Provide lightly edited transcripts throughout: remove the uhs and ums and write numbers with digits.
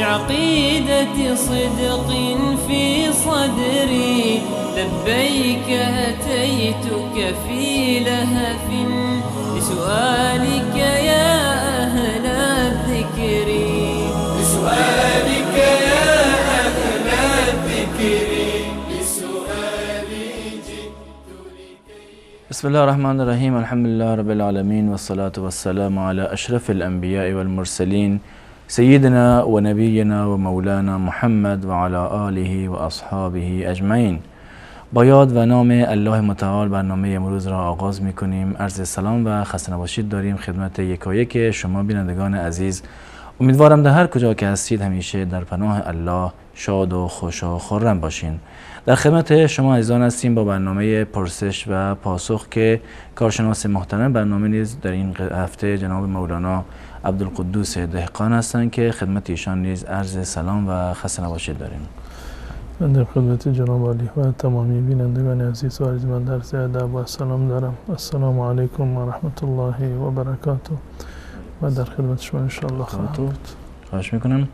بعقيدة صدق في صدري، لبيك أتيتك في لهف لسؤالك يا أهل الذكر، لسؤالك يا أهل الذكر، لسؤالي جئت لكي. بسم الله الرحمن الرحیم. الحمد لله رب العالمین والصلاة والسلام على اشرف الانبیاء والمرسلین سیدنا و نبینا و مولانا محمد و علی آله و اصحابه اجمعین. با یاد و نام الله متعال برنامه امروز را آغاز میکنیم. عرض سلام و خسته نباشید داریم خدمت یکایک شما بینندگان عزیز. امیدوارم در هر کجا که هستید همیشه در پناه الله شاد و خوش و خرم باشین. در خدمت شما عزیزان هستیم با برنامه پرسش و پاسخ که کارشناس محترم برنامه نیز در این هفته جناب مولانا عبدالقدوس دهقان هستند که خدمت ایشان نیز عرض سلام و خسته نباشید داریم. من در خدمت جناب عالی و تمامی بینندگان عزیز و ارجمند عرض ادب و سلام دارم. السلام علیکم و رحمت الله و برکاته. و در خدمت شما انشاءالله خواهم بود. خواهش میکنم.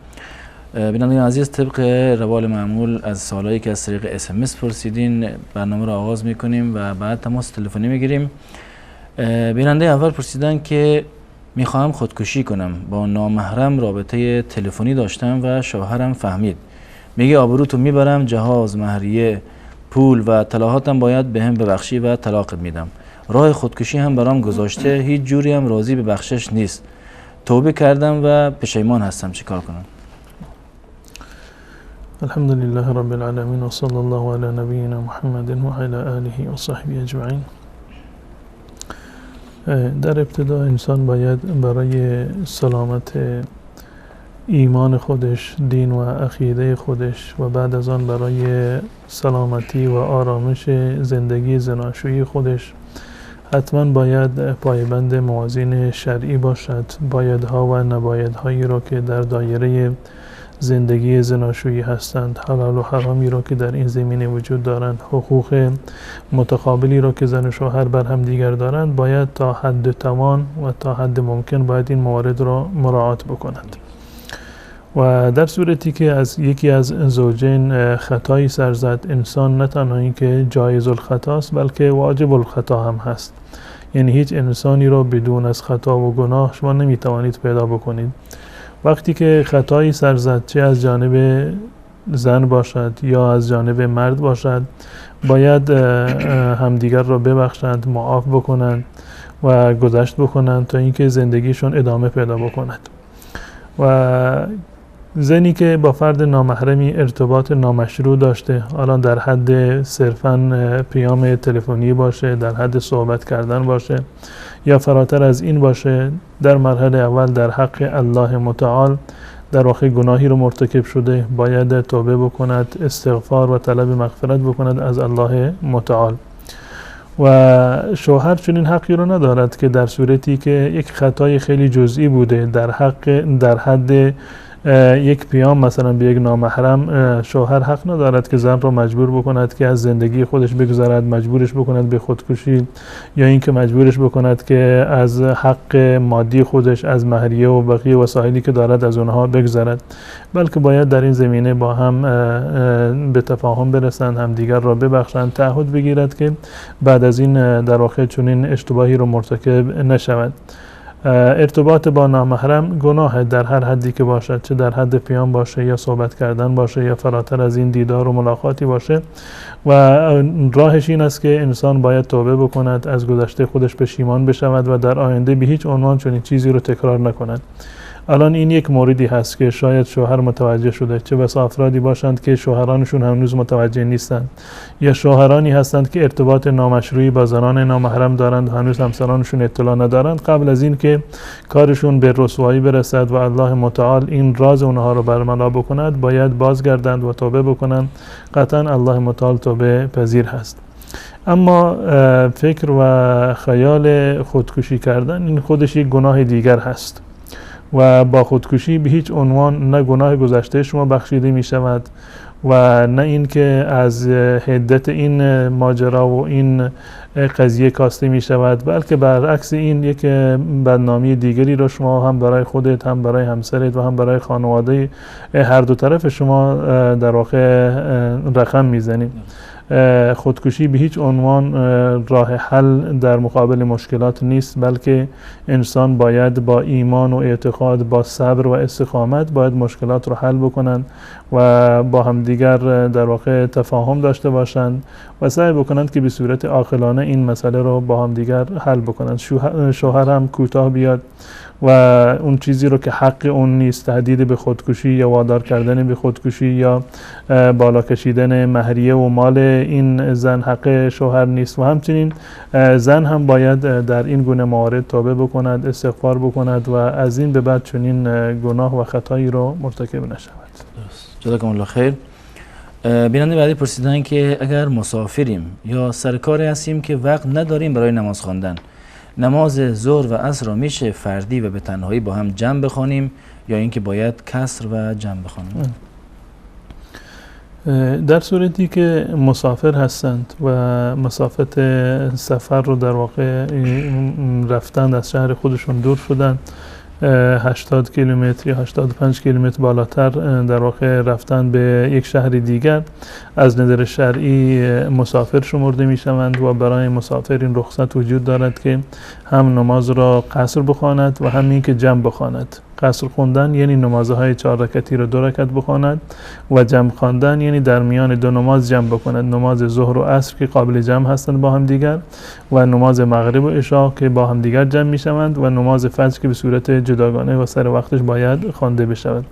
بینندگان عزیز، طبق روال معمول از سوالایی که از طریق SMS پرسیدین برنامه را آغاز میکنیم و بعد تماس تلفنی میگیریم. بیننده اول پرسیدن که میخواهم خودکشی کنم، با نامحرم رابطه تلفنی داشتم و شوهرم فهمید، میگه آبروتو میبرم، جهاز، مهریه، پول و طلاهاتم باید بهم ببخشی و طلاقت میدم. راه خودکشی هم برام گذاشته، هیچ جوری هم راضی به بخشش نیست. توبه کردم و پشیمان هستم، چیکار کنم؟ الحمد لله رب العالمین و صلی الله علی نبینا محمد و علی آله و صحبه اجمعین. در ابتدا انسان باید برای سلامت ایمان خودش، دین و عقیده خودش و بعد از آن برای سلامتی و آرامش زندگی زناشویی خودش حتما باید پایبند موازین شرعی باشد. بایدها و نبایدهایی را که در دایره زندگی زناشویی هستند، حلال و حرامی را که در این زمینه وجود دارند، حقوق متقابلی را که زن و شوهر بر هم دیگر دارند، باید تا حد توان و تا حد ممکن باید این موارد را مراعات بکنند. و در صورتی که از یکی از زوجین خطایی سر زد، انسان نه تنها اینکه جایز الخطاست بلکه واجب الخطا هم هست. یعنی هیچ انسانی را بدون از خطا و گناه شما نمیتوانید پیدا بکنید. وقتی که خطایی سر زد، چه از جانب زن باشد یا از جانب مرد باشد، باید همدیگر را ببخشند، معاف بکنند و گذشت بکنند تا اینکه زندگیشون ادامه پیدا بکند. و زنی که با فرد نامحرمی ارتباط نامشروع داشته، الان در حد صرفاً پیام تلفنی باشه، در حد صحبت کردن باشه یا فراتر از این باشه، در مرحله اول در حق الله متعال در واقع گناهی رو مرتکب شده، باید توبه بکند، استغفار و طلب مغفرت بکند از الله متعال. و شوهر چنین حقی رو ندارد که در صورتی که یک خطای خیلی جزئی بوده در حد یک پیام مثلا به یک نامحرم، شوهر حق ندارد که زن را مجبور بکند که از زندگی خودش بگذرد، مجبورش بکند به خودکشی، یا اینکه مجبورش بکند که از حق مادی خودش، از مهریه و بقیه وسایلی که دارد از اونها بگذرد، بلکه باید در این زمینه با هم به تفاهم برسند، همدیگر را ببخشند، تعهد بگیرد که بعد از این در واقع چنین اشتباهی رو مرتکب نشود. ارتباط با نامحرم گناه در هر حدی که باشد، چه در حد پیام باشه یا صحبت کردن باشه یا فراتر از این دیدار و ملاقاتی باشه. و راهش این است که انسان باید توبه بکند، از گذشته خودش پشیمان بشود و در آینده به هیچ عنوان چنین چیزی رو تکرار نکند. الان این یک موردی هست که شاید شوهر متوجه شده، چه بسا افرادی باشند که شوهرانشون هنوز متوجه نیستند، یا شوهرانی هستند که ارتباط نامشروعی با زنان نامحرم دارند، هنوز همسرانشون اطلاع ندارند. قبل از این که کارشون به رسوایی برسد و الله متعال این راز اونها رو برملا بکند، باید بازگردند و توبه بکنند. قطعا الله متعال توبه پذیر هست. اما فکر و خیال خودکشی کردن این خودش یک گناه دیگر هست و با خودکشی به هیچ عنوان نه گناه گذشته شما بخشیده می شود و نه اینکه از حدت این ماجرا و این قضیه کاسته می شود، بلکه برعکس این یک بدنامی دیگری را شما هم برای خودت، هم برای همسرت و هم برای خانواده هر دو طرف شما در واقع رقم میزنید. خودکشی به هیچ عنوان راه حل در مقابل مشکلات نیست، بلکه انسان باید با ایمان و اعتقاد، با صبر و استقامت باید مشکلات رو حل بکنند و با همدیگر در واقع تفاهم داشته باشند و سعی بکنند که به صورت عاقلانه این مسئله رو با همدیگر حل بکنند. شوهر هم کوتاه بیاد و اون چیزی رو که حق اون نیست، تهدید به خودکشی یا وادار کردن به خودکشی یا بالا کشیدن مهریه و مال این زن حق شوهر نیست. و همچنین زن هم باید در این گونه موارد توبه بکند، استغفار بکند و از این به بعد چنین گناه و خطایی رو مرتکب نشود. جزاکم الله خیر. بیننده بعدی پرسیدن که اگر مسافریم یا سرکاری هستیم که وقت نداریم برای نماز خواندن، نماز ظهر و عصر را میشه فردی و به تنهایی با هم جمع بخوانیم یا اینکه باید کسر و جمع بخوانیم؟ در صورتی که مسافر هستند و مسافت سفر رو در واقع رفتن از شهر خودشون دور شدن، 80 کیلومتر یا 85 کیلومتر بالاتر در واقع رفتن به یک شهر دیگر، از نظر شرعی مسافر شمرده می شوند و برای مسافر این رخصت وجود دارد که هم نماز را قصر بخواند و هم این که جمع بخواند. قصر خواندن یعنی نمازهای 4 رکعتی را 2 رکعت بخواند و جمع خواندن یعنی در میان دو نماز جمع بکند، نماز ظهر و عصر که قابل جمع هستند با هم دیگر و نماز مغرب و عشاء که با هم دیگر جمع می شوند و نماز فجر که به صورت جداگانه و سر وقتش باید خوانده بشود.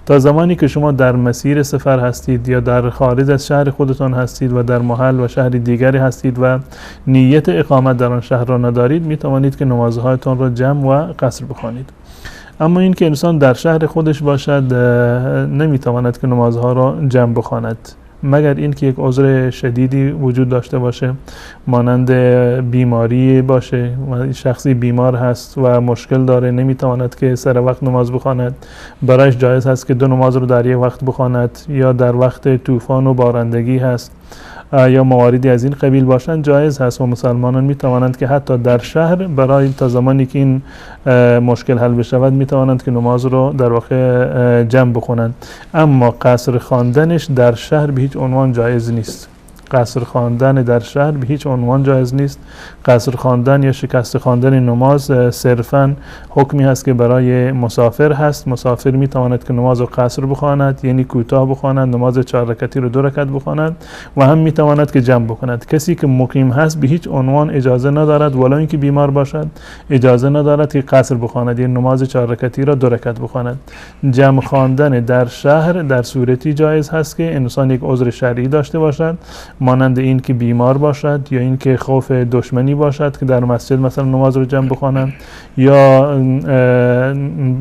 تا زمانی که شما در مسیر سفر هستید یا در خارج از شهر خودتان هستید و در محل و شهر دیگری هستید و نیت اقامت در آن شهر را ندارید، می توانید که نمازهایتان را جمع و قصر بخوانید. اما این که انسان در شهر خودش باشد نمیتواند که نمازها را جمع بخواند، مگر اینکه یک عذر شدیدی وجود داشته باشه، مانند بیماری باشه، شخصی بیمار هست و مشکل داره، نمیتواند که سر وقت نماز بخواند، برایش جایز هست که 2 نماز رو در یک وقت بخواند، یا در وقت طوفان و بارندگی هست یا مواردی از این قبیل باشند جایز هست و مسلمانان می توانند که حتی در شهر برای تا زمانی که این مشکل حل بشود می توانند که نماز رو در واقع جمع بخونند. اما قصر خواندنش در شهر به هیچ عنوان جایز نیست. قصر خواندن در شهر به هیچ عنوان جایز نیست. قصر خواندن یا شکست خواندن نماز صرفاً حکمی هست که برای مسافر هست. مسافر می تواند که نماز رو قصر بخواند، یعنی کوتاه بخواند، نماز 4 رکعتی رو 2 رکعت بخواند و هم می تواند که جمع بکند. کسی که مقیم هست به هیچ عنوان اجازه ندارد، ولو اینکه بیمار باشد، اجازه ندارد که قصر بخواند، یعنی نماز 4 رکعتی را 2 رکعت بخواند. جمع خواندن در شهر در صورتی جایز هست که انسان یک عذر شرعی داشته باشد، مانند این که بیمار باشد یا این که خوف دشمنی باشد که در مسجد مثلا نماز رو جمع بخوانند، یا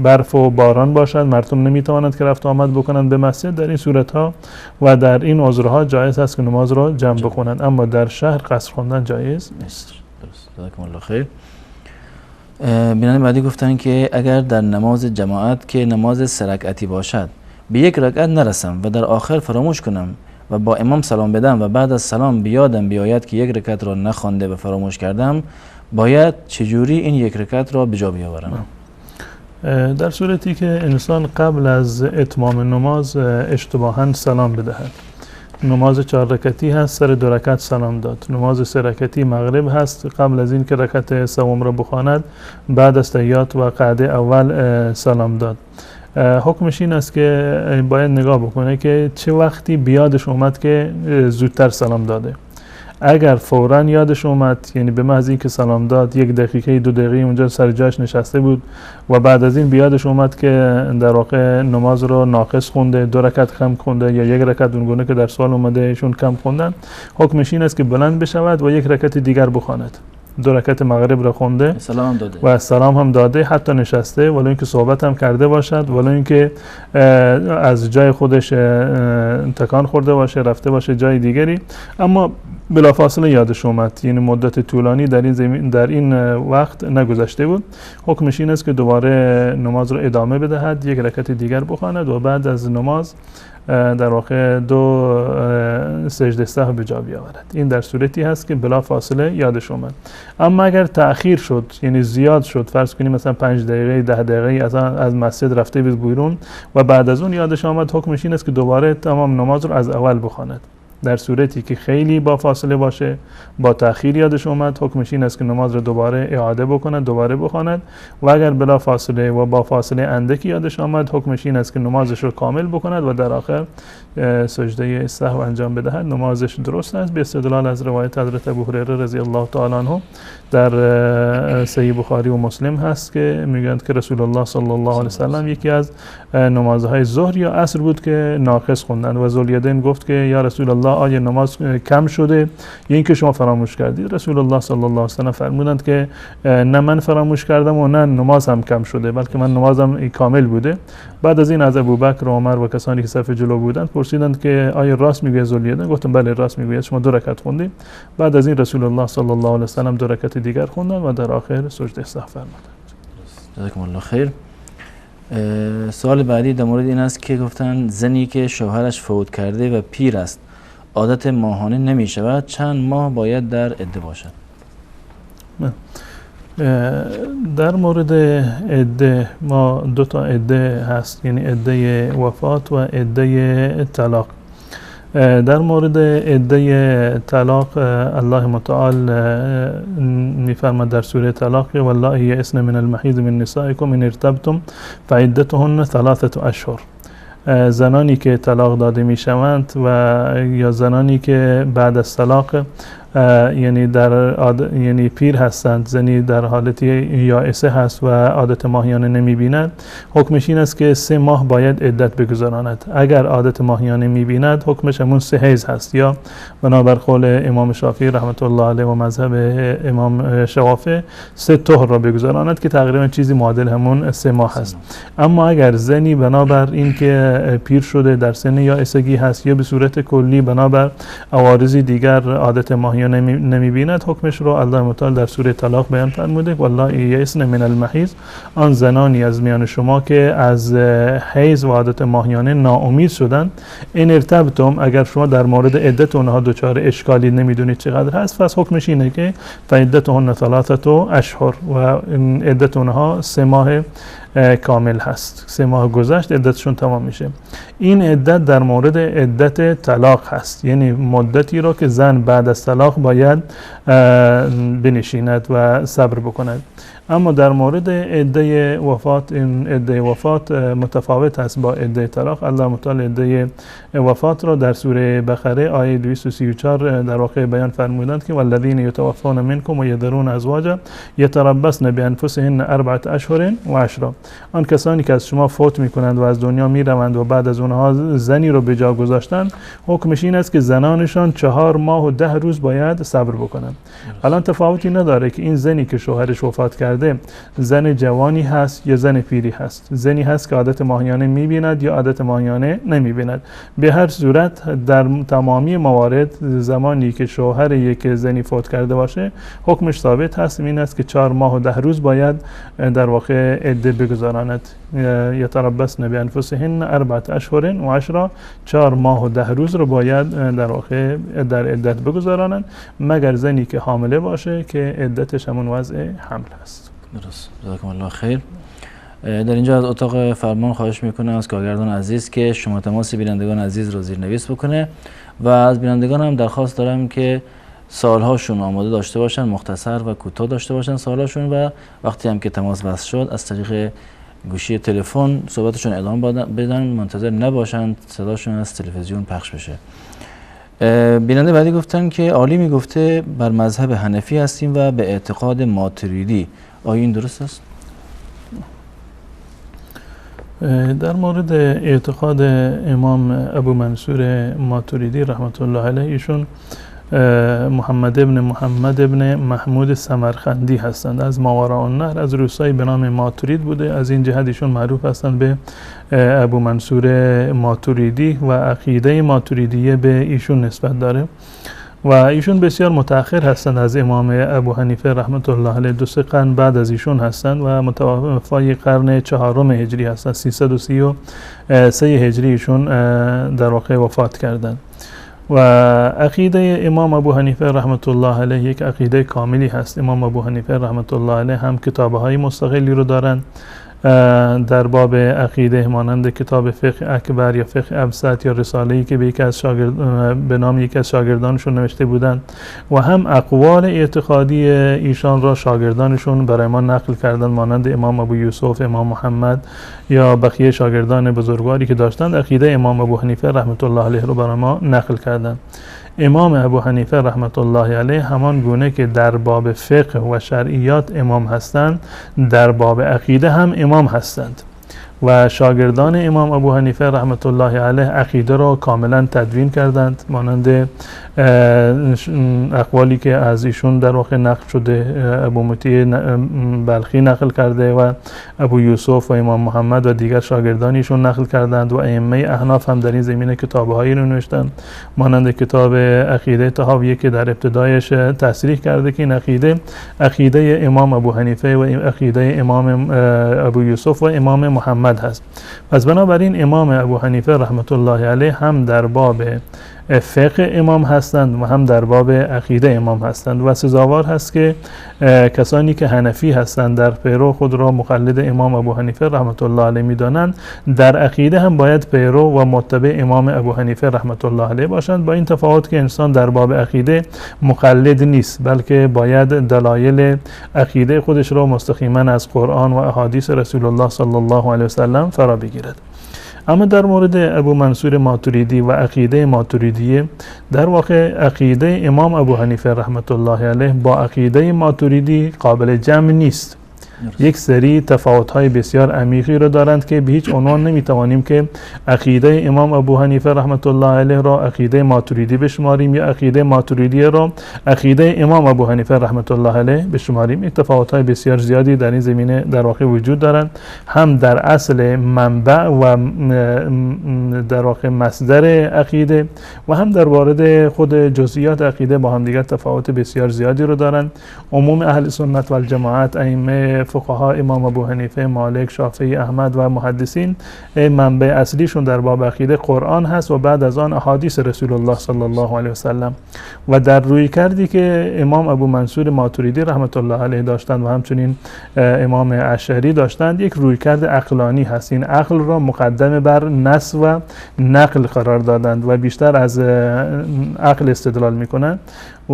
برف و باران باشد، مردم نمیتوانند که رفت آمد بکنند به مسجد. در این صورتها و در این عذرها جایز است که نماز رو جمع بخوانند، اما در شهر قصر خواندن جایز نیست. درست. جزاکم الله خیر. بیننده بعدی گفتن که اگر در نماز جماعت که نماز 3 رکعتی باشد به 1 رکعت نرسم و در آخر فراموش کنم و با امام سلام بدم و بعد از سلام بیادم بیاید که 1 رکعت را نخوانده و فراموش کردم، باید چجوری این 1 رکعت را به جا بیاورم؟ در صورتی که انسان قبل از اتمام نماز اشتباهاً سلام بدهد، نماز 4 رکعتی هست، سر 2 رکعت سلام داد. نماز 3 رکعتی مغرب هست، قبل از این که رکعت سوم را بخواند بعد از تحیات و قعده اول سلام داد. حکمش این است که باید نگاه بکنه که چه وقتی بیادش اومد که زودتر سلام داده. اگر فوراً یادش اومد، یعنی به محض اینکه سلام داد 1 دقیقه 2 دقیقه اونجا سر جاش نشسته بود و بعد از این بیادش اومد که در واقع نماز رو ناقص خونده، 2 رکعت کم خونده یا 1 رکعت اونگونه که در سوال اومده ایشون کم خوندن، حکمش این است که بلند بشود و 1 رکعت دیگر بخواند. 2 رکعت مغرب را خونده سلام داده و سلام هم داده، حتی نشسته، ولو اینکه صحبت هم کرده باشد، ولو اینکه از جای خودش تکان خورده باشه، رفته باشه جای دیگری، اما بلافاصله یادش اومد، یعنی مدت طولانی در این وقت نگذشته بود. حکمش این است که دوباره نماز را ادامه بدهد، 1 رکعت دیگر بخواند و بعد از نماز در واقع دو سجده سهو به جا بیاورد. این در صورتی هست که بلا فاصله یادش اومد. اما اگر تأخیر شد، یعنی زیاد شد، فرض کنیم مثلا 5 دقیقه 10 دقیقه از مسجد رفته بیرون و بعد از اون یادش آمد، حکمش این است که دوباره تمام نماز رو از اول بخواند. در صورتی که خیلی با فاصله باشه، با تأخیر یادش اومد، حکمش این است که نماز رو دوباره اعاده بکند، دوباره بخواند. و اگر بلا فاصله و با فاصله اندکی یادش آمد، حکمش این است که نمازش رو کامل بکند و در آخر سجده سهو انجام بدهد، نمازش درست است. به استدلال از روایت حضرت ابوهریره رضی الله تعالی عنه در صحیح بخاری و مسلم هست که میگویند که رسول الله صلی الله علیه و سلم یکی از نمازهای ظهر یا عصر بود که ناقص خوندند و ذوالیدین گفت که یا رسول الله آیا نماز کم شده یا اینکه شما فراموش کردید؟ رسول الله صلی الله علیه و سلم فرمودند که نه من فراموش کردم و نه نماز هم کم شده، بلکه من نمازم کامل بوده. بعد از این از ابوبکر و عمر و کسانی که صف جلو بودند پرسیدند که آیا راست میگوید ذوالیدین؟ گفتم بله راست میگوید، شما 2 رکعت خوندید. بعد از این رسول الله صلی الله علیه و سلم 2 رکعت دیگر خوندند و در آخر سجده سهو فرمودند. جزاکم الله خیر. سوال بعدی در مورد این است که گفتن زنی که شوهرش فوت کرده و پیر است، عادت ماهانه نمی شود، چند ماه باید در عده باشد؟ در مورد عده ما 2 تا عده هست، یعنی عده وفات و عده طلاق. در مورد عده طلاق الله متعال میفرماد در سوره طلاق: واللائي یئسن من المحیض من نسائکم ان ارتبتم فعدتهن 3 اشهر. زنانی که طلاق داده میشوند و یا زنانی که بعد از طلاق یعنی در یعنی پیر هستند، زنی در حالت یائسه هست و عادت ماهیانه نمیبیند، حکمش این است که 3 ماه باید عدت بگذراند. اگر عادت ماهیانه میبیند حکمش همون 3 حیض هست، یا بنابر قول امام شافعی رحمت الله علیه و مذهب امام شوافع 3 طهر را بگذراند که تقریبا چیزی معادل همون 3 ماه هست. اما اگر زنی بنابر اینکه پیر شده در سن یائسگی هست یا به صورت کلی بنابر عوارض دیگر عادت ماهیانه نمیبیند، حکمش رو الله متعال در سوره طلاق بیان فرموده: واللائي یئسن من المحیض، آن زنانی از میان شما که از حیض و عادت ماهیانه ناامید شدند، ان ارتبتم، اگر شما در مورد عدت اونها دچار اشکالی نمیدونید چقدر هست، پس حکمش اینه که فعدتهن 3 اشهر و عدت اونها 3 ماه کامل هست. 3 ماه گذشت عدتشون تمام میشه. این عدت در مورد عدت طلاق هست، یعنی مدتی رو که زن بعد از طلاق باید بنشیند و صبر بکند. اما در مورد عده وفات، این عده وفات متفاوت هست با عده طلاق. الله متعال عده وفات را در سوره بقره آیه 234 در واقع بیان فرمودند که والذین یتوفون منکم و یذرون ازواجا یتربصن بانفسهن 4 اشهر و 10. آن کسانی که از شما فوت میکنند و از دنیا میروند و بعد از اونها زنی رو به جا گذاشتند، حکمش این است که زنانشان 4 ماه و 10 روز باید صبر بکنند. الان تفاوتی نداره که این زنی که شوهرش وفات کرده زن جوانی هست یا زن پیری هست، زنی هست که عادت ماهیانه میبیند یا عادت ماهیانه نمیبیند. به هر صورت در تمامی موارد زمانی که شوهر یک زنی فوت کرده باشه حکمش ثابت هست، این است که 4 ماه و 10 روز باید در واقع عده بگذراند. یتربصن بانفسهن 4 اشهر و 10، 4 ماه و 10 روز رو باید در واقع در عدت بگذارانند، مگر زنی که حامله باشه که عدتش همون وضع حمل هست. درست، جزاکم الله خیر. در اینجا از اتاق فرمان خواهش میکنم از کارگردان عزیز که شما تماس بینندگان عزیز رو زیرنویس بکنه و از بینندگان هم درخواست دارم که سوالهاشون آماده داشته باشن، مختصر و کوتاه داشته باشن سوالاشون، و وقتی هم که تماس وصل شد از طریق گوشی تلفن صحبتشون ادامه بدن، منتظر نباشن صداشون از تلویزیون پخش بشه. بیننده بعدی گفتن که عالی میگفته بر مذهب حنفی هستیم و به اعتقاد ماتریدی، آیا این درست است؟ در مورد اعتقاد امام ابو منصور ماتریدی رحمت الله علیه، ایشون محمد ابن محمد ابن محمود سمرقندی هستند، از ماوراء النهر، از روستایی به نام ماترید بوده. از این جهت ایشون معروف هستند به ابو منصور ماتریدی و عقیده ماتریدیه به ایشون نسبت داره. و ایشون بسیار متأخر هستند از امام ابو حنیفه رحمت الله علیه، 2-3 قرن بعد از ایشون هستند و متوفای قرن 4 هجری هستند، 333 هجری ایشون در واقع وفات کردند. و عقیده امام ابو حنیفه رحمت الله علیه یک عقیده کاملی هست. امام ابو حنیفه رحمت الله علیه هم کتاب‌های مستقلی رو دارند در باب عقیده، مانند کتاب فقه اکبر یا فقه ابسط یا رساله‌ای که به یکی از به نام یکی از شاگردانشون نوشته بودند، و هم اقوال اعتقادی ایشان را شاگردانشون برای ما نقل کردند، مانند امام ابو یوسف، امام محمد یا بقیه شاگردان بزرگواری که داشتند عقیده امام ابو حنیفه رحمت الله علیه را برای ما نقل کردند. امام ابو حنیفه رحمت الله علیه همان گونه که در باب فقه و شرعیات امام هستند، در باب عقیده هم امام هستند و شاگردان امام ابو حنیفه رحمت الله علیه عقیده را کاملا تدوین کردند، مانند اقوالی که از ایشون در واقع نقل شده، ابو مطیع بلخی نقل کرده و ابو یوسف و امام محمد و دیگر شاگردان ایشون نقل کردند و ائمه احناف هم در این زمینه کتاب‌هایی رو نوشتند، مانند کتاب عقیده طحاویه که در ابتدایش تصریح کرده که این عقیده عقیده امام ابو حنیفه و عقیده امام ابو یوسف و امام محمد هست. پس بنابراین امام ابو حنیفه رحمت الله علیه هم در باب فقه امام هستند و هم در باب عقیده امام هستند و سزاوار هست که کسانی که حنفی هستند در پیرو خود را مقلد امام ابو حنیفه رحمت الله علیه میدانند، در عقیده هم باید پیرو و متبع امام ابو حنیفه رحمت الله علیه باشند، با این تفاوت که انسان در باب عقیده مقلد نیست، بلکه باید دلایل عقیده خودش را مستقیما از قرآن و احادیث رسول الله صلی الله علیه و سلم فرا بگیرد. اما در مورد ابو منصور ماتریدی و عقیده ماتریدیه، در واقع عقیده امام ابو حنیفه رحمت الله علیه با عقیده ماتریدی قابل جمع نیست. یک سری تفاوت‌های بسیار عمیقی را دارند که به هیچ عنوان نمی‌توانیم که عقیده امام ابو حنیفه رحمت الله علیه را عقیده ماتریدی بشماریم یا عقیده ماتریدی را عقیده امام ابو حنیفه رحمت الله علیه بشماریم. یک تفاوت‌های بسیار زیادی در این زمینه در واقع وجود دارند، هم در اصل منبع و در واقع مصدر عقیده و هم در وارد خود جزئیات عقیده با هم دیگر تفاوت بسیار زیادی رو دارند. عموم اهل سنت و الجماعت، ائمه فقها، امام ابو حنیفه، مالک، شافعی، احمد و محدثین، منبع اصلیشون در باب عقیده قرآن هست و بعد از آن احادیث رسول الله صلی الله علیه و سلم. و در روی کردی که امام ابو منصور ماتریدی رحمت الله علیه داشتند و همچنین امام اشعری داشتند، یک رویکرد عقلانی هست. این عقل را مقدم بر نص و نقل قرار دادند و بیشتر از عقل استدلال میکنند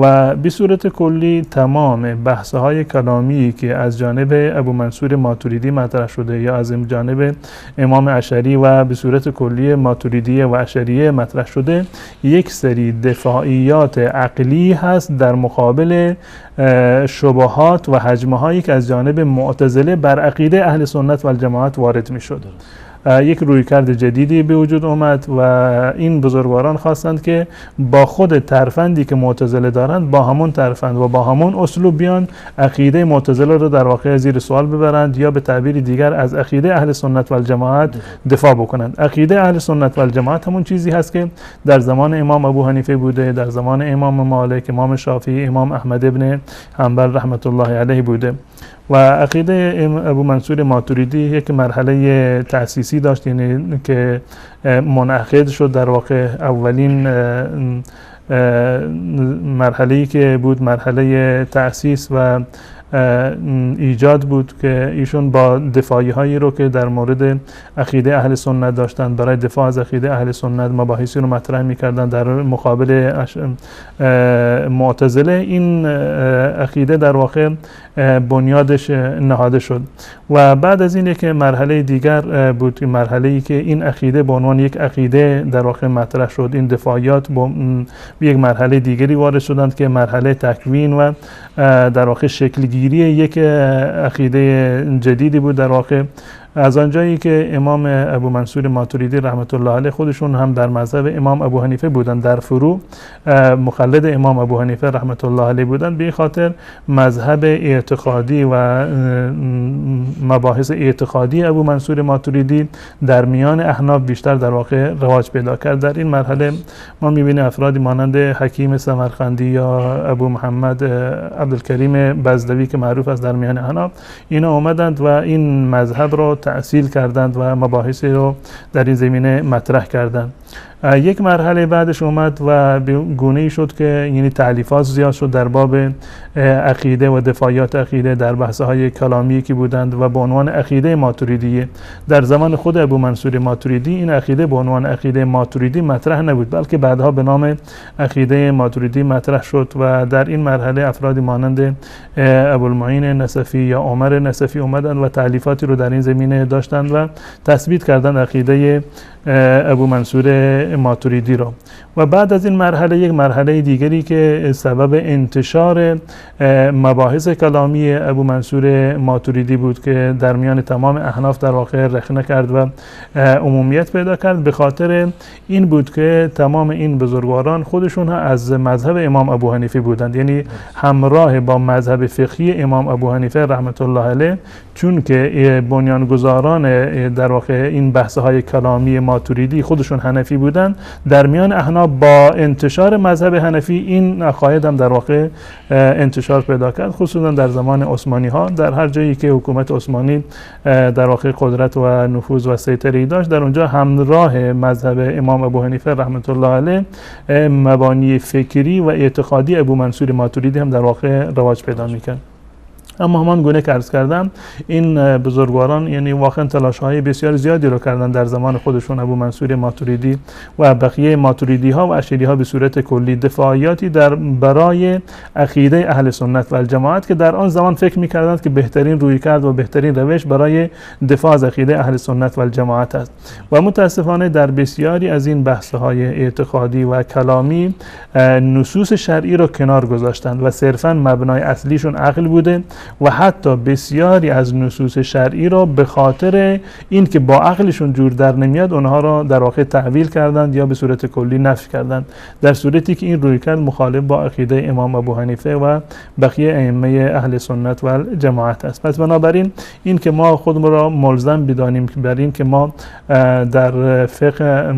و به صورت کلی تمام بحث‌های کلامی که از جانب ابو منصور ماتریدی مطرح شده یا از جانب امام اشعری و به صورت کلی ماتریدی و اشعریه مطرح شده، یک سری دفاعیات عقلی هست در مقابل شبهات و هجمه‌هایی که از جانب معتزله بر عقیده اهل سنت و الجماعت وارد می‌شد. یک رویکرد جدیدی به وجود اومد و این بزرگواران خواستند که با خود ترفندی که معتزله دارند، با همون ترفند و با همون اسلوب بیان عقیده معتزله رو در واقع زیر سوال ببرند یا به تعبیر دیگر از عقیده اهل سنت و الجماعت دفاع بکنند. عقیده اهل سنت و الجماعت همون چیزی هست که در زمان امام ابو حنیفه بوده، در زمان امام مالک، امام شافعی، امام احمد ابن حنبل رحمت الله علیه بوده. و عقیده ابو منصور ماتریدی یک مرحله تأسیسی داشت، یعنی که منعقد شد در واقع اولین مرحله‌ای که بود مرحله تأسیس و ایجاد بود که ایشون با دفاعی هایی رو که در مورد عقیده اهل سنت داشتند، برای دفاع از عقیده اهل سنت مباحثی رو مطرح می‌کردند در مقابل معتزله. این عقیده در واقع بنیادش نهاده شد و بعد از این که مرحله دیگر بود، مرحله‌ای که این عقیده به عنوان یک عقیده در واقع مطرح شد، این دفاعیات به یک مرحله دیگری وارد شدند که مرحله تکوین و در واقع شکل گیری یک عقیده جدیدی بود در واقع از آنجایی که امام ابو منصور ماتریدی رحمت الله علیه خودشون هم در مذهب امام ابو حنیفه بودند، در فروع مخلد امام ابو حنیفه رحمت الله علیه بودند، به این خاطر مذهب اعتقادی و مباحث اعتقادی ابو منصور ماتریدی در میان احناف بیشتر در واقع رواج پیدا کرد. در این مرحله ما می‌بینیم افرادی مانند حکیم سمرقندی یا ابو محمد عبدالکریم بزدوی که معروف است در میان احناف، اینا آمدند و این مذهب را تأصیل کردند و مباحثی رو در این زمینه مطرح کردند. یک مرحله بعدش اومد و گونه‌ای شد که یعنی تألیفات زیاد شد در باب عقیده و دفاعیات عقیده در بحث‌های کلامی که بودند و به عنوان عقیده ماتریدیه. در زمان خود ابو منصور ماتریدی این عقیده به عنوان عقیده ماتریدی مطرح نبود، بلکه بعدها به نام عقیده ماتریدی مطرح شد و در این مرحله افرادی مانند ابوالمعین نسفی یا عمر نسفی اومدند و تألیفاتی رو در این زمینه داشتند و تثبیت کردند عقیده ابو منصور ماتریدی رو. و بعد از این مرحله یک مرحله دیگری که سبب انتشار مباحث کلامی ابو منصور ماتریدی بود که در میان تمام احناف در واقع رخنه کرد و عمومیت پیدا کرد، به خاطر این بود که تمام این بزرگواران خودشون از مذهب امام ابو حنیفه بودند، یعنی همراه با مذهب فقهی امام ابو حنیفه رحمت الله علیه، چون که بنیانگذاران در واقع این بحث های کلامی ماتریدی خودشون حنفی بودند، در میان احناف با انتشار مذهب حنفی این عقاید هم در واقع انتشار پیدا کرد، خصوصا در زمان عثمانی ها. در هر جایی که حکومت عثمانی در واقع قدرت و نفوذ و سیطره داشت، در اونجا همراه مذهب امام ابو حنیفه رحمت الله علیه مبانی فکری و اعتقادی ابو منصور ماتریدی هم در واقع رواج پیدا میکرد. اما همان گونه که عرض کردم این بزرگواران یعنی واقعا تلاش‌های بسیار زیادی رو کردن در زمان خودشون، ابو منصور ماتریدی و بقیه ماتریدی ها و اشعری ها به صورت کلی دفاعیاتی در برای عقیده اهل سنت و الجماعت که در آن زمان فکر می‌کردند که بهترین رویکرد و بهترین روش برای دفاع از عقیده اهل سنت و الجماعت است. و متاسفانه در بسیاری از این بحث‌های اعتقادی و کلامی نصوص شرعی رو کنار گذاشتند و صرفاً مبنای اصلیشون عقل بوده و حتی بسیاری از نصوص شرعی را به خاطر این که با عقلشون جور در نمیاد اونها را در واقع تحویل کردند یا به صورت کلی نفی کردند، در صورتی که این رویکرد مخالف با عقیده امام ابو حنیفه و بقیه ائمه اهل سنت و الجماعت است. پس بنابراین این که ما خودمون را ملزم بدانیم بر این که ما در فقه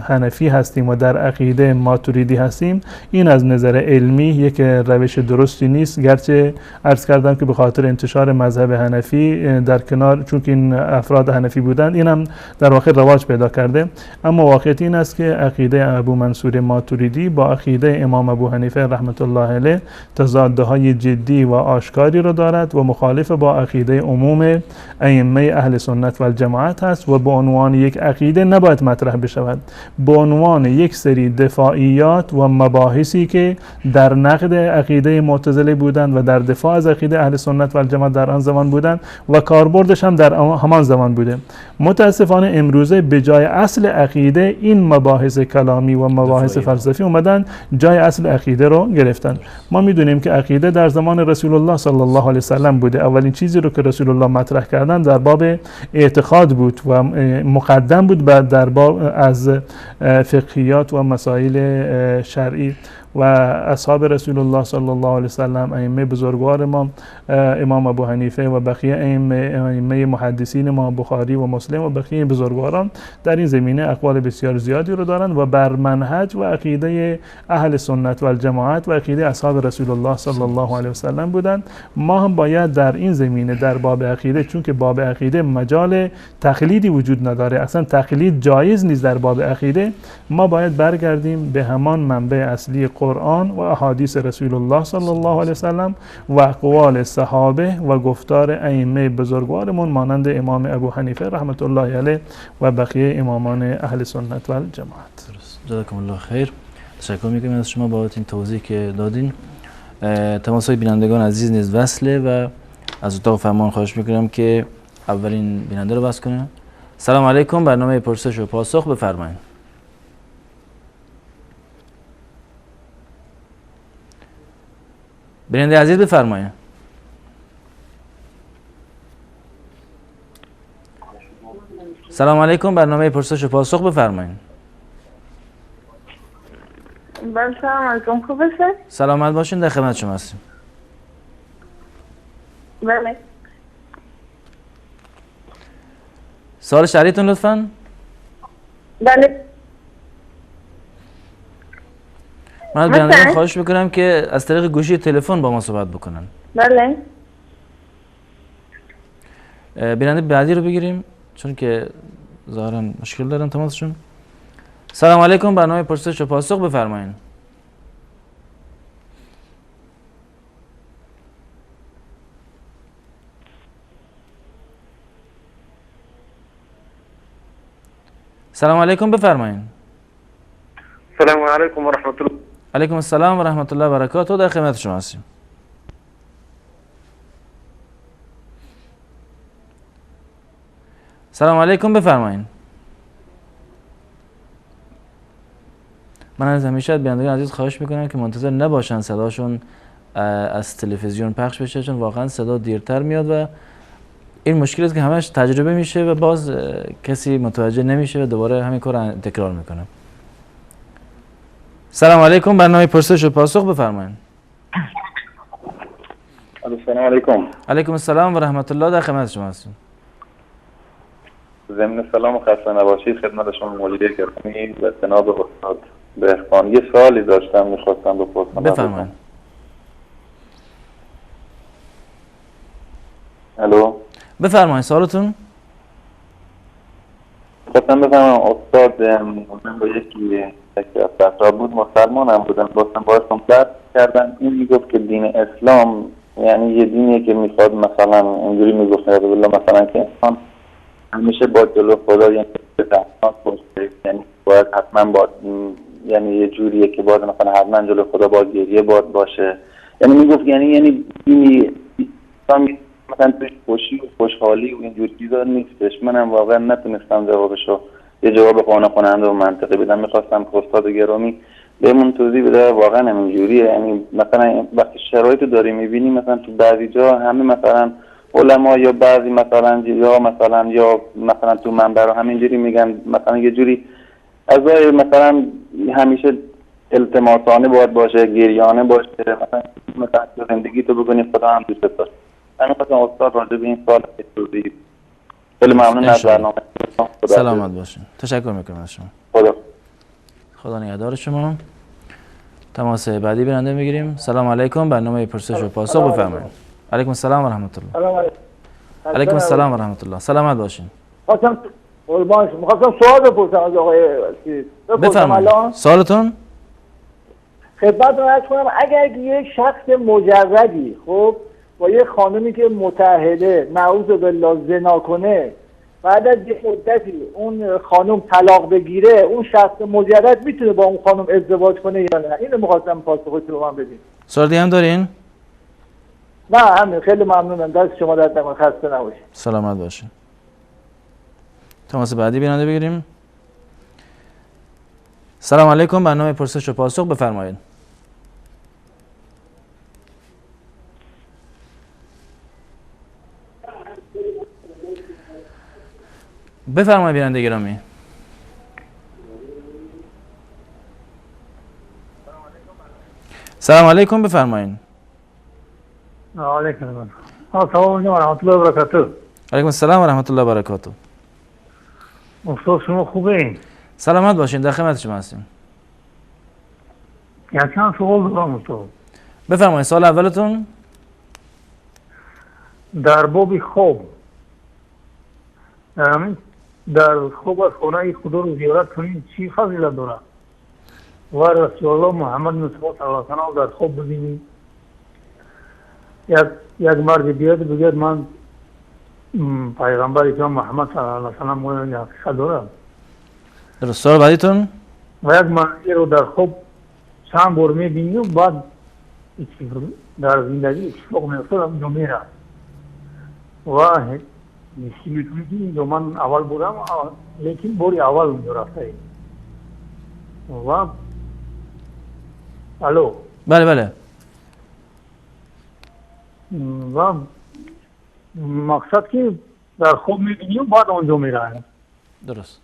حنفی هستیم و در عقیده ماتریدی هستیم، این از نظر علمی یک روش درستی نیست، گرچه عرض کردم که به خاطر انتشار مذهب حنفی در کنار، چون که این افراد حنفی بودند، اینم در واقع رواج پیدا کرده. اما واقعیت این است که عقیده ابو منصور ماتریدی با عقیده امام ابو حنیفه رحمت الله علیه تضادهای جدی و آشکاری را دارد و مخالف با عقیده عموم ائمه اهل سنت و الجماعت هست و به عنوان یک عقیده نباید مطرح بشود، به عنوان یک سری دفاعیات و مباحثی که در نقد عقیده معتزله بودند و در دفاع از عقیده اهل سنت و الجماعت در آن زمان بودند و کاربردش هم در همان زمان بوده. متاسفانه امروزه به جای اصل عقیده این مباحث کلامی و مباحث فلسفی اومدن جای اصل عقیده رو گرفتن. ما میدونیم که عقیده در زمان رسول الله صلی الله علیه و سلم بوده. اولین چیزی رو که رسول الله مطرح کردن در باب اعتقاد بود و مقدم بود بعد در باب از فقهیات و مسائل شرعی و اصحاب رسول الله صلی الله علیه و سلم، ائمه بزرگوار ما، امام ابو حنیفه و بقیه ائمه محدثین ما، بخاری و مسلم و بقیه بزرگواران در این زمینه اقوال بسیار زیادی رو دارند و بر منهج و عقیده اهل سنت و الجماعت و عقیده اصحاب رسول الله صلی الله علیه و سلم بودند. ما هم باید در این زمینه در باب عقیده، چون که باب عقیده مجال تقلیدی وجود نداره، اصلا تقلید جایز نیست در باب عقیده، ما باید برگردیم به همان منبع اصلی قرآن و احادیث رسول الله صلی الله علیه و سلم و اقوال صحابه و گفتار ائمه بزرگوارمون مانند امام ابو حنیفه رحمت الله علیه و بقیه امامان اهل سنت و الجماعت. جزاکم الله خیر. تشکر میکنم از شما بابت این توضیح که دادین. تماس های بینندگان عزیز نیز وصله و از اتاق فرمان خواهش میکنم که اولین بیننده رو وصل کنه. سلام علیکم، برنامه پرسش و پاسخ، بفرمایید. بیننده عزیز بفرمایید. سلام علیکم، برنامه پرسش و پاسخ بفرمایید. بله سلام علیکم، خوب هستید؟ سلامت باشین، در خدمت شما هستیم. بله. سوال شهریتون لطفاً. بله. من از بینندگان خواهش میکنم که از طریق گوشی تلفن با ما صحبت بکنن. بله. بیننده بعدی رو بگیریم چون که ظاهرا مشکل دارن تماسشون. سلام علیکم، برنامه پرسش و پاسخ بفرمایید. سلام علیکم، بفرمایید. سلام علیکم و رحمت الله. علیکم السلام و رحمت الله و برکاته، در خدمت شما هستیم. سلام علیکم، بفرمایید. من از همیشه بینندگان عزیز خواهش میکنم که منتظر نباشن صداشون از تلویزیون پخش بشه، چون واقعا صدا دیرتر میاد و این مشکل است که همش تجربه میشه و باز کسی متوجه نمیشه و دوباره همین کار تکرار میکنه. سلام علیکم، برنامه پرسش و پاسخ بفرمایید. السلام علیکم. علیکم السلام و رحمت الله، در خدمت شما هستیم. ضمن سلام و خسته نباشید خدمت شما مدیر گرامی و جناب استاد بهبان. یه سوالی داشتم میخواستم بپرسم. بفرمایید. الو. بفرمایید سوالتون. خواستم بفهمم استاد، من با یکی از افراد بود، مسلمان هم بودن، باستم باهاش صحبت کردم، این میگفت که دین اسلام یعنی یه دینیه که میخواد مثلا اینجوری میگفت مثلا که انسان همیشه با جلو خدا یعنی باشه، یعنی باید حتما با یعنی یه جوریه که باید مثلا حتما جلو خدا با گریه باید باشه، یعنی میگفت یعنی دینی مثلا توش خوشی و خوشحالی و اینجور چیزا نیستش. منم واقعا نتونستم جوابشو یه جواب قانع کننده و منطقی بدم. میخواستم که استاد گرامی بهمون توضیح بده واقعا همینجوریه. یعنی مثلا وقتی شرایط رو داری میبینی مثلا تو بعضی جا همه مثلا علما یا بعضی مثلا یا مثلا یا مثلا تو منبر همینجوری میگن، مثلا یه جوری از مثلا همیشه التماسانه باید باشه، گریانه باشه، مثلا زندگی تو بکنی خدا هم دوست داره. من می‌خواستم استاد راجع به این سوال توضیح. خیلی ممنون از برنامه. سلامت باشین. تشکر میکنم از شما. خدا نگهدار شما. تماس بعدی بیننده میگیریم. سلام علیکم، برنامه پرسش و پاسخ بفرمایید. علیکم السلام و رحمت الله. سلام علیکم. علیکم السلام و رحمت الله. سلامت باشین. خواستم قربان شما، خواستم سوال بپرسم از آقای چیز. بفرمایید. سوالتون؟ خدمتتون عرض کنم اگر یک شخص مجردی خب با یه خانمی که متأهله نعوذ بالله زنا کنه، بعد از یه مدتی اون خانم طلاق بگیره، اون شخص مجرد میتونه با اون خانم ازدواج کنه یا نه؟ اینو می‌خواستم پاسخش رو من بدین. سوال دیگه هم دارین؟ نه همین. خیلی ممنونم، دست شما درد نکنه، خسته نباشید. سلامت باشین. تماس بعدی بیننده بگیریم. سلام علیکم، برنامه پرسش و پاسخ بفرمایید. بفرمایید بیننده گرامی. سلام علیکم، بفرمایید. علیکم السلام. سلام علیکم و رحمت الله و برکاته. علیکم السلام و رحمت الله و برکاته. استاد شما خوبین؟ سلامت باشین، در خدمت شما هستیم. یک چند سوال دارم استاد. بفرمایید سوال اولتون. در باب خواب، در خواب از خانه خدا رو زیارت کنیم چی فضیلت داره؟ و رسول الله محمد مصطفی صلی الله علیه و سلم در خواب ببینیم، یک مرد بیاد بگه من پیغمبر اسلام محمد صلی الله علیه و سلم حقیقت دارم. درست. سوال بعدیتون؟ و یک مرد رو در خواب چند بار میبینی و بعد در زندگی اتفاق میفته اونجا میره و میتونی که اینجا من اول بودم، لیکن باری اول اونجا رفته و الو. بله بله. و مقصد که در خواب میبینی و بعد آنجا میره. درست.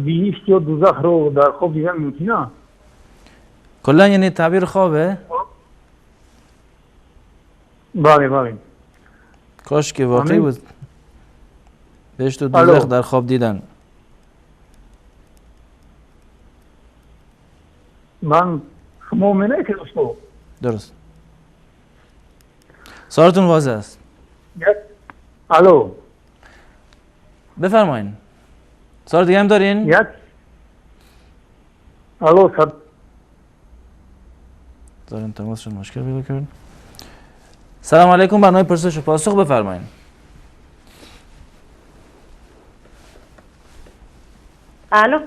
بهشت یا دوزخ رو در خواب دیدن ممکنه؟ کلا یعنی تعبیر خوابه؟ بله بله. کاش که واقعی بود. بهشت و دوزخ در خواب دیدن. من شما منه که دوستو. درست. سوالتون واضح است. الو. بفرمایین. سوال دیگه هم دارین؟ یک. الو سر. داریم تماسشون مشکل پیدا کرد. سلام علیکم، برنامه پرسش و پاسخ بفرمایین. الو.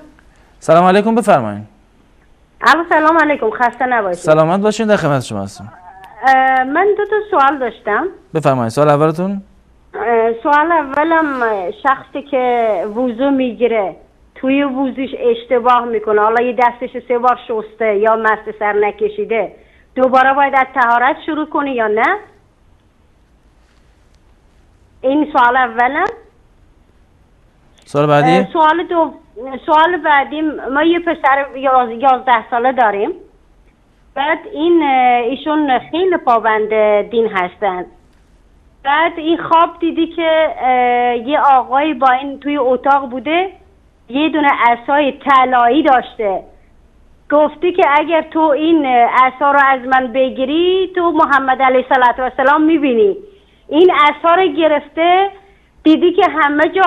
سلام علیکم، بفرمایین. الو سلام علیکم، خسته نباشید. سلامت باشین، در خدمت شما هستم. من دو تا سوال داشتم. بفرمایید. سوال اولتون؟ سوال اولم شخصی که وضو میگیره توی وضوش اشتباه میکنه، حالا یه دستش 3 بار شسته یا مست سر نکشیده، دوباره باید از طهارت شروع کنه یا نه؟ این سوال اولم. سوال بعدی؟ سوال بعدی، ما یه پسر 11 ساله داریم. بعد این ایشون خیلی پابند دین هستند. بعد این خواب دیدی که یه آقایی با این توی اتاق بوده، یه دونه عصای طلایی داشته، گفتی که اگر تو این عصا رو از من بگیری تو محمد علیه السلام میبینی. این عصا رو گرفته، دیدی که همه جا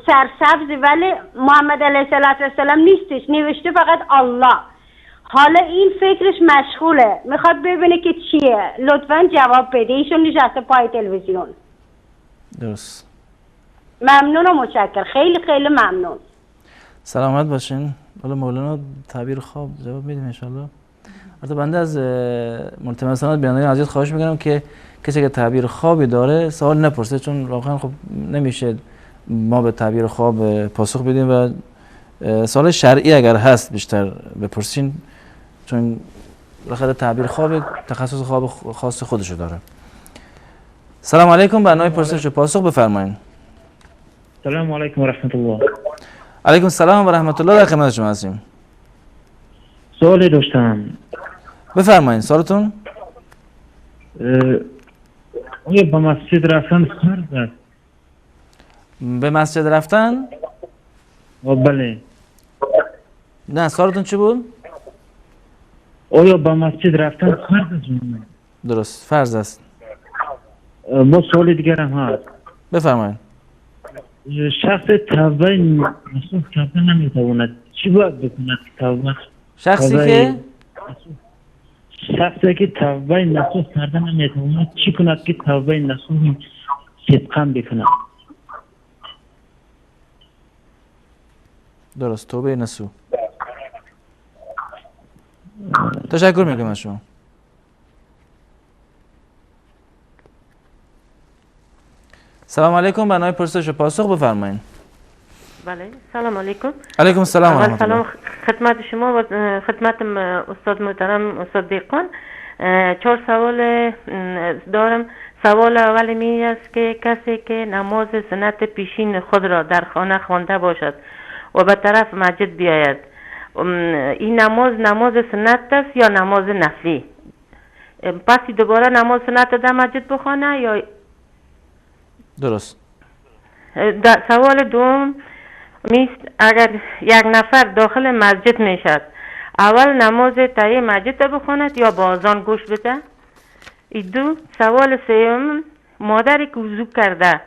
سرسبز ولی محمد علیه السلام نیستش، نوشته فقط الله. حالا این فکرش مشغوله، میخواد ببینه که چیه. لطفا جواب بده. ایشون نشسته پای تلویزیون. درست. ممنون و متشکر، خیلی خیلی ممنون. سلامت باشین. حالا مولانا تعبیر خواب جواب میدیم انشالله. البته بنده از ملتمسانات بینندگان عزیز خواهش میکنم که کسی که تعبیر خوابی داره سوال نپرسه، چون واقعا خب نمیشه ما به تعبیر خواب پاسخ بدیم و سوال شرعی اگر هست بیشتر بپرسین، چون بالاخره تعبیر خواب تخصص خواب خاص خودشو داره. سلام علیکم، برنامه پرسش و پاسخ بفرمایید. سلام علیکم و رحمت الله. علیکم السلام و رحمت الله، در خدمت شما هستیم. سوالی داشتم. بفرمایید سوالتون. آیا به مسجد رفتن فرض است؟ به مسجد رفتن؟ بله. نه سوالتون چی بود؟ آیا به مسجد رفتن فرض است؟ درست، فرض است. با سوال دیگر هم هست. بفرمایید. شخص توبه نصوح کرده نمیتواند، چی باید بکند که توبه؟ شخصی که توبه نصوح کرده نمیتواند چی کند که توبه نصوح صدقاً بکند؟ درست، توبه نصوح. تشکر میکنم از شما. سلام علیکم، برنامه پرسش و پاسخ بفرمایید. بله، سلام علیکم. علیکم السلام و رحمت الله. سلام خدمت شما و خدمت استاد محترم استاد دیقان. 4 سوال دارم. سوال اول می است که کسی که نماز سنت پیشین خود را در خانه خوانده باشد و به طرف مسجد بیاید، این نماز نماز سنت است یا نماز نفلی؟ پس دوباره نماز سنت در مسجد بخوانه یا؟ درست. سوال دوم میست، اگر یک نفر داخل مسجد میشد اول نماز تحیه مسجد بخواند یا با اذان گوش بده؟ این دو. سوال سوم، مادری که وضو کرده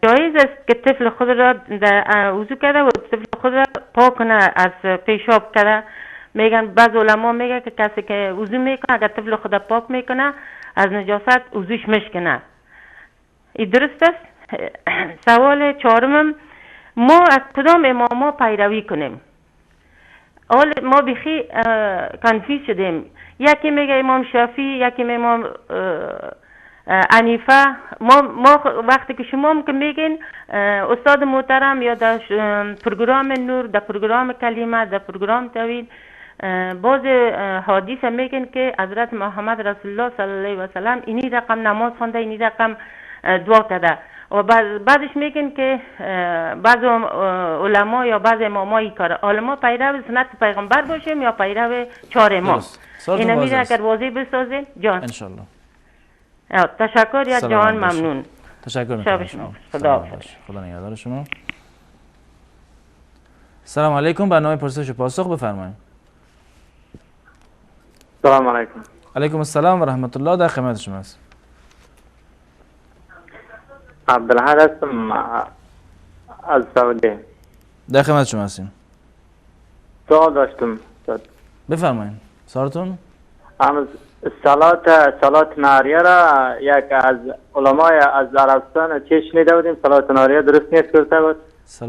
جایز است که طفل خود را وضو کرده و طفل خود را پاک کنه از پیشاب کرده؟ میگن بعض علما میگه که کسی که وضو میکنه اگر طفل خود را پاک میکنه از نجاست وضوش میشکنه، این درست است؟ سوال چهارم، ما از کدام اماما پیروی کنیم؟ حال ما بیخی confuse شدیم. یکی میگه امام شافعی، یکی امام حنیفه. ما وقتی که شما هم که میگین استاد محترم یا در پروگرام نور، در پروگرام کلمه، در پروگرام توحید، باز حدیث میگن که حضرت محمد رسول الله صلی الله علیه و سلم اینی رقم نماز خوانده، اینی رقم دعا کرده. و بعدش میگن که بعض علما یا بعض امامای کار علما پیرو سنت پیغمبر باشیم یا پیرو 4 امام. اینو میره اگر واضح بسازین جان ان شاء الله. تشکر یا جان، ممنون. تشکر میکنم. خدا خدا نگهدار شما. سلام علیکم، برنامه پرسش و پاسخ بفرمایید. سلام علیکم. علیکم السلام و رحمت الله، در خدمت شما است. عبدالحد هستم از سعودی. در خدمت شما هستیم. سوال داشتم. بفرمایید. سوالتون؟ صلات ناریه را یک از علمای از عربستان چه شنیده بودیم صلات ناریه درست نیست گفته بود.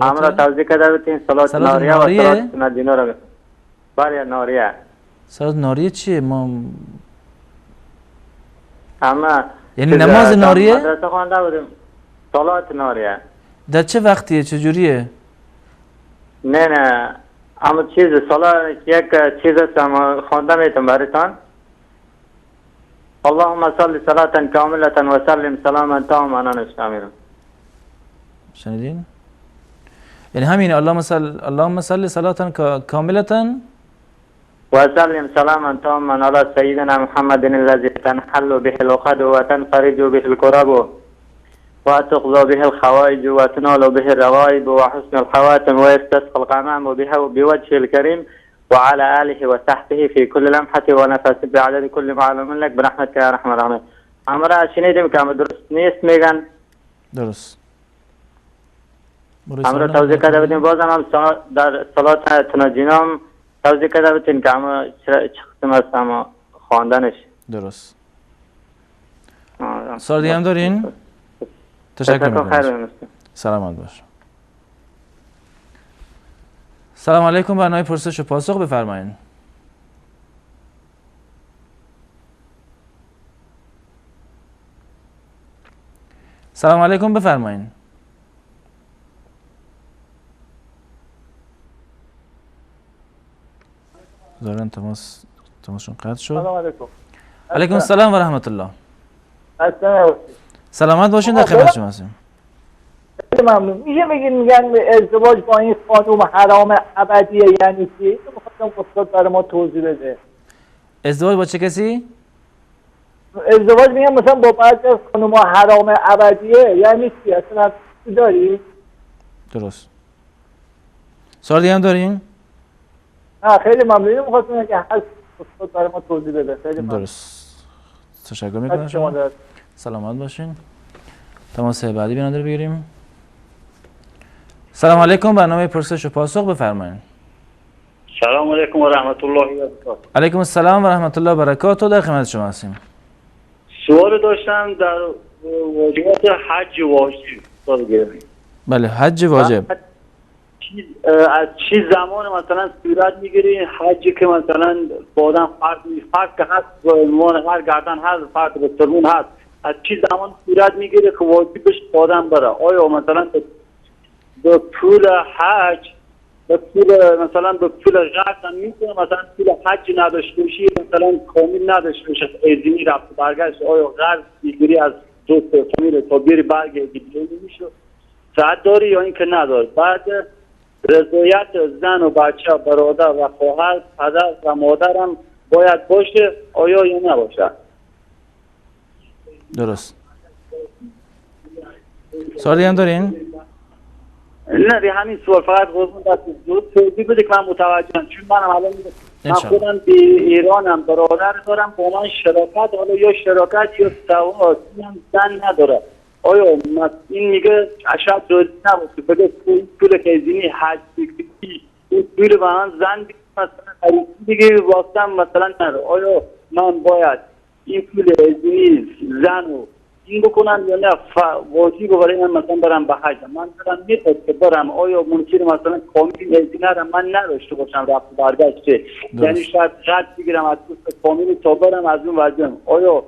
امر توضیح کرده بودیم صلات ناریه و صلات مدینه را. بله ناریه. صلات ناریه چیه؟ ما اما یعنی نماز ناریه؟ مدرسه خوانده بودیم. صلات ناریه در چه وقتیه؟ چجوریه؟ نه نه اما چیز صلات یک چیز است اما خوانده میتونم براتان. اللهم صل صلاة کاملة و سلم سلاما تاما. انا شنیدین؟ یعنی همین اللهم صل صلاة کاملة وسلم سلاما تاما على سيدنا محمد الذي تنحل به العقد وتنفرج به الكرب وتقضى به الحوائج وتنال به الرغائب وحسن الخواتم ويستسقى الغمام بها بوجهه الكريم وعلى آله وصحبه في كل لمحة ونفس بعدد كل معلوم لك برحمتك يا أرحم الراحمين. امرا شنیدیم که درست نیست میگن. درست. امرا توضیح کرده بودیم. بازم هم در صلات تناجینام توضیح کرده بودیم که اما چه قسم است اما خواندنش. درست. سوال دیگه هم دارین؟ تشکر میکنم. سلامت باش. سلام علیکم، برنامه پرسش و پاسخ بفرمایید. سلام علیکم، بفرمایید. ظاهراً تماسشون قطع شد. سلام علیکم. علیکم السلام و رحمت الله. سلامت باشین، در خدمت شما هستیم. خیلی ممنون. میشه بگین میگن ازدواج با این خانوم حرام ابدیه یعنی چی؟ اینو می‌خواستم استاد برای ما توضیح بده. ازدواج با چه کسی؟ ازدواج میگن مثلا با بعضی از خانوم‌ها حرام ابدیه یعنی چی؟ اصلا چی داری؟ درست. سوال دیگه هم دارین؟ نه خیلی ممنون. اینو می‌خواستم که هست استاد برای ما توضیح بده. خیلی ممنون. درست. تشکر می‌کنم شما. سلامت باشین. تماس بعدی بیننده رو بگیریم. سلام علیکم، برنامه پرسش و پاسخ بفرمایید. سلام علیکم و رحمت الله و برکاته. علیکم السلام و رحمت الله و برکاته، در خدمت شما هستیم. سوال داشتم در واجبات حج واجب. بله حج واجب. از چه زمان مثلا صورت میگیره حج که مثلا با آدم فرض که هست به عنوان هر گردن هست فرض به سرمون هست، از چه زمان صورت میگیره که واجبش آدم بره؟ آیا مثلا به پول حج، به پول مثلا به پول قرض هم میتونه مثلا پول حج نداشته باشی، مثلا کامل نداشته باشه، ازینی رفت برگشت، آیا قرض میگیری از دوست فامیل تا بیری برگردی میشه ساعت داری یا اینکه نداری؟ بعد رضایت زن و بچه، برادر و خواهر، پدر و مادرم باید باشه آیا یا نباشه؟ درست. سوالی هم دارین؟ نه دی همین سوال فقط قربون دست درست توضیح بده که من متوجهم، چون منم الان من خودم به ایرانم، برادر دارم با من شراکت، حالا یا شراکت یا سواد، اینم زن نداره. آیا این میگه اشد راضی نباشه بگه این پول که ازینی حج بگیری این پول به من زن مثلا دیگه واسه مثلا نداره، آیا من باید این پول ازینی زن رو این بکنم یا نه؟ واجب برای من مثلا برم به حج، من دارم میخواد که برم، آیا ممکنه مثلا کامل هزینه رو من نداشته باشم رفت برگشته، یعنی شاید قرض بگیرم از دوست فامیل تا برم از اون وضعیم، آیا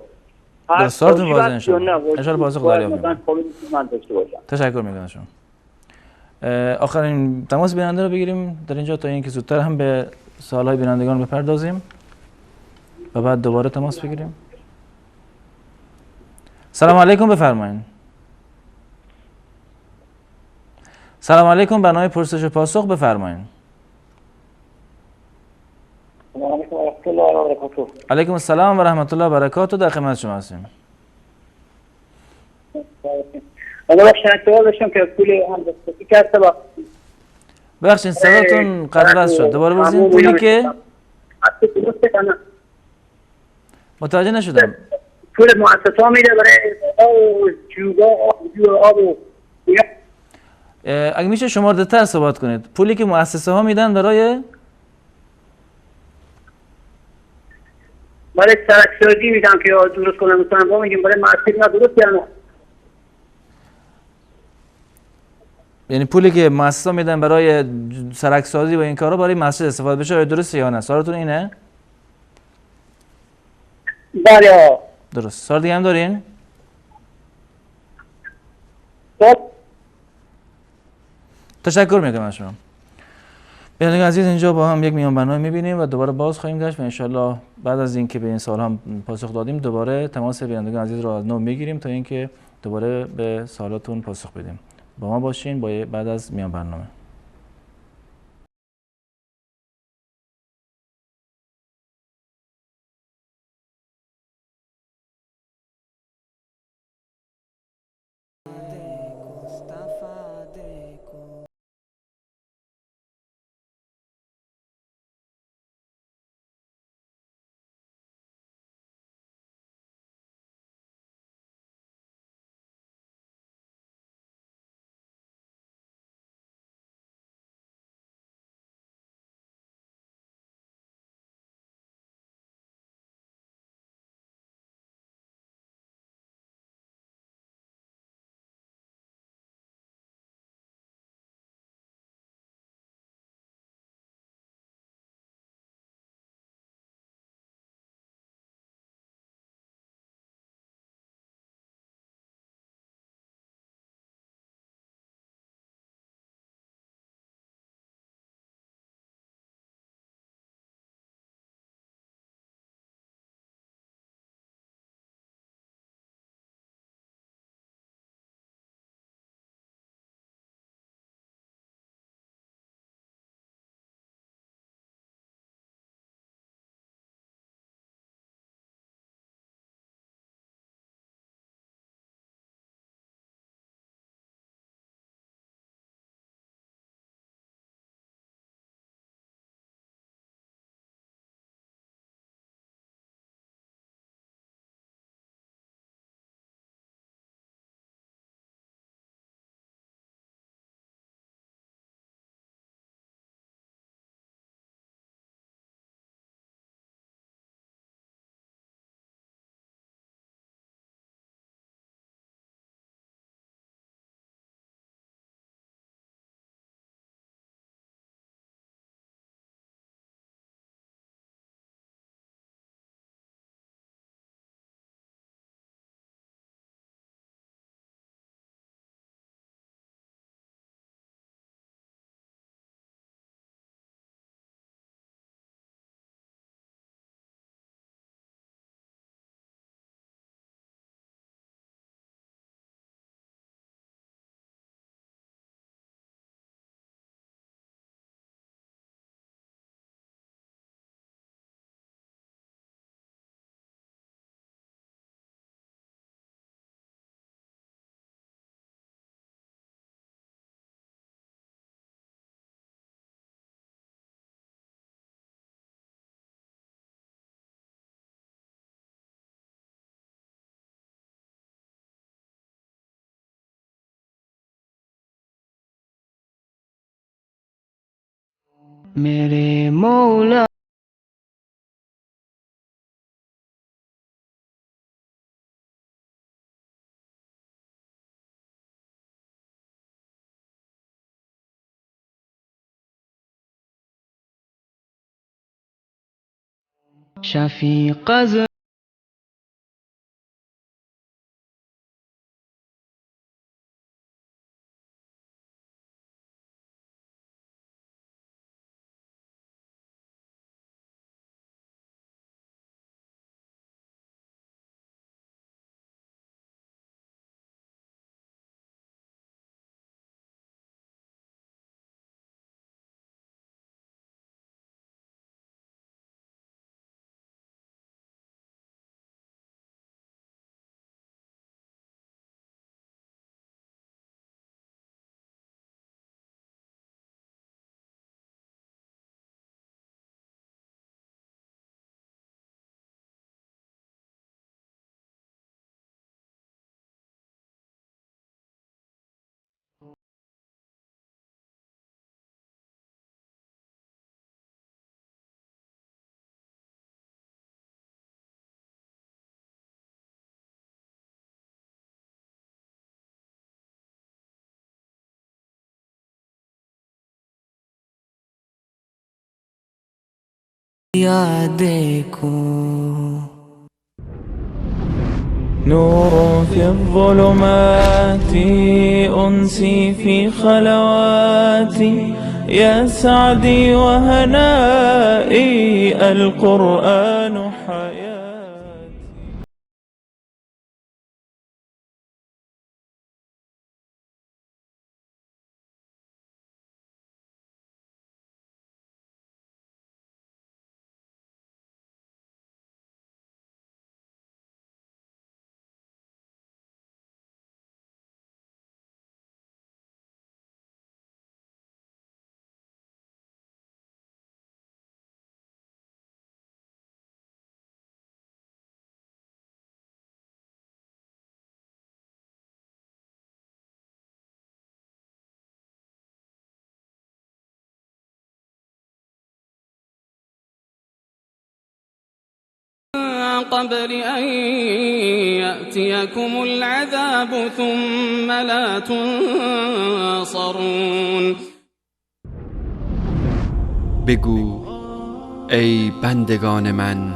سوالتون واضحه ان شاء الله پاسخ دریافت می‌کنم. تشکر میکنم شما. آخرین تماس بیننده رو بگیریم در اینجا تا اینکه زودتر هم به سوال‌های بینندگان بپردازیم و بعد دوباره تماس بگیریم. سلام علیکم، بفرمایید. سلام علیکم، برنامه پرسش و پاسخ، بفرمایید. سلام علیکم و رحمت الله و برکاته. علیکم السلام و رحمت الله و برکاته، در خدمت شما هستیم. ببخشید صداتون قطع شد، دوباره بگید. پولی که متوجه نشدم. پول مؤسسه میده برای آب و اگه میشه شمارده تر صحبت کنید. پولی که مؤسسه ها میدن برای سرک سازی میدن که درست کنن، مثلا ما میگیم برای مسجد نه درست کردن. یعنی پولی که مؤسسه میدن برای سرک سازی و این کارا برای مسجد استفاده بشه، آیا درسته یا نه؟ سوالتون اینه؟ بله درست. سوال دیگه هم دارین؟ تشکر میکنم از شما. بینندگان عزیز، اینجا با هم یک میان برنامه میبینیم و دوباره باز خواهیم گشت و انشالله بعد از اینکه به این سوال هم پاسخ دادیم دوباره تماس بینندگان عزیز رو از نو میگیریم تا اینکه دوباره به سوالاتون پاسخ بدیم. با ما باشین با بعد از میان برنامه. मेरे मौला शफीक़ دیکھو. نور في الظلمات أنسي في خلواتي يا سعدي وهنائي القرآن حياتي. قبل أن يأتيكم العذاب ثم لا تنصرون. بگو ای بندگان من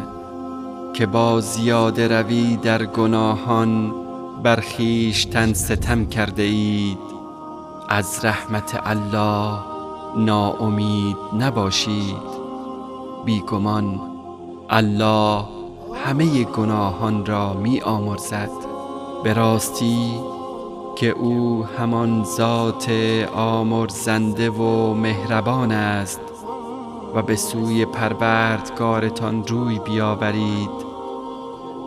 که با زیاده روی در گناهان بر خویشتن ستم کرده اید، از رحمت الله ناامید نباشید، بیگمان الله همه گناهان را می آمرزد. به راستی که او همان ذات آمرزنده و مهربان است. و به سوی پروردگارتان روی بیاورید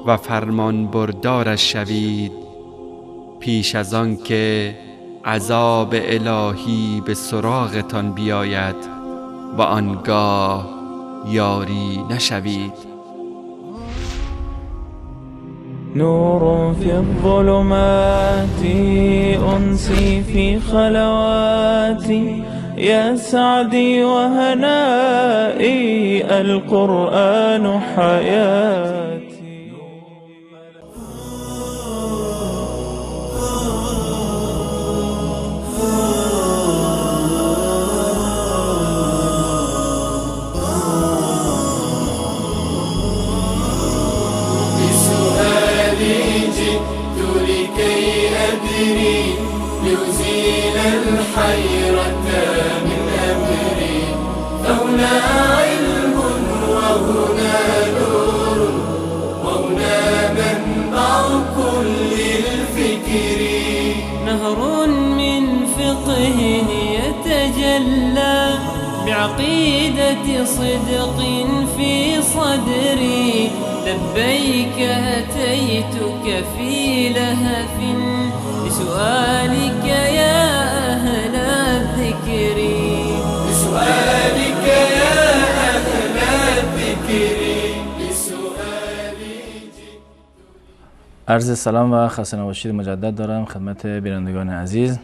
و فرمان بردارش شوید پیش از آن که عذاب الهی به سراغتان بیاید و آنگاه یاری نشوید. نور في الظلمات أنسي في خلواتي يا سعدي وهنائي القرآن حياتي. لأزيل الحيرة من أمري، فهنا علم وهنا نور وهنا منبع كل الفكر. نهر من فقه يتجلى بعقيدة صدق في صدري، لبيك أتيتك في لهف بسؤالك يا أهل الذكر، بسؤالك يا أهل الذكر. عرض سلام و خسته نباشید مجدد دارم خدمت بینندگان عزیز.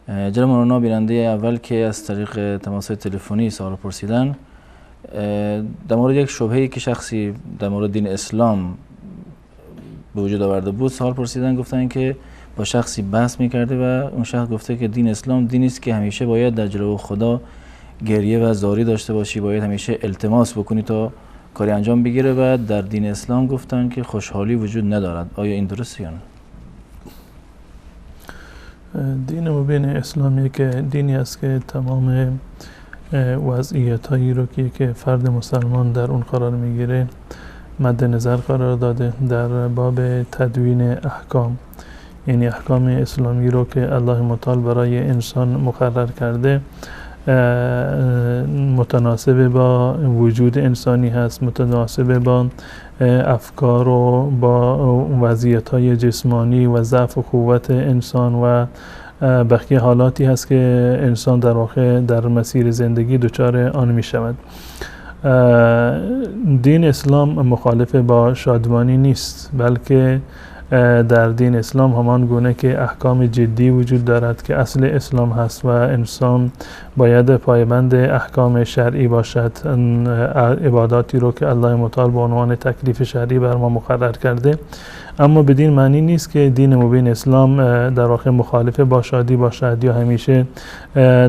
جناب مولانا، بیننده اول که از طریق تماس تلفنی سوال پرسیدن در مورد یک شبهه‌ای که شخصی در مورد دین اسلام به وجود آورده بود سوال پرسیدن، گفتن که با شخصی بحث میکرده و اون شخص گفته که دین اسلام دینی است که همیشه باید در جلو خدا گریه و زاری داشته باشی، باید همیشه التماس بکنی تا کاری انجام بگیره و در دین اسلام گفتن که خوشحالی وجود ندارد. آیا این درسته یا نه؟ دین مبین اسلامی که دینی است که تمام وضعیت هایی رو که فرد مسلمان در اون قرار میگیره مد نظر قرار داده در باب تدوین احکام، یعنی احکام اسلامی رو که الله متعال برای انسان مقرر کرده متناسب با وجود انسانی هست، متناسب با افکار و با وضعیت های جسمانی و ضعف و قوت انسان و بقیه حالاتی هست که انسان در واقع در مسیر زندگی دچار آن می شود. دین اسلام مخالف با شادمانی نیست، بلکه در دین اسلام همان گونه که احکام جدی وجود دارد که اصل اسلام هست و انسان باید پایبند احکام شرعی باشد، عباداتی رو که الله متعال به عنوان تکلیف شرعی بر ما مقرر کرده. اما بدین معنی نیست که دین مبین اسلام در واقع مخالف با شادی باشد یا همیشه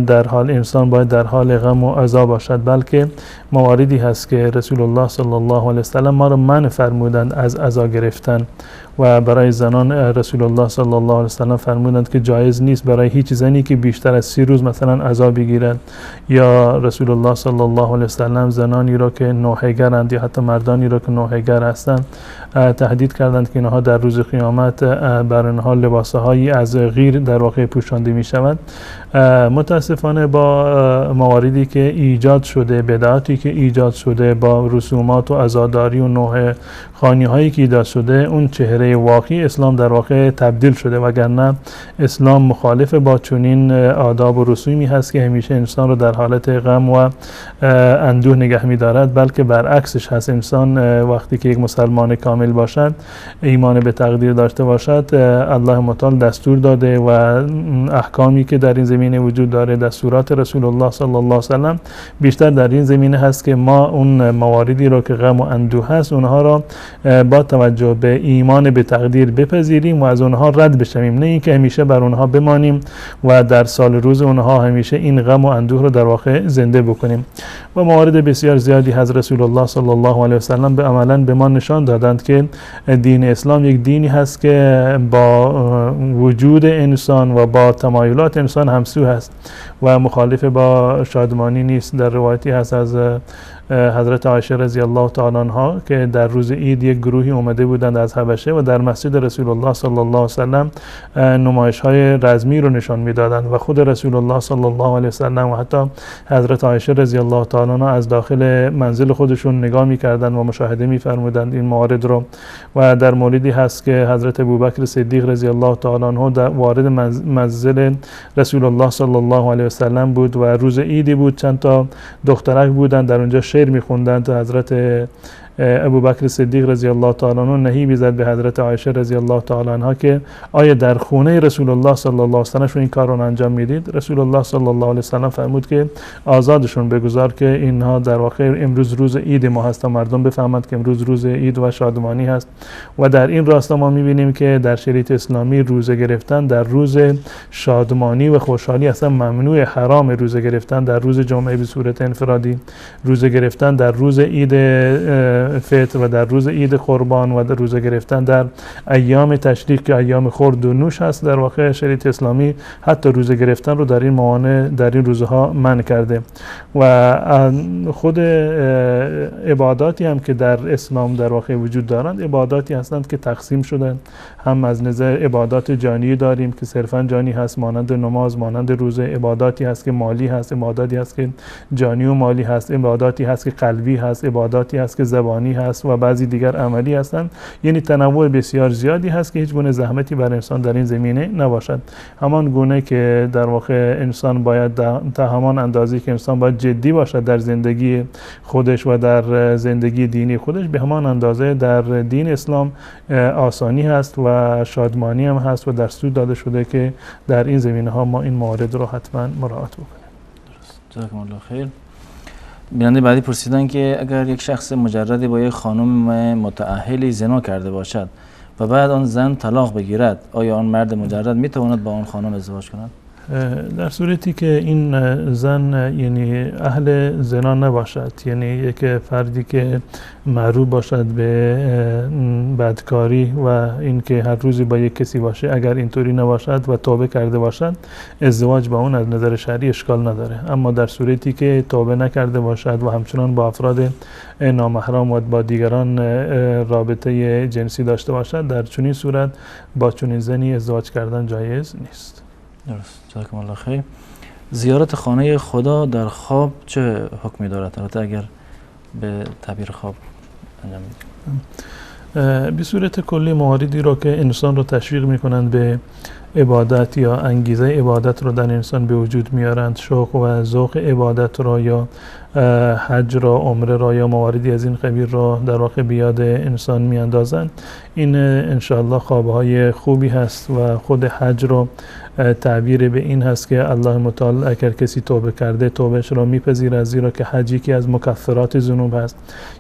در حال انسان باید در حال غم و عزا باشد، بلکه مواردی هست که رسول الله صلی الله علیه وسلم ما رو منع فرمودند از عزا گرفتن و برای زنان رسول الله صلی الله علیه وسلم فرمودند که جایز نیست برای هیچ زنی که بیشتر از 30 روز مثلا عزا بگیرد، یا رسول الله صلی الله علیه وسلم زنانی را که نوحه‌گرند یا حتی مردانی را که نوحه‌گر هستند تهدید کردند که اینها در روز قیامت بر آنها لباسهایی از غیر در واقع پوشانده می شود. متاسفانه با مواردی که ایجاد شده، بدعاتی که ایجاد شده، با رسومات و عزاداری و نوحه خوانی هایی که ایجاد شده، اون چهره واقعی اسلام در واقع تبدیل شده، وگرنه اسلام مخالف با چنین آداب و رسومی هست که همیشه انسان رو در حالت غم و اندوه نگه می‌دارد، بلکه برعکسش هست. انسان وقتی که یک مسلمان کامل باشد، ایمان به تقدیر داشته باشد، الله متعال دستور داده و احکامی که در این زمینه وجود داره، دستورات رسول الله صلی الله علیه و سلم بیشتر در این زمینه هست که ما اون مواردی رو که غم و اندوه هست اونها را با توجه به ایمان به تقدیر بپذیریم و از اونها رد بشویم، نه اینکه همیشه بر اونها بمانیم و در سال روز اونها همیشه این غم و اندوه رو در واقع زنده بکنیم. و موارد بسیار زیادی از رسول الله صلی الله علیه و سلم به عملا به ما نشان دادند که دین اسلام یک دینی هست که با وجود انسان و با تمایلات انسان همسو هست و مخالف با شادمانی نیست. در روایتی هست از حضرت عایشه رضی الله تعالی عنها که در روز عید یک گروهی اومده بودند از حبشه و در مسجد رسول الله صلی الله علیه و سلم نمایش های رزمی رو نشان میدادند و خود رسول الله صلی الله علیه و سلم و حتی حضرت عایشه رضی الله تعالی عنها از داخل منزل خودشون نگاه میکردند و مشاهده میفرمودند این موارد رو. و در موردی هست که حضرت ابوبکر صدیق رضی الله تعالی عنه در وارد منزل رسول الله صلی الله علیه و سلم بود و روز عیدی بود، چند تا دخترک بودند در اونجا شعر میخوندند. حضرت ابوبکر صدیق رضی الله تعالی عنه نهی زد به حضرت عایشه رضی الله تعالی عنها که آیا در خونه رسول الله صلی الله علیه و سلم این کار رو انجام میدید؟ رسول الله صلی الله علیه و سلم فرمود که آزادشون بگذار که اینها در واقع امروز روز عید ما هست، مردم بفهمند که امروز روز عید و شادمانی هست. و در این راستا ما میبینیم که در شریعت اسلامی روزه گرفتن در روز شادمانی و خوشحالی اصلا ممنوع، حرام. روزه گرفتن در روز جمعه به صورت انفرادی، روزه گرفتن در روز عید فطر و در روز عید قربان و در روزه گرفتن در ایام تشریق که ایام خورد و نوش هست، در واقع شریعت اسلامی حتی روزه گرفتن رو در این موانع در این روزها منع کرده. و خود عباداتی هم که در اسلام در واقع وجود دارند، عباداتی هستند که تقسیم شدند. هم از نظر عبادات جانی داریم که صرفا جانی هست، مانند نماز، مانند روزه. عباداتی هست که مالی هست، عباداتی هست که جانی و مالی هست، عباداتی هست که قلبی هست، عباداتی هست که زبانی هست و بعضی دیگر عملی هستند. یعنی تنوع بسیار زیادی هست که هیچ گونه زحمتی بر انسان در این زمینه نباشد. همان گونه که در واقع انسان باید تا همان اندازه که انسان باید جدی باشد در زندگی خودش و در زندگی دینی خودش، به همان اندازه در دین اسلام آسانی هست و شادمانی هم هست و دستور داده شده که در این زمینه ها ما این موارد رو حتما مراعات بکنیم. درست. جزاکم الله خیر. بیننده بعدی پرسیدن که اگر یک شخص مجردی با یک خانم متأهلی زنا کرده باشد و بعد آن زن طلاق بگیرد، آیا آن مرد مجرد میتواند با آن خانم ازدواج کند؟ در صورتی که این زن یعنی اهل زنا نباشد، یعنی یک فردی که معروف باشد به بدکاری و اینکه هر روزی با یک کسی باشه، اگر اینطوری نباشد و توبه کرده باشد، ازدواج با اون از نظر شرعی اشکال نداره. اما در صورتی که توبه نکرده باشد و همچنان با افراد نامحرم و با دیگران رابطه جنسی داشته باشد، در چنین صورت با چنین زنی ازدواج کردن جایز نیست. درست. جزاکم الله خیر. زیارت خانه خدا در خواب چه حکمی دارد؟ البته اگر به تعبیر خواب انجام میدیم. به صورت کلی مواردی را که انسان را تشویق میکنند به عبادت یا انگیزه عبادت رو در انسان به وجود میارند، شوق و ذوق عبادت را یا حج را، عمره را یا مواردی از این قبیل را در واقع به یاد انسان میاندازند. این انشاءالله خوابهای خوبی هست و خود حج را تعبیر به این هست که الله متعال اگر کسی توبه کرده توبهش را میپذیرد، زیرا که حج یکی از مکفرات ذنوب هست.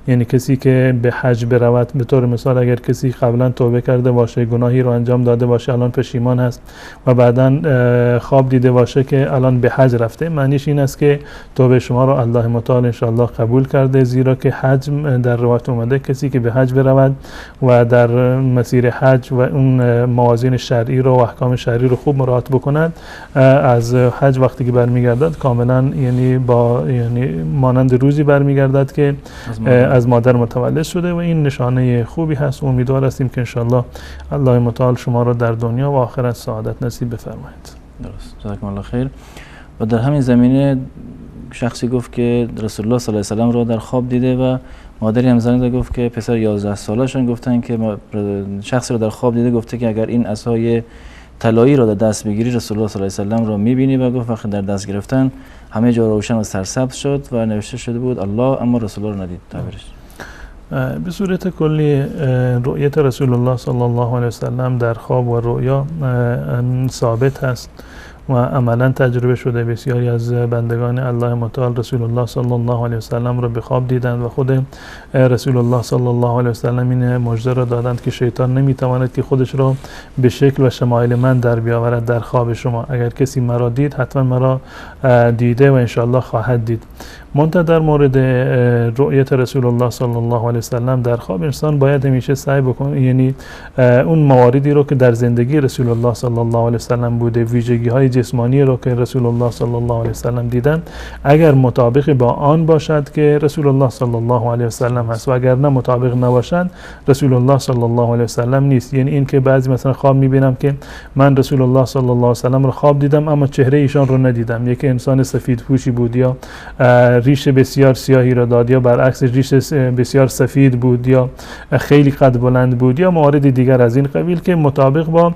یعنی کسی که به حج برود، به طور مثال اگر کسی قبلا توبه کرده باشه، گناهی رو انجام داده باشه، الان پشیمان هست و بعدا خواب دیده باشه که الان به حج رفته، معنیش این است که توبه شما رو الله متعال انشاءالله قبول کرده، زیرا که حج در روایت اومده کسی که به حج برود و در مسیر حج و اون موازین شرعی رو و احکام شرعی رو خوب مراعات بکند، از حج وقتی که برمیگردد کاملا یعنی با یعنی مانند روزی برمیگردد که از مادر متولد شده و این نشانه خوبی هست. امیدوار هستیم که انشاءالله الله متعال شما را در دنیا و آخرت سعادت نصیب بفرماید. درست، جزاکم الله خیر. و در همین زمینه شخصی گفت که رسول الله صلی الله علیه و سلم را در خواب دیده و مادری هم زنگ گفت که پسر 11 سالشون گفتن که شخصی را در خواب دیده، گفته که اگر این عصای طلایی را در دست بگیری رسول الله صلی الله علیه و سلم را میبینی و گفت وقتی در دست گرفتن همه جا روشن و سرسبز شد و نوشته شده بود الله، اما رسول الله را ندید. تعبیرش به صورت کلی رؤیت رسول الله صلی الله علیه و سلم در خواب و رؤیا ثابت هست و عملا تجربه شده. بسیاری از بندگان الله متعال رسول الله صلی الله علیه و سلم را به خواب دیدند و خود رسول الله صلی الله علیه و سلم این مژده را دادند که شیطان نمیتواند که خودش را به شکل و شمایل من در بیاورد در خواب شما. اگر کسی مرا دید حتما مرا دیده و انشاءالله خواهد دید. منتها در مورد رؤیت رسول الله صلی الله علیه و سلم در خواب انسان باید همیشه سعی بکنه، یعنی اون مواردی رو که در زندگی رسول الله صلی الله علیه و سلم بوده، ویژگی های جسمانی رو که رسول الله صلی الله علیه و سلم دیدن، اگر مطابق با آن باشد که رسول الله صلی الله علیه و سلم هست و اگر نه مطابق نباشد رسول الله صلی الله علیه و سلم نیست. یعنی این که بعضی مثلا خواب میبینم که من رسول الله صلی الله علیه و سلم رو خواب دیدم اما چهره ایشان رو ندیدم، یک انسان سفید پوشی بود یا ریش بسیار سیاهی را داد یا برعکس ریش بسیار سفید بود یا خیلی قد بلند بود یا موارد دیگر از این قبیل که مطابق با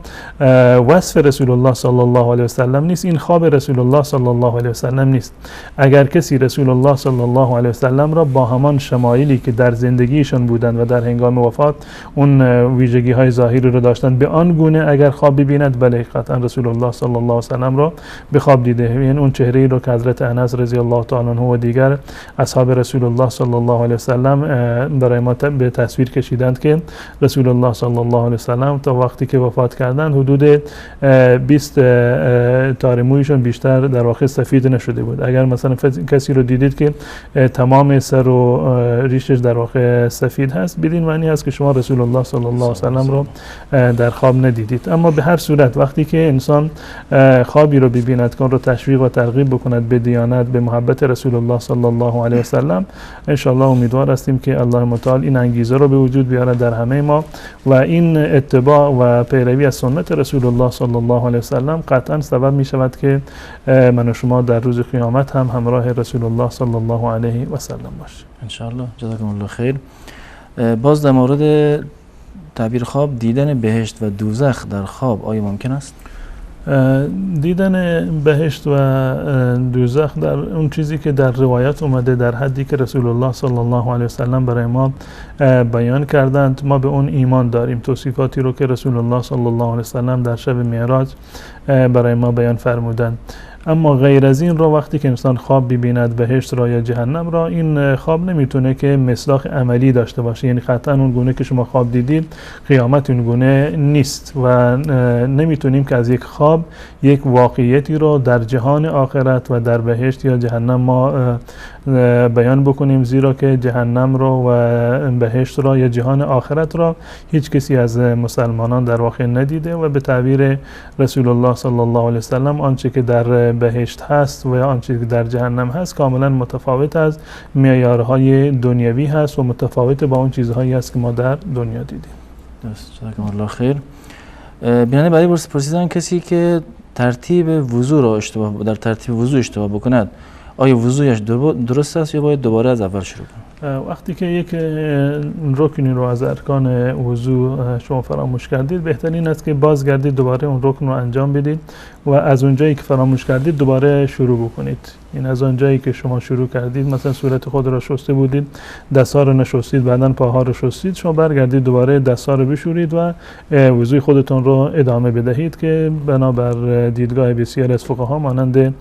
وصف رسول الله صلی الله علیه و سلم نیست، این خواب رسول الله صلی الله علیه و سلم نیست. اگر کسی رسول الله صلی الله علیه و سلم را با همان شمایلی که در زندگیشان بودند و در هنگام وفات اون ویژگی های ظاهری را داشتند به آن گونه اگر خواب ببیند، بله قطعا رسول الله صلی الله علیه و سلم را به خواب دیده. یعنی اون چهره ای را که حضرت انس رضی الله تعالی عنه و دیگر اصحاب رسول الله صلی الله علیه و سلم برای ما به تصویر کشیدند که رسول الله صلی الله علیه و سلم تا وقتی که وفات کردند حدود 20 تار مویشون بیشتر در واقع سفید نشده بود. اگر مثلا کسی رو دیدید که تمام سر و ریشش در واقع سفید هست، بدین معنی هست که شما رسول الله صلی الله علیه و سلم رو در خواب ندیدید. اما به هر صورت وقتی که انسان خوابی رو ببیند که اون رو تشویق و ترغیب بکند به دیانت، به محبت رسول الله صلی الله علیه و سلم، انشاءالله امیدوار هستیم که الله متعال این انگیزه رو به وجود بیاره در همه ما و این اتباع و پیروی از سنت رسول الله صلی الله علیه و سلم قطعا سبب می شود که من و شما در روز قیامت هم همراه رسول الله صلی الله علیه و سلم باشیم انشاءالله. جزاکم الله خیر. باز در مورد تعبیر خواب، دیدن بهشت و دوزخ در خواب آیا ممکن است؟ دیدن بهشت و دوزخ در اون چیزی که در روایت اومده، در حدی که رسول الله صلی الله علیه و سلم برای ما بیان کردند، ما به اون ایمان داریم. توصیفاتی رو که رسول الله صلی الله علیه و سلم در شب معراج برای ما بیان فرمودند. اما غیر از این را وقتی که انسان خواب ببیند بهشت را یا جهنم را، این خواب نمیتونه که مصداق عملی داشته باشه. یعنی قطعا اون گونه که شما خواب دیدید قیامت اون گونه نیست و نمیتونیم که از یک خواب یک واقعیتی را در جهان آخرت و در بهشت یا جهنم ما بیان بکنیم، زیرا که جهنم را و بهشت را یا جهان آخرت را هیچ کسی از مسلمانان در واقع ندیده و به تعبیر رسول الله صلی الله علیه و سلم آنچه که در بهشت هست و یا آنچه که در جهنم هست کاملا متفاوت از معیارهای دنیوی هست و متفاوت با اون چیزهایی هست که ما در دنیا دیدیم. درست، جزاکم الله خیر. بیننده بعدی پرسیدن کسی که ترتیب وضو را اشتباه در ترتیب وضو اشتباه بکند، آیا وضویش درست است یا باید دوباره از اول شروع کنه؟ وقتی که یک رکنی رو از ارکان وضو شما فراموش کردید، بهترین است که بازگردید دوباره اون رکن رو انجام بدید و از اونجایی که فراموش کردید دوباره شروع بکنید. این از آنجایی که شما شروع کردید، مثلا صورت خود را شسته بودید، دست‌ها رو نشستید، بعداً پاها رو شستید، شما برگردید دوباره دست‌ها رو بشورید و وضوی خودتون رو ادامه بدهید که بنابر دیدگاه بسیار از فقها مانند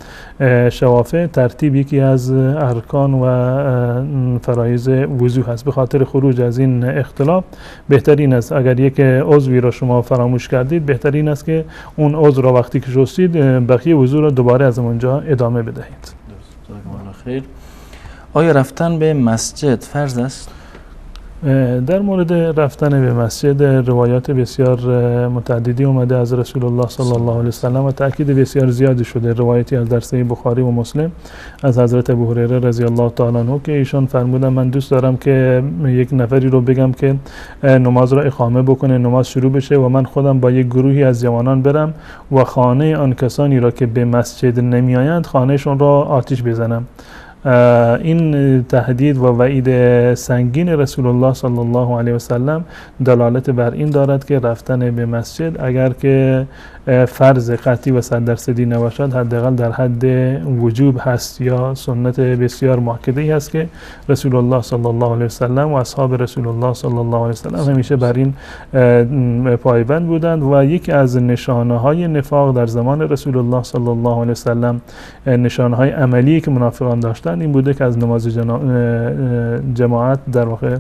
شوافع ترتیب یکی از ارکان و فرایض وضو هست. به خاطر خروج از این اختلاف بهترین است اگر یک عضوی را شما فراموش کردید، بهترین است که اون عضو را وقتی که شستید بقیه وضو را دوباره از اونجا ادامه بدهید. خیر. آیا رفتن به مسجد فرض است؟ در مورد رفتن به مسجد روایات بسیار متعددی اومده از رسول الله صلی الله علیه وسلم و تاکید بسیار زیادی شده. روایتی از در صحیح بخاری و مسلم از حضرت ابوهریره رضی الله تعالی عنه که ایشان فرمودن من دوست دارم که یک نفری رو بگم که نماز را اقامه بکنه، نماز شروع بشه و من خودم با یک گروهی از جوانان برم و خانه آن کسانی را که به مسجد نمیآیند خانهشون را آتش بزنم. این تهدید و وعید سنگین رسول الله صلی الله علیه و سلم دلالت بر این دارد که رفتن به مسجد اگر که فرض قطعی و 100% نباشد حداقل در حد وجوب هست یا سنت بسیار مؤکده‌ای هست که رسول الله صلی الله علیه و سلم و اصحاب رسول الله صلی الله علیه و سلم همیشه بر این پایبند بودند. و یکی از نشانه های نفاق در زمان رسول الله صلی الله علیه و سلم، نشانه های عملی که منافقان داشتند این بوده که از نماز جماعت در واقع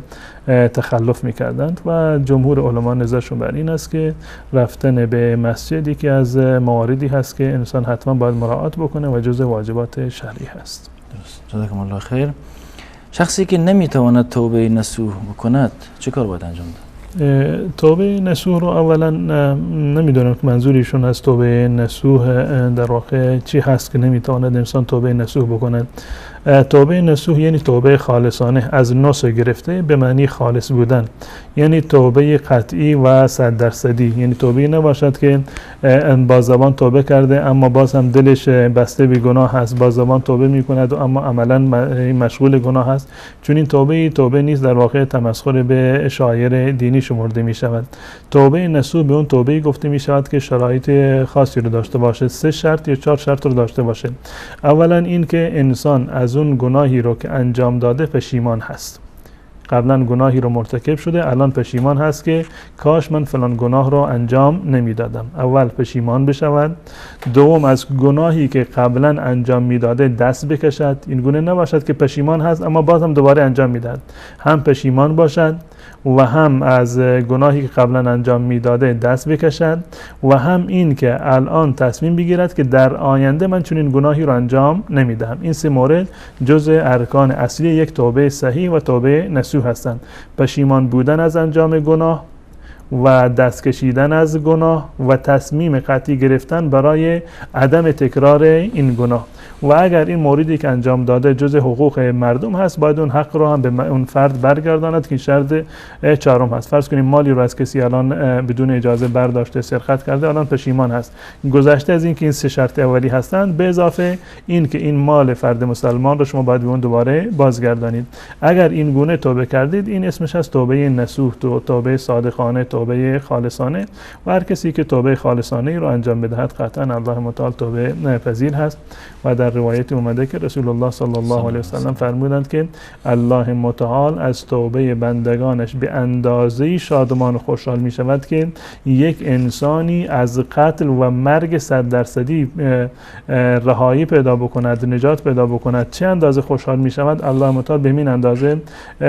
تخلف میکردند و جمهور علما نظرشون بر این است که رفتن به مسجد یکی از مواردی هست که انسان حتما باید مراعات بکنه و جزء واجبات شرعی هست. درست. جزاکم الله خیر. شخصی که نمیتواند توبه نصوح بکند چه کار باید انجام ده؟ توبه نصوح رو اولا نمیدونم که منظور ایشون از توبه نصوح در واقع چی هست که نمیتواند انسان توبه نصوح بکند. توبه نصوح یعنی توبه خالصانه، از نصوح گرفته به معنی خالص بودن، یعنی توبه قطعی و 100%، یعنی توبه نباشد که با زبان توبه کرده اما باز هم دلش بسته به گناه هست، با زبان توبه میکند و اما عملا مشغول گناه هست. چون این توبه نیست، در واقع تمسخر به شاعر دینی شمرده می شود. توبه نصوح به اون توبه گفته می شود که شرایط خاصی رو داشته باشه، 3 شرط یا 4 شرط رو داشته باشه. اولا این که انسان از اون گناهی رو که انجام داده پشیمان هست، قبلا گناهی رو مرتکب شده، الان پشیمان هست که کاش من فلان گناه رو انجام نمیدادم. اول پشیمان بشود. دوم از گناهی که قبلا انجام میداده دست بکشد. این گونه نباشد که پشیمان هست اما باز هم دوباره انجام میدهد. هم پشیمان باشد و هم از گناهی که قبلا انجام میداده دست بکشد و هم این که الان تصمیم بگیرد که در آینده من چنین گناهی رو انجام نمیدهم. این 3 مورد جزء ارکان اصلی یک توبه صحیح و توبه نصوح هستند: پشیمان بودن از انجام گناه و دست کشیدن از گناه و تصمیم قطعی گرفتن برای عدم تکرار این گناه. و اگر این موردی که انجام داده جز حقوق مردم هست، باید اون حق رو هم به اون فرد برگرداند که این شرط 4 هست. فرض کنیم مالی رو از کسی الان بدون اجازه برداشته، سرقت کرده، الان پشیمان هست. گذشته از این که این 3 شرط اولی هستند، به اضافه این که این مال فرد مسلمان رو شما باید به اون دوباره بازگردانید. اگر این گونه توبه کردید، این اسمش هست توبه نصوح، توبه صادقانه، توبه خالصانه. و هر کسی که توبه خالصانه رو انجام بدهد قطعا الله متعال توبه پذیر هست. و در روایت اومده که رسول الله صلی الله علیه و سلم فرمودند که الله متعال از توبه بندگانش به اندازه‌ای شادمان و خوشحال می شود که یک انسانی از قتل و مرگ 100% رهایی پیدا بکند، نجات پیدا بکند، چه اندازه خوشحال می شود، الله متعال به این اندازه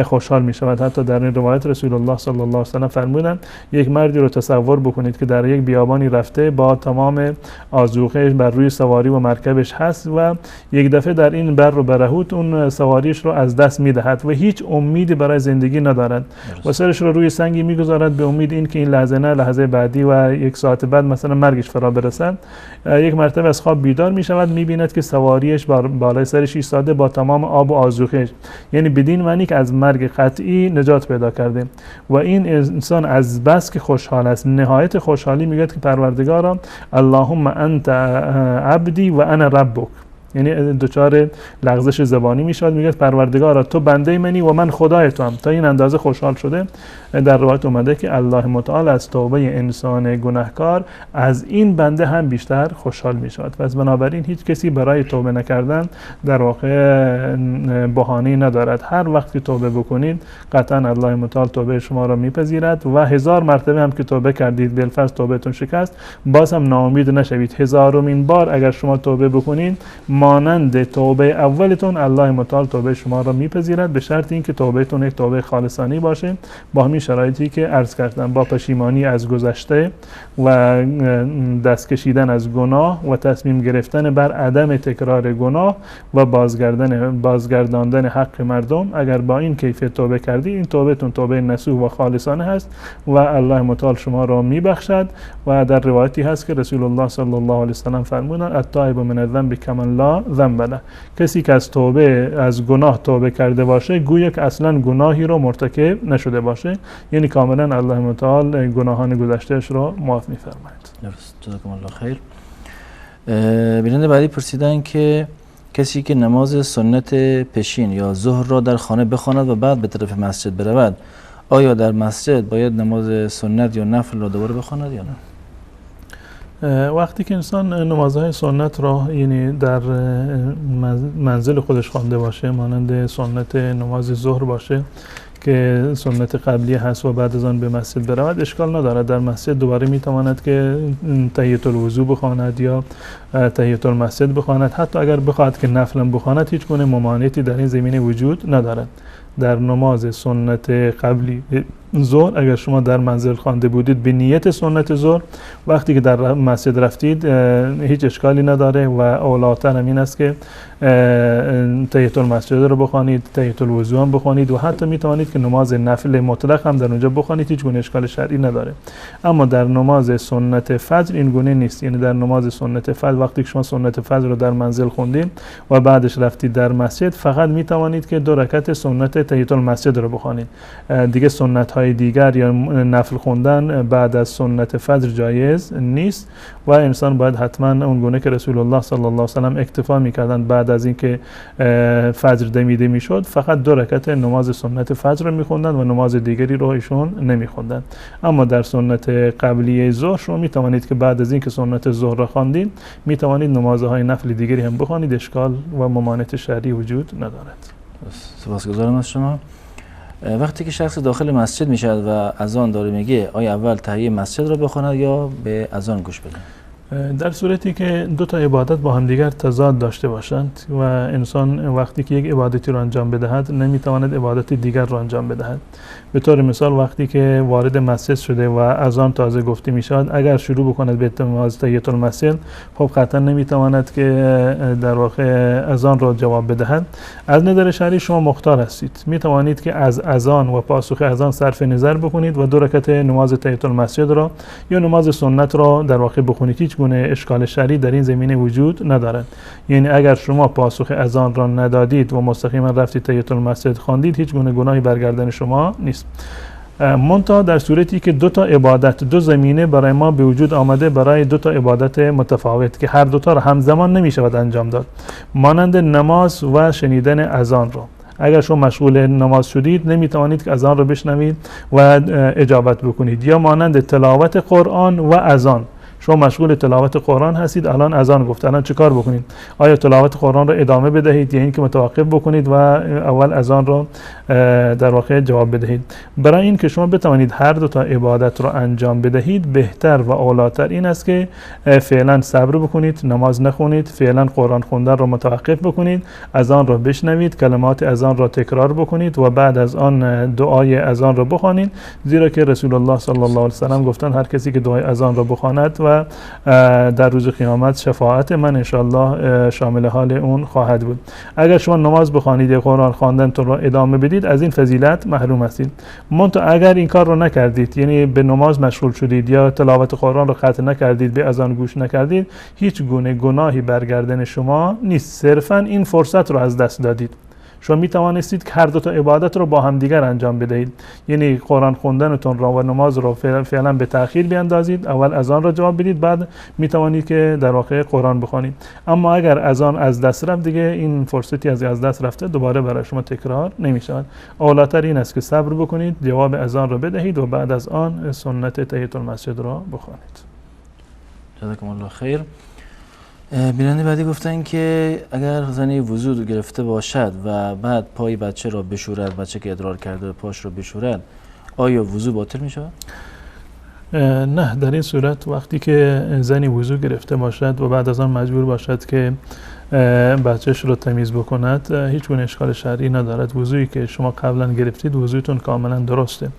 خوشحال می شود. حتی در این روایت رسول الله صلی الله علیه و سلم فرمودند یک مردی رو تصور بکنید که در یک بیابانی رفته با تمام آذوقه بر روی سواری و مرکبش هست و یک دفعه در این بر و برهوت اون سواریش رو از دست میدهد و هیچ امیدی برای زندگی ندارد و سرش رو روی سنگی میگذارد به امید این که این لحظه نه لحظه بعدی و یک ساعت بعد مثلا مرگش فرا برسد. یک مرتبه از خواب بیدار میشود، میبیند که سواریش بالای سرش ایستاده با تمام آب و آذوقه‌اش، یعنی بدین معنی که از مرگ قطعی نجات پیدا کرده. و این انسان از بس که خوشحال است، نهایت خوشحالی، میگوید که پروردگارا اللهم انت عبدی و انا ربک، یعنی دچار لغزش زبانی میشود، میگه پروردگارا تو بنده منی و من خدای تو هم. تا این اندازه خوشحال شده. در روایت اومده که الله متعال از توبه انسان گناهکار از این بنده هم بیشتر خوشحال میشود. پس بنابراین هیچ کسی برای توبه نکردن در واقع بهانه‌ای ندارد. هر وقت که توبه بکنید قطعا الله متعال توبه شما را میپذیرد و 1000 مرتبه هم که توبه کردید بالفرض توبهتون شکست، باز هم ناامید نشوید. 1000مین بار اگر شما توبه بکنید مانند توبه اولتون الله متعال توبه شما را میپذیرد، به شرط اینکه توبهتون یک توبه خالصانه باشه، با همین شرایطی که عرض کردم، با پشیمانی از گذشته و دست کشیدن از گناه و تصمیم گرفتن بر عدم تکرار گناه و بازگرداندن حق مردم. اگر با این کیفیت توبه کردی، این توبهتون توبه نصوح و خالصانه هست و الله متعال شما را میبخشد. و در روایتی هست که رسول الله صلی الله علیه و سلم فرمودند التائب من الذنب کمن لا ذنب له، کسی که از گناه توبه کرده باشه گویا که اصلا گناهی رو مرتکب نشده باشه، یعنی کاملا الله متعال گناهان گذشتهش رو معاف می‌فرماید. درست، جزاکم الله خیر. بیننده بعدی پرسیدن که کسی که نماز سنت پیشین یا ظهر را در خانه بخواند و بعد به طرف مسجد برود، آیا در مسجد باید نماز سنت یا نفل را دوباره بخواند یا نه؟ وقتی که انسان نمازهای سنت را یعنی در منزل خودش خوانده باشه، مانند سنت نماز ظهر باشه که سنت قبلی هست و بعد از آن به مسجد برود، اشکال ندارد. در مسجد دوباره میتواند که تحیت الوضو بخواند یا تحیت المسجد بخواند، حتی اگر بخواهد که نفل بخواند هیچ گونه ممانعتی در این زمینه وجود ندارد. در نماز سنت قبلی ظهر اگر شما در منزل خوانده بودید به نیت سنت ظهر، وقتی که در مسجد رفتید هیچ اشکالی نداره و اولاتر هم این است که تحیت المسجد رو بخوانید، تحیت الوضو هم بخوانید و حتی میتوانید که نماز نفل مطلق هم در اونجا بخوانید، هیچ گونه اشکال شرعی نداره. اما در نماز سنت فجر این گونه نیست، یعنی در نماز سنت فجر وقتی که شما سنت فجر رو در منزل خوندید و بعدش رفتید در مسجد، فقط میتوانید که 2 رکعت سنت تحیت المسجد رو بخوانید. دیگه سنت های دیگر یا نفل خوندن بعد از سنت فجر جایز نیست و انسان باید حتما اون گونه که رسول الله صلی الله علیه و سلم اکتفا میکردن بعد از اینکه فجر دمیده میشد فقط 2 رکعت نماز سنت فجر رو میخوندن و نماز دیگری رو ایشون نمیخوندن. اما در سنت قبلی ظهر شما میتوانید که بعد از اینکه سنت ظهر را خواندید میتوانید نمازهای نفل دیگری هم بخوانید، اشکال و ممانعت شرعی وجود ندارد. سپاسگزارم از شما. وقتی که شخص داخل مسجد میشد و اذان داره میگه، آیا اول تحیه مسجد را بخواند یا به اذان گوش بده؟ در صورتی که 2 تا عبادت با همدیگر تضاد داشته باشند و انسان وقتی که یک عبادتی را انجام بدهد نمیتواند عبادت دیگر را انجام بدهد. به طور مثال وقتی که وارد مسجد شده و اذان تازه گفته میشود، اگر شروع بکند به نماز تحیت المسجد، خب قطعا نمیتواند که در واقع اذان را جواب بدهد. از نظر شرعی شما مختار هستید، میتوانید که از اذان و پاسخ اذان صرف نظر بکنید و 2 رکعت نماز تحیت المسجد را یا نماز سنت را در واقع بخونید. هیچ گونه اشکال شرعی در این زمینه وجود ندارد. یعنی اگر شما پاسخ اذان را ندادید و مستقیما رفتید تحیت المسجد خواندید، هیچ گونه گناهی بر گردن شما نیست. منتها در صورتی که 2 تا عبادت، 2 زمینه برای ما به وجود آمده برای 2 تا عبادت متفاوت که هر 2 تا را همزمان نمی شود انجام داد، مانند نماز و شنیدن اذان را. اگر شما مشغول نماز شدید نمیتوانید که اذان را بشنوید و اجابت بکنید، یا مانند تلاوت قرآن و اذان. شما مشغول تلاوت قرآن هستید، الان اذان گفت، الان چیکار بکنید؟ آیا تلاوت قرآن رو ادامه بدهید یا اینکه متوقف بکنید و اول اذان رو در واقع جواب بدهید؟ برای اینکه شما بتوانید هر 2 تا عبادت رو انجام بدهید، بهتر و اولاتر این است که فعلا صبر بکنید، نماز نخونید، فعلا قرآن خوندن رو متوقف بکنید، اذان رو بشنوید، کلمات اذان رو تکرار بکنید و بعد از آن دعای اذان رو بخوانید، زیرا که رسول الله صلی الله علیه و سلم گفتن هر کسی که دعای اذان رو بخواند و در روز قیامت شفاعت من انشاءالله شامل حال اون خواهد بود. اگر شما نماز بخوانید یا قرآن خواندن تو را ادامه بدید، از این فضیلت محروم هستید. منتها اگر این کار رو نکردید، یعنی به نماز مشغول شدید یا تلاوت قرآن رو قطع نکردید، به اذان گوش نکردید، هیچ گونه گناهی بر گردن شما نیست. صرفا این فرصت رو از دست دادید. شما می توانستید که هر دو تا عبادت رو با هم دیگر انجام بدهید، یعنی قرآن خوندنتون را و نماز رو فعلا به تأخیر بیاندازید، اول اذان را جواب بدید، بعد می توانید که در واقع قرآن بخوانید. اما اگر اذان از دست رفت دیگه این فرصتی از دست رفته دوباره برای شما تکرار نمی شود. اولاتر این است که صبر بکنید، جواب اذان را بدهید و بعد از آن سنت تحیت المسجد را بخوانید. جزاکم الله خیر. بیننده بعدی گفتن که اگر زنی وضو گرفته باشد و بعد پای بچه را بشورد، بچه که ادرار کرده پاش را بشورد، آیا وضو باطل می شود؟ نه، در این صورت وقتی که زنی وضو گرفته باشد و بعد از آن مجبور باشد که بچهش رو تمیز بکند، هیچ گونه اشکال شرعی ندارد. وضویی که شما قبلا گرفتید وضویتون کاملا درسته،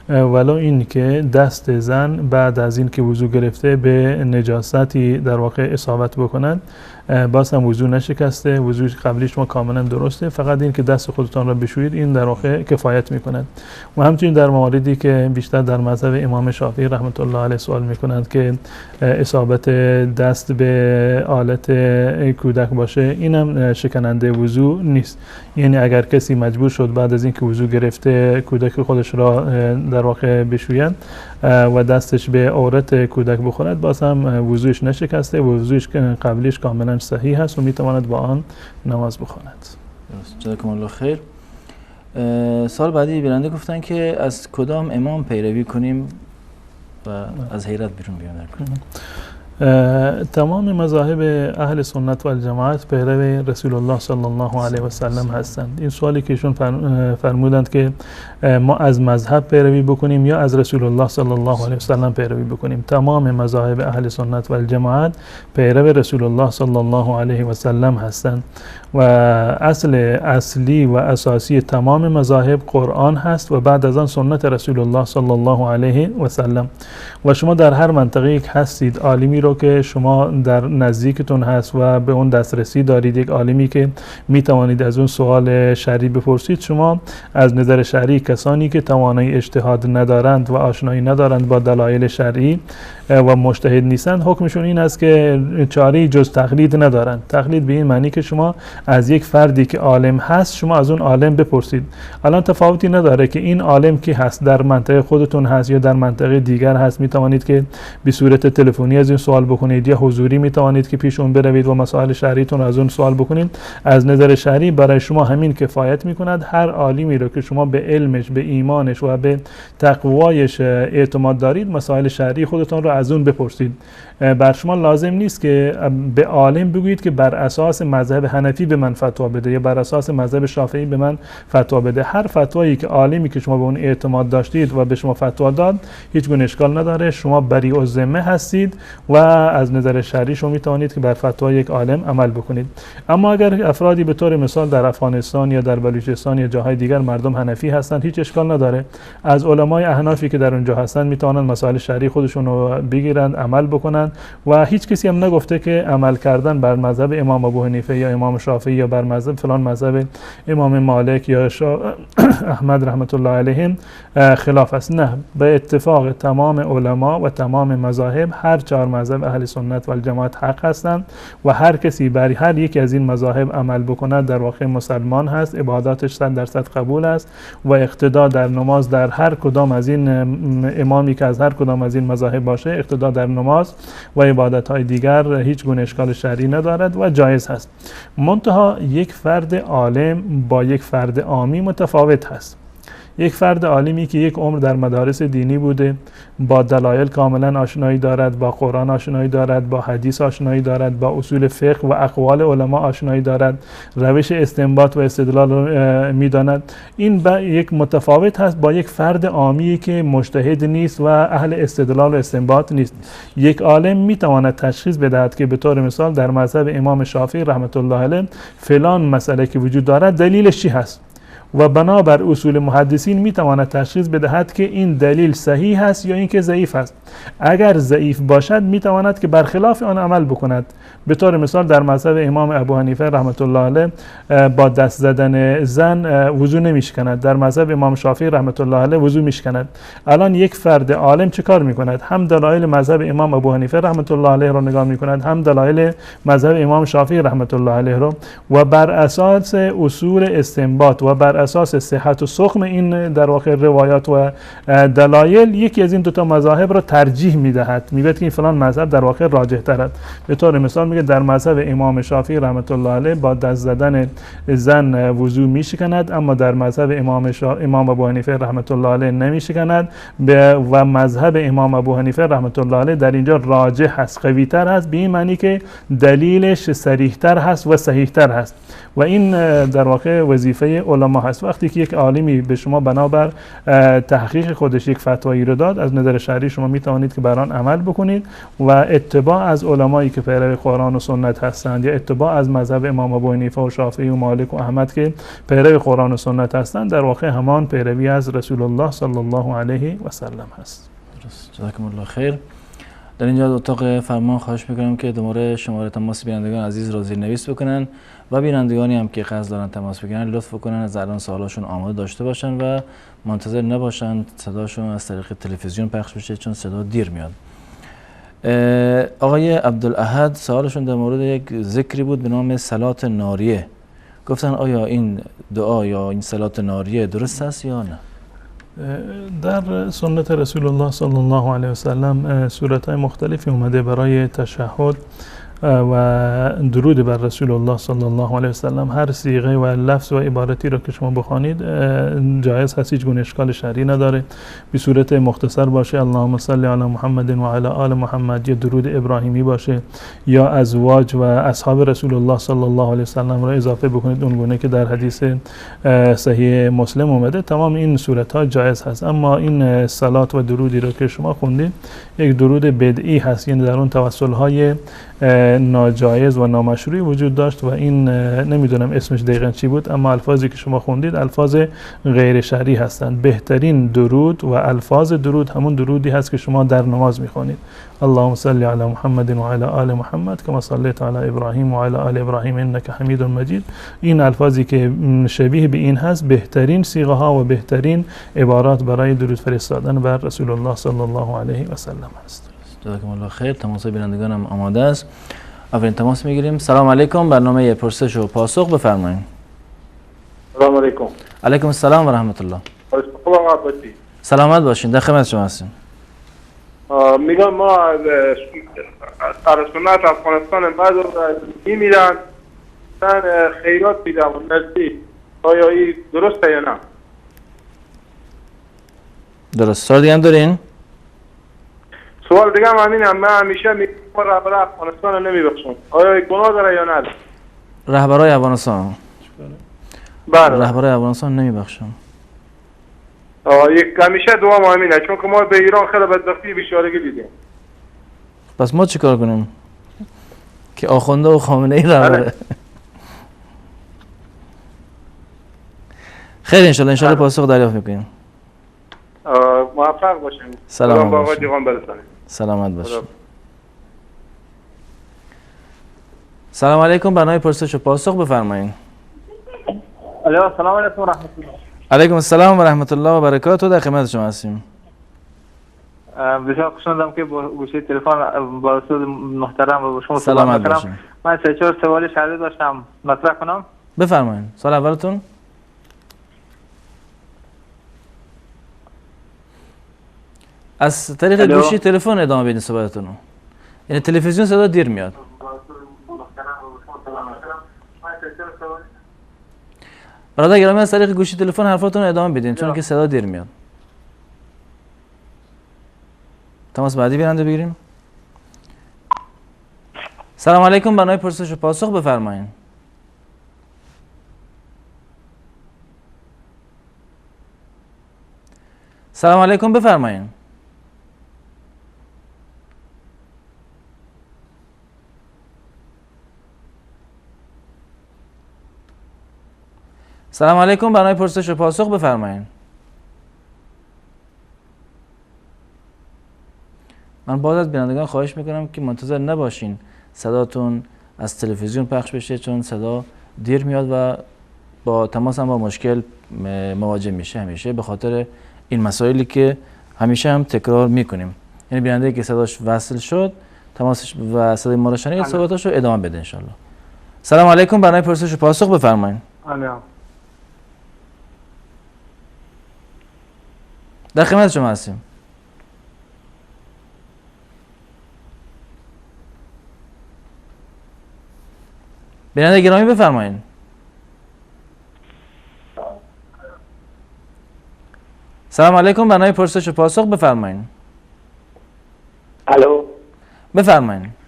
ولو این که دست زن بعد از این که وضو گرفته به نجاستی در واقع اصابت بکند، باز هم وضو نشکسته، وضوی قبلی شما کاملا درسته، فقط این که دست خودتان را بشویید این در واقع کفایت میکند. و همچنین در مواردی که بیشتر در مذهب امام شافعی رحمت الله علیه سوال میکنند که اصابت دست به آلت کودک باشه، اینم شکننده وضو نیست. یعنی اگر کسی مجبور شد بعد از اینکه وضو گرفته کودک خودش را در واقع بشوید و دستش به عورت کودک بخورد، باز هم وضوش نشکسته، وضوش قبلیش کاملا صحیح هست و میتواند با آن نماز بخواند. جزاکم الله خیر. سال بعدی بیننده گفتن که از کدام امام پیروی کنیم و از حیرت بیرون بیان کنیم؟ تمام مذاهب اهل سنت و الجماعت پیرو رسول الله صلی الله علیه و سلم هستند. این سوالی که ایشون فرمودند که ما از مذهب پیروی بکنیم یا از رسول الله صلی الله علیه و سلم پیروی بکنیم، تمام مذاهب اهل سنت و الجماعت پیرو رسول الله صلی الله علیه و سلم هستند و اصل اصلی و اساسی تمام مذاهب قرآن هست و بعد از آن سنت رسول الله صلی الله علیه و سلم. و شما در هر منطقه‌ای که هستید، عالمی رو که شما در نزدیکتون هست و به اون دسترسی دارید، یک عالمی که می توانید از اون سوال شرعی بپرسید، شما از نظر شرعی کسانی که توانایی اجتهاد ندارند و آشنایی ندارند با دلایل شرعی و مجتهد نیستند، حکمشون این است که چاره‌ای جز تقلید ندارند. تقلید به این معنی که شما از یک فردی که عالم هست، شما از اون عالم بپرسید. الان تفاوتی نداره که این عالم کی هست، در منطقه خودتون هست یا در منطقه دیگر هست، می توانید که به صورت تلفنی از این سوال بکنید یا حضوری می توانید که پیش اون بروید و مسائل شرعیتون از اون سوال بکنید. از نظر شرعی برای شما همین کفایت می کند. هر عالمی رو که شما به علمش، به ایمانش و به تقوایش اعتماد دارید، مسائل شرعی خودتون رو از اون بپرسید. بر شما لازم نیست که به عالم بگویید که بر اساس مذهب حنفی به من فتوا بده یا بر اساس مذهب شافعی به من فتوا بده. هر فتوایی که عالمی که شما به اون اعتماد داشتید و به شما فتوا داد، هیچ گونه اشکال نداره، شما بری الذمه هستید و از نظر شرعی شما میتوانید که بر فتوای یک عالم عمل بکنید. اما اگر افرادی به طور مثال در افغانستان یا در بلوچستان یا جاهای دیگر مردم حنفی هستند، هیچ اشکال نداره، از علمای احنافی که در اونجا هستند میتوانند مسائل شرعی خودشون رو بگیرند، عمل بکنند و هیچ کسی هم نگفته که عمل کردن بر مذهب امام ابو حنیفه یا امام شافعی یا بر مذهب فلان مذهب امام مالک یا احمد رحمت الله علیهم خلاف است. نه، به اتفاق تمام علما و تمام مذاهب، هر چهار مذهب اهل سنت و الجماعت حق هستند و هر کسی بر هر یکی از این مذاهب عمل بکند در واقع مسلمان هست، عباداتش 100% قبول است و اقتدا در نماز در هر کدام از این امامی که از هر کدام از این مذاهب باشه، اقتدا در نماز و عبادت های دیگر هیچ گونه اشکال شرعی ندارد و جایز هست. منتها یک فرد عالم با یک فرد عامی متفاوت هست. یک فرد عالمی که یک عمر در مدارس دینی بوده، با دلایل کاملا آشنایی دارد، با قرآن آشنایی دارد، با حدیث آشنایی دارد، با اصول فقه و اقوال علما آشنایی دارد، روش استنباط و استدلال رو میداند، این یک متفاوت هست با یک فرد عامی که مجتهد نیست و اهل استدلال و استنباط نیست. یک عالم میتواند تشخیص بدهد که به طور مثال در مذهب امام شافعی رحمت الله علیه فلان مسئله که وجود دارد دلیلش چی هست و بنابر اصول محدثین میتواند تشخیص بدهد که این دلیل صحیح است یا اینکه ضعیف است. اگر ضعیف باشد میتواند که برخلاف آن عمل بکند. به طور مثال در مذهب امام ابو حنیفه رحمت الله علیه با دست زدن زن وضو نمیشکند، در مذهب امام شافعی رحمت الله علیه وضو میشکند. الان یک فرد عالم چه کار میکند؟ هم دلایل مذهب امام ابو حنیفه رحمت الله علیه را نگاه میکند، هم دلایل مذهب امام شافعی رحمت الله علیه را، و بر اساس اصول استنباط و بر اساس صحت و سقم این در واقع روایات و دلایل یکی از این دو تا مذاهب را ترجیح میدهد، میگه که این فلان مذهب در واقع راجح تر است. به طور مثال میگه در مذهب امام شافعی رحمت الله علیه با دست زدن زن وضو میشکند، اما در مذهب امام ابو حنیفه رحمت الله علیه نمیشکند و مذهب امام ابو حنیفه رحمت الله علیه در اینجا راجح هست، قوی تر هست، به این معنی که دلیلش صریح تر هست و صحیح تر هست. و این در واقع وظیفه علما هست. وقتی که یک عالمی به شما بنابر تحقیق خودش یک فتوایی رو داد، از نظر شرعی شما می توانید که بر آن عمل بکنید و اتباع از علمایی که پیرو قرآن و سنت هستند یا اتباع از مذهب امام ابو حنیفه و شافعی و مالک و احمد که پیرو قرآن و سنت هستند، در واقع همان پیروی از رسول الله صلی الله علیه و سلم هست. درست، جزاکم الله خیر. در اینجا اتاق فرمان خواهش میکنم که دوباره شماره تماس بینندگان عزیز را زیرنویس بکنن و بینندگانی هم که قصد دارن تماس بگیرن لطف بکنن از الان سوالاشون آماده داشته باشن و منتظر نباشن صداشون از طریق تلویزیون پخش بشه، چون صدا دیر میاد. آقای عبدالاحد سوالشون در مورد یک ذکری بود به نام صلات ناریه. گفتن آیا این دعا یا این صلات ناریه درست است یا نه؟ در سنت رسول الله صلی الله علیه و سلم صورت‌های مختلفی اومده برای تشهد و درود بر رسول الله صلی الله علیه و سلم. هر صیغه و لفظ و عبارتی را که شما بخوانید جایز هست، هیچ گونه اشکال شرعی نداره. به صورت مختصر باشه اللهم صل علی محمد و علی آل محمد، یا درود ابراهیمی باشه، یا ازواج و اصحاب رسول الله صلی الله علیه و سلم را اضافه بکنید اون گونه که در حدیث صحیح مسلم اومده. تمام این صورت ها جایز هست. اما این صلات و درودی را که شما خوندید یک درود بدعی هست، یعنی در اون توسل های ناجایز و نامشروعی وجود داشت و این نمیدونم اسمش دقیقا چی بود، اما الفاظی که شما خوندید الفاظ غیر شرعی هستند. بهترین درود و الفاظ درود همون درودی هست که شما در نماز میخوانید. اللهم صل علی محمد و علی آل محمد کما صلیت علی ابراهیم و علی آل ابراهیم انک حمید مجید. این الفاظی که شبیه به این هست بهترین صیغه ها و بهترین عبارات برای درود فرستادن بر رسول الله صلی الله علیه و سلم هست. جزاکم الله خیر. تماس بینندگان هم آماده است. اولین تماس میگیریم. سلام علیکم، برنامه پرسش و پاسخ بفرمایید. سلام علیکم. علیکم السلام و رحمت الله. سلامت باشین، در خدمت شما هستیم. میگم ما از سنت افغانستان بعد میمیرن خیرات میدم و نزدیک، آیا این درسته یا نه؟ درست. سوال دیگه هم دارین؟ سوال دیگه هم همینه. من همیشه میگم رهبر افغانستان رو نمیبخشم، آیا گناه داره یا نه؟ رهبرای افغانستان؟ بله، رهبرای افغانستان نمیبخشم. یک همیشه دعا همینه، چون که ما به ایران خیلی بدبختی بیچارگی دیدیم. پس ما چیکار کنیم که آخونده و خامنه ای رهبره؟ خیر انشالله، انشالله پاسخ دریافت میکنیم. موفق باشیم. سلام با آقای دیوان برسانیم. سلامت باشید. سلام علیکم، برنامه پرسش و پاسخ بفرمایید. الو، سلام علیکم و رحمت الله. علیکم السلام و رحمت الله و برکاته، در خدمت شما هستیم. بسیار خوشحالم که با گوشی تلفن با استاد محترم و با شما سلامت باشید. من سه چهار سوال شرعی داشتم مطرح کنم. بفرمایید. سوال اولتون. از طریق گوشی تلفن ادامه بدین صحبتتون رو. یعنی تلویزیون صدا دیر میاد. برادر گرامی از طریق گوشی تلفن حرفاتون رو ادامه بدین چون که صدا دیر میاد. تماس بعدی بیننده بگیریم. سلام علیکم، برنامه پرسش و پاسخ بفرمایید. سلام علیکم، بفرمایید. سلام علیکم، برای پرسش و پاسخ بفرمایید. من باز از بینندگان خواهش میکنم که منتظر نباشین صداتون از تلویزیون پخش بشه، چون صدا دیر میاد و با تماس هم با مشکل مواجه میشه همیشه، به خاطر این مسائلی که همیشه هم تکرار میکنیم. یعنی بیننده که صداش وصل شد تماسش و صدای ما رو شنید، صحبتاشو ادامه بده انشالله. سلام علیکم، برای پرسش و پاسخ بفرمایید. الو، در خدمت شما هستیم. بیننده گرامی بفرمایید. سلام علیکم، برای پرسش و پاسخ بفرمایید. الو، بفرمایید.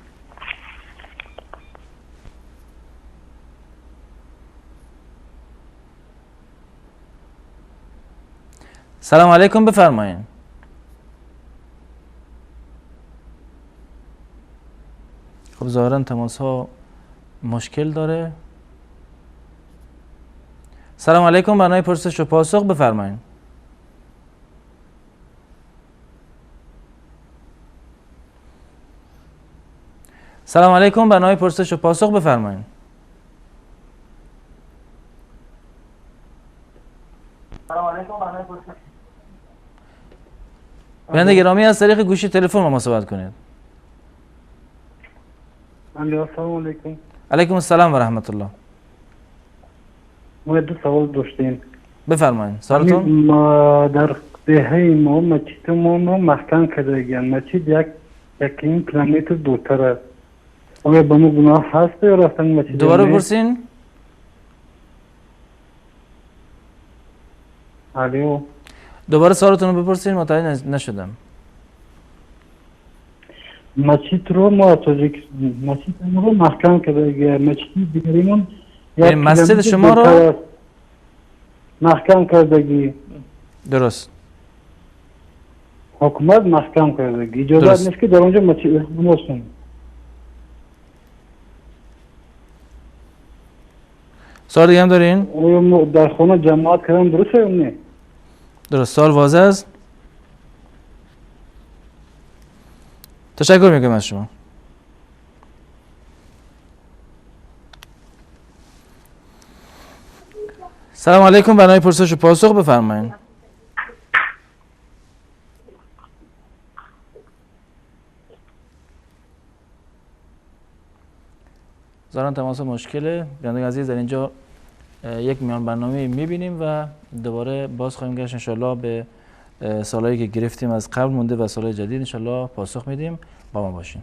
سلام علیکم، بفرمایید. خب ظاهرا تماس ها مشکل داره. سلام علیکم، برای پرسش و پاسخ بفرمایید. سلام علیکم، برای پرسش و پاسخ بفرمایید. سلام علیکم، برای پرسش. بیننده گرامی از طریق گوشی تلفن با ما صحبت کنید. السلام علیکم. علیکم السلام و رحمت الله. ما دو سوال داشتیم. بفرمایید سوالتون. ما در دهه ما مسجد ما محکم کرده، مسجد یک کیلومتر دورتر است. آیا به ما گناه هست یا رفتن مسجد؟ دوباره بپرسین. الو، دوباره سوالتون رو بپرسین، متوجه نشدم. مسجد رو ما تاجیک مسجد رو محکم کرده، مسجد دیگریمون مسجد شما رو محکم کردگی. درست. حکومت محکم کردگی، اجازه نیست که در اونجا مسجد نماز کنیم. سوال دیگه هم دارین؟ در خانه جماعت کردن درسته یا نه؟ درست، سوال واضح است. تشکر میکنم از شما. سلام علیکم، برای پرسش و پاسخ بفرمایید. ظاهرا تماس مشکله. بینندگان عزیز در اینجا یک میان برنامه میبینیم و دوباره باز خواهیم گشت انشالله به سالهایی که گرفتیم از قبل مونده و سالهای جدید انشالله پاسخ میدیم. با ما باشین.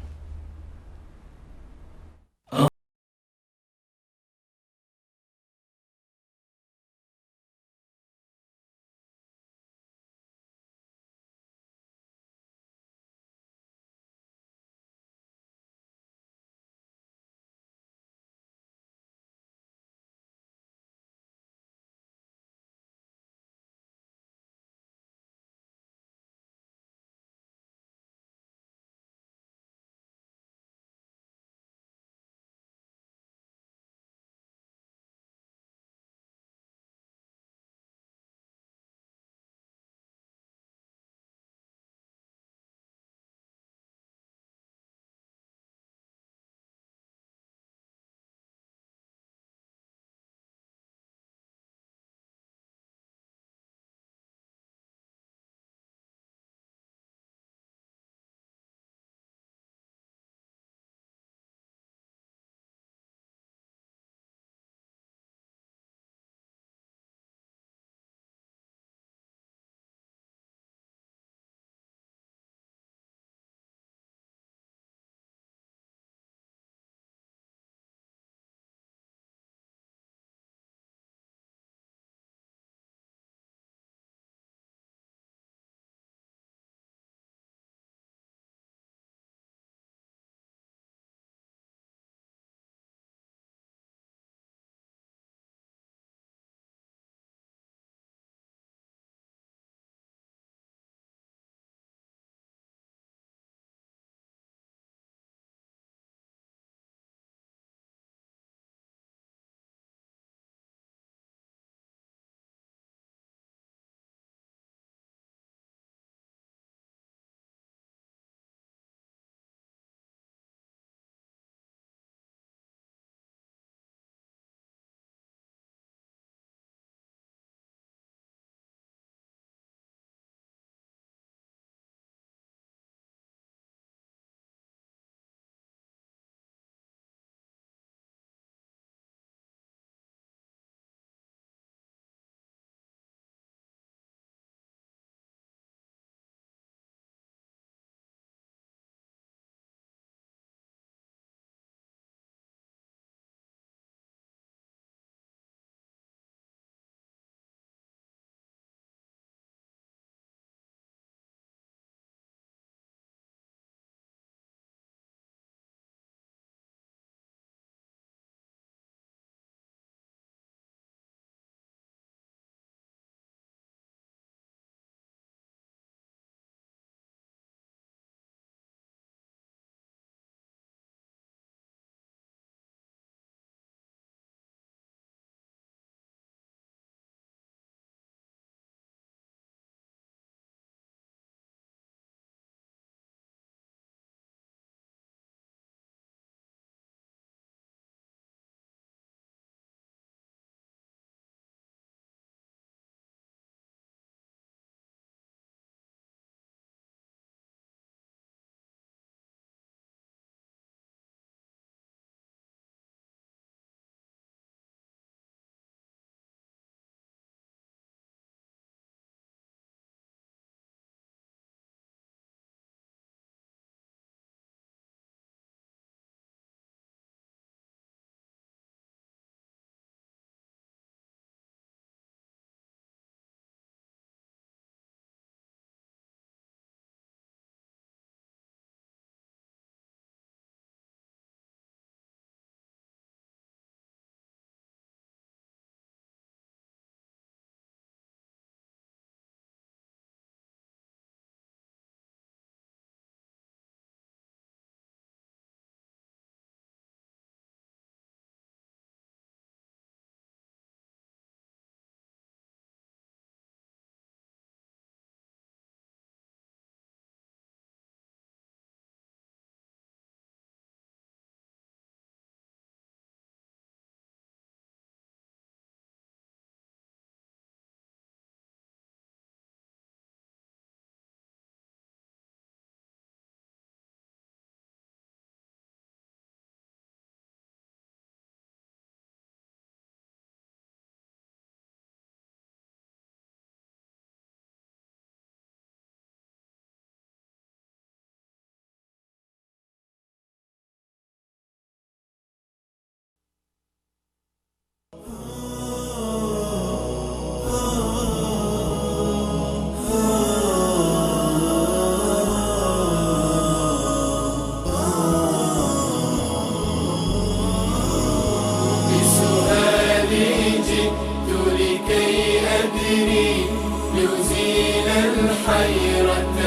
ليزيل الحيرة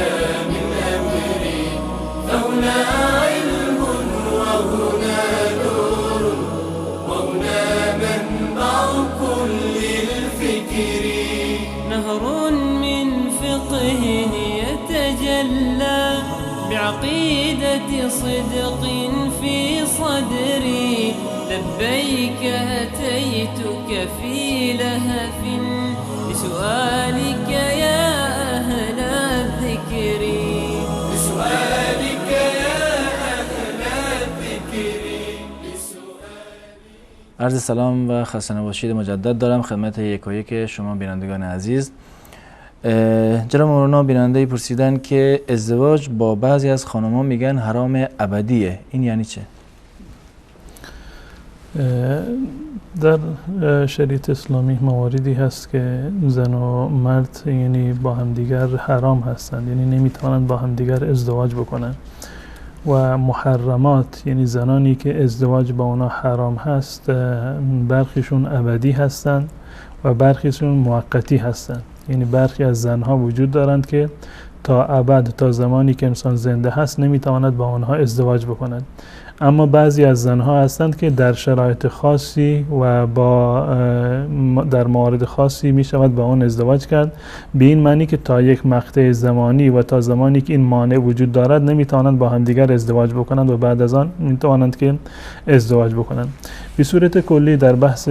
من أمري، فهنا علم وهنا نور وهنا منبع كل الفكر. نهر من فقه يتجلى بعقيدة صدق في صدري، لبيك أتيتك في لهف لسؤالك يا أهل الذكر، لسؤالك يا أهل الذكر. عرض سلام و خسته نباشید مجدد دارم خدمت یکایک شما بینندگان عزیز. جناب مولانا، بیننده پرسیدن که ازدواج با بعضی از خانم‌ها میگن حرام ابدیه، این یعنی چه؟ در شریعت اسلامی مواردی هست که زن و مرد یعنی با همدیگر حرام هستند، یعنی نمیتوانند با همدیگر ازدواج بکنند، و محرمات یعنی زنانی که ازدواج با اونا حرام هست برخیشون ابدی هستند و برخیشون موقتی هستند. یعنی برخی از زنها وجود دارند که تا ابد، تا زمانی که انسان زنده هست، نمیتواند با آنها ازدواج بکند. اما بعضی از زنها هستند که در شرایط خاصی و با در موارد خاصی می شود با آن ازدواج کرد، به این معنی که تا یک مقطع زمانی و تا زمانی که این مانع وجود دارد نمیتوانند با همدیگر ازدواج بکنند و بعد از آن میتوانند که ازدواج بکنند. به صورت کلی در بحث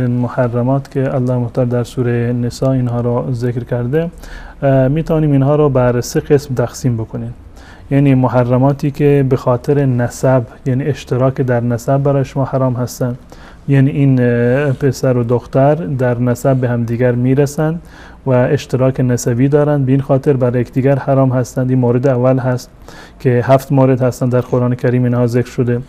محرمات که الله مختار در سوره نساء اینها را ذکر کرده، میتوانیم اینها را بر سه قسم تقسیم بکنیم. یعنی محرماتی که به خاطر نسب، یعنی اشتراک در نسب برای شما حرام هستند، یعنی این پسر و دختر در نسب به همدیگر میرسند و اشتراک نسبی دارند، به این خاطر برای یکدیگر حرام هستند. این مورد اول هست که 7 مورد هستند در قرآن کریم اینها ذکر شده.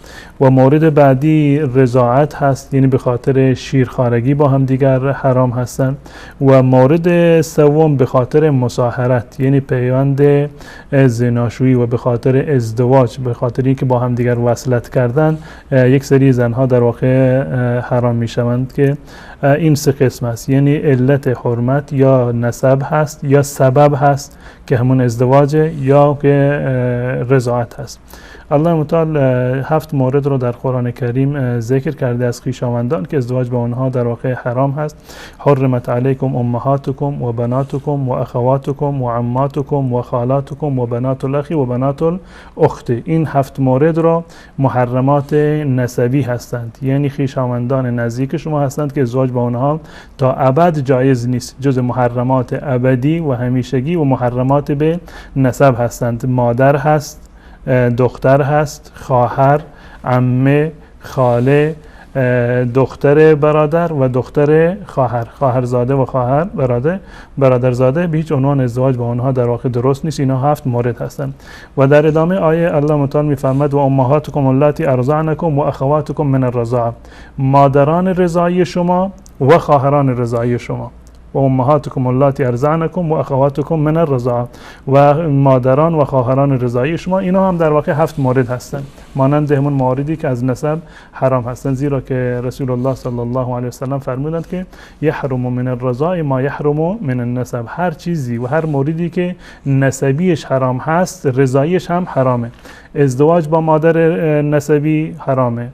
و مورد بعدی رضاعت هست، یعنی به خاطر شیرخوارگی با هم دیگر حرام هستند. و مورد سوم به خاطر مصاهرت، یعنی پیوند زناشویی و به خاطر ازدواج، به خاطر اینکه با هم دیگر وصلت کردن، یک سری زنها در واقع حرام میشوند که این سه قسم است. یعنی علت حرمت یا نسب هست، یا سبب هست که همون ازدواج، یا که رضاعت هست. الله متعال 7 مورد رو در قرآن کریم ذکر کرده از خویشاوندان که ازدواج با آنها در واقع حرام هست. حرمت علیکم امهاتکم و بناتکم و اخواتکم و عماتکم و خالاتکم و بنات الاخ و بنات الاخت. این 7 مورد رو محرمات نسبی هستند، یعنی خویشاوندان نزدیک شما هستند که ازدواج با آنها تا ابد جایز نیست، جز محرمات ابدی و همیشگی و محرمات به نسب هستند. مادر هست، دختر هست، خواهر، عمه، خاله، دختر برادر و دختر خواهر، خواهرزاده و خواهر برادر، برادرزاده، به هیچ عنوان ازدواج با آنها در واقع درست نیست. اینا 7 مورد هستند. و در ادامه آیه الله متعال می‌فرماد و امهاتکم اللاتی ارضعنکم و اخواتکم من الرضاعه، مادران رضاعی شما و خواهران رضاعی شما، و امهاتکم اللاتی ارضعنکم و اخواتکم من الرضاعه، و مادران و خواهران رضاعی شما. اینا هم در واقع 7 مورد هستند، مانند همون مواردی که از نسب حرام هستند، زیرا که رسول الله صلی الله علیه و سلم فرمودند که یحرم من الرضاع ما یحرم من النسب، هر چیزی و هر موردی که نسبیش حرام هست رضاییش هم حرامه. ازدواج با مادر نسبی حرامه،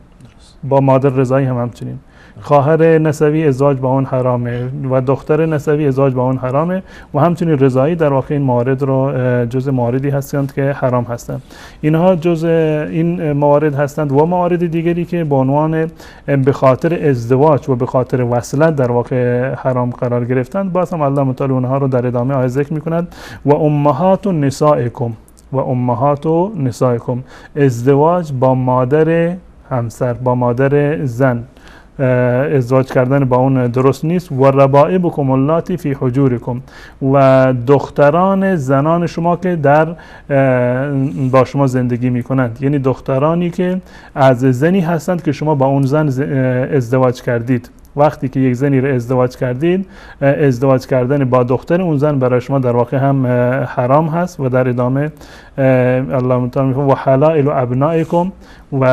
با مادر رضایی هم همچنین. خواهر نسبی ازدواج با اون حرامه و دختر نسبی ازدواج با اون حرامه و همچنین رضایی. در واقع این موارد رو جز مواردی هستند که حرام هستند. اینها جز این موارد هستند و موارد دیگری که به عنوان به خاطر ازدواج و به خاطر وصلت در واقع حرام قرار گرفتند. باز هم الله متعال اونها رو در ادامه آیه ذکر می‌کند. و امهات نسائکم، و امهات نسائکم، ازدواج با مادر همسر، با مادر زن ازدواج کردن با اون درست نیست. و ربائبکم اللاتی فی حجورکم، و دختران زنان شما که در با شما زندگی میکنند، یعنی دخترانی که از زنی هستند که شما با اون زن ازدواج کردید وقتی که یک زنی رو ازدواج کردید، ازدواج کردن با دختر اون زن برای شما در واقع هم حرام هست. و در ادامه الله متعال میفرماید و حلائل ابنائکم، و